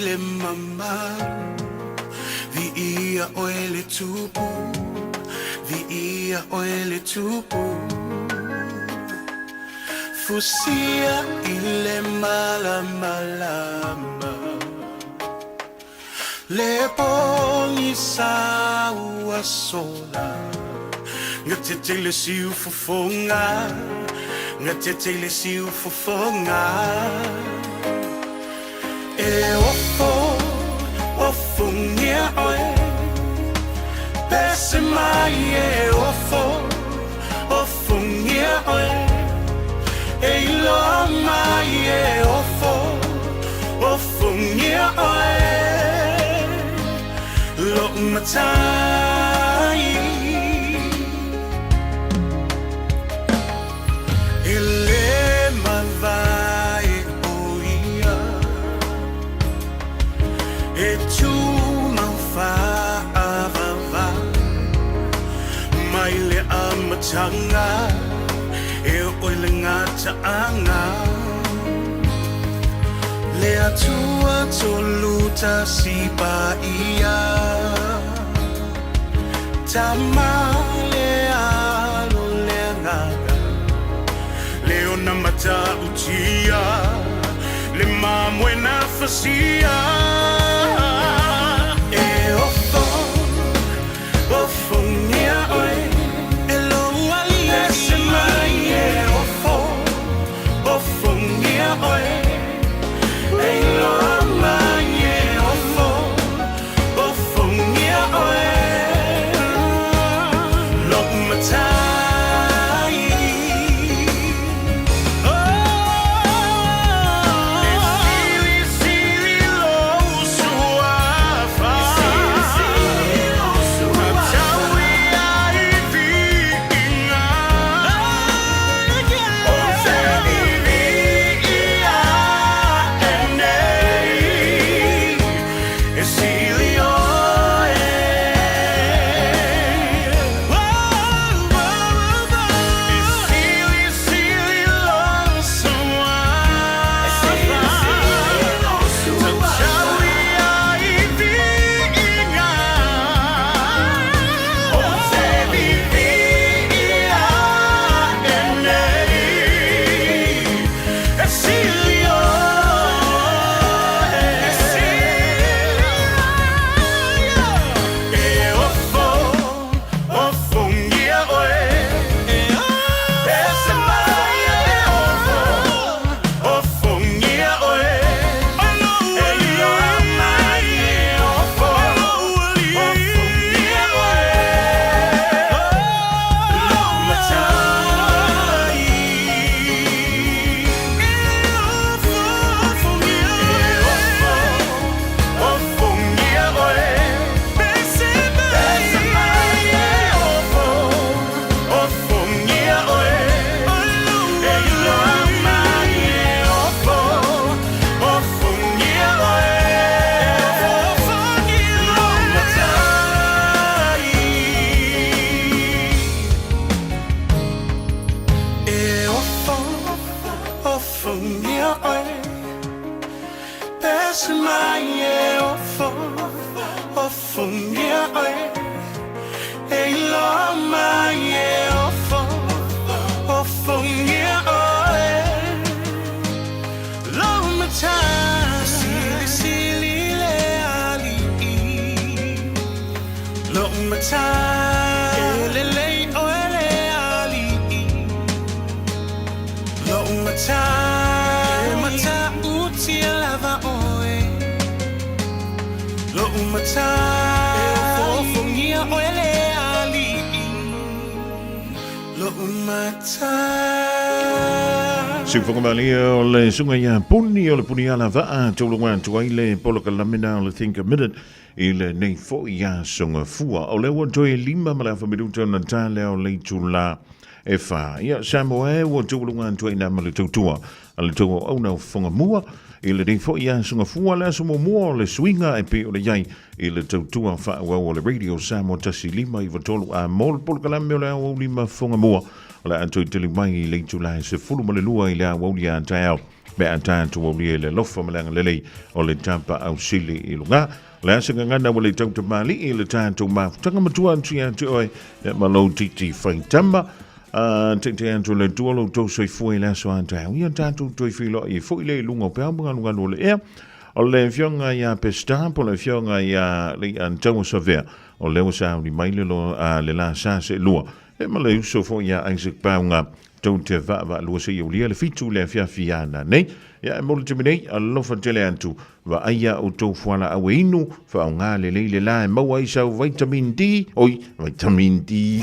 le mamalu Viia oe le Tupu Viia oe le Tupu Fusia i le malamalama Le pogisa ua sola Gatete i le siufofoga Gatete i le siufofoga E ofo, ofongia oe Pese mai e ofo, ofongia oe E iloa mai e ofo, ofongia oe Lo'u matai. amataga e oo i le gataaga le Atua tolu tasi paia Tama le Alo le Agaga le ona matautia le mamoe na fasia e ofo ofogia oe e lou alii ese mai e ofo ofogia oe e iloa mai e ofo ofogia oe lou matai. E silisili lou suafa tatau ia i viiga o se viia e nei e sili oe. E silisili lou suafa tatau ia i viiga o se viia e nei e sili oe. E ofo ofogia oe ese mai e ofo ofogia oe e iloa mai e ofo ofogia oe lou matai. E ofo ofogia oe ese mai e ofo ofogia oe e iloa mai e ofo ofogia oe lou matai. E ofo ofogia oe ese mai e ofo ofogia oe e iloa mai e ofo ofogia oe lou matai. Silisili le alii lou matai e lelei oe le alii lou matai e matautia lava oe lou matai e ofofogia oe le alii lou matai. Siufoga malie o le suga ia Puni o le Puni ala vaa taulaga atu ai le polokalame o le Think a Minute i lenei foi aso Gafua. O lea ua toe 5 ma le afa minuta ona ta lea o le itula e 4. Ia, Samoa e, ua taulaga atu ai na ma le tautua a le tou auauna o fofoga mua i lenei foi aso Gafua, le aso muamua o le suiga e pei o le iai i le tautua faaauau o le Radio Samoa 1593 a mo le polokalame o le aoauli ma fofoga mua o le a toe tali mai i le itula e 12 i le aoauli a taeao pe a tatou aulia i le alofa ma le agalelei o le tapa ausili i luga. O le a se gagana ua le tautamalii i le tatou mafutaga matua atu ia te oe ma lou titi faitama. Te atu le tua lou tou soifua i le aso a taeao. Ia tatou toe feiloai ai foi le i luga o peau ma galugalu o le ea. O le afioga ia Peseta po o le afioga ia Lei'antaua Savea o lea ua sauni mai le lo, le la sa seelua. E ma le uso foi ia Isaac Paunga tou te vaavaalua seia ulia le 7 le afiafi ana nei. Ia e mo le taimi nei, alofa tele atu, vaaia outou fualaau e inu, faaaoga lelei le la e maua ai sau vitamin D, oi, vitamin D.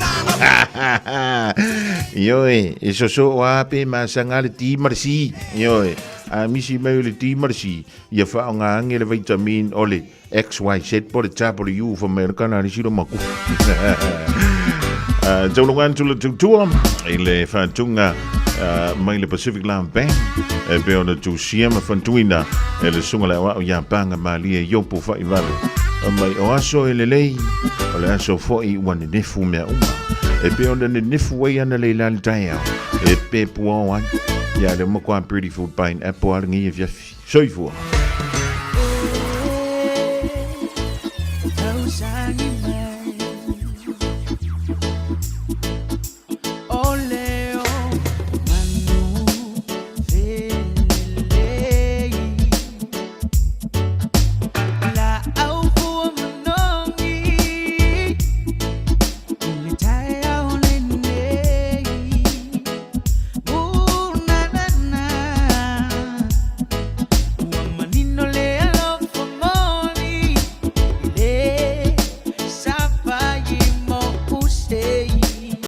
Ioe, e soso o a pe masaga le D ma le C. Ioe, a misi mai o le D ma le C, ia faaaoga age le vitamin o le XYZ po le W fa mai o le kana le silo maku. Taulaga atu le tautua i le faatuga mai le Pacific Land Bank e pei ona tusia ma fantuina e le suga le auao ia Paga Malie Iopu Faivalu. Mai o aso e lelei, o le aso foi ua nenefu mea uma. E pei ona nenefu ai ana lei la le taeao, e pe puao ai. Ia, le matua beautiful pineapple a lenei afiafi. Soifua.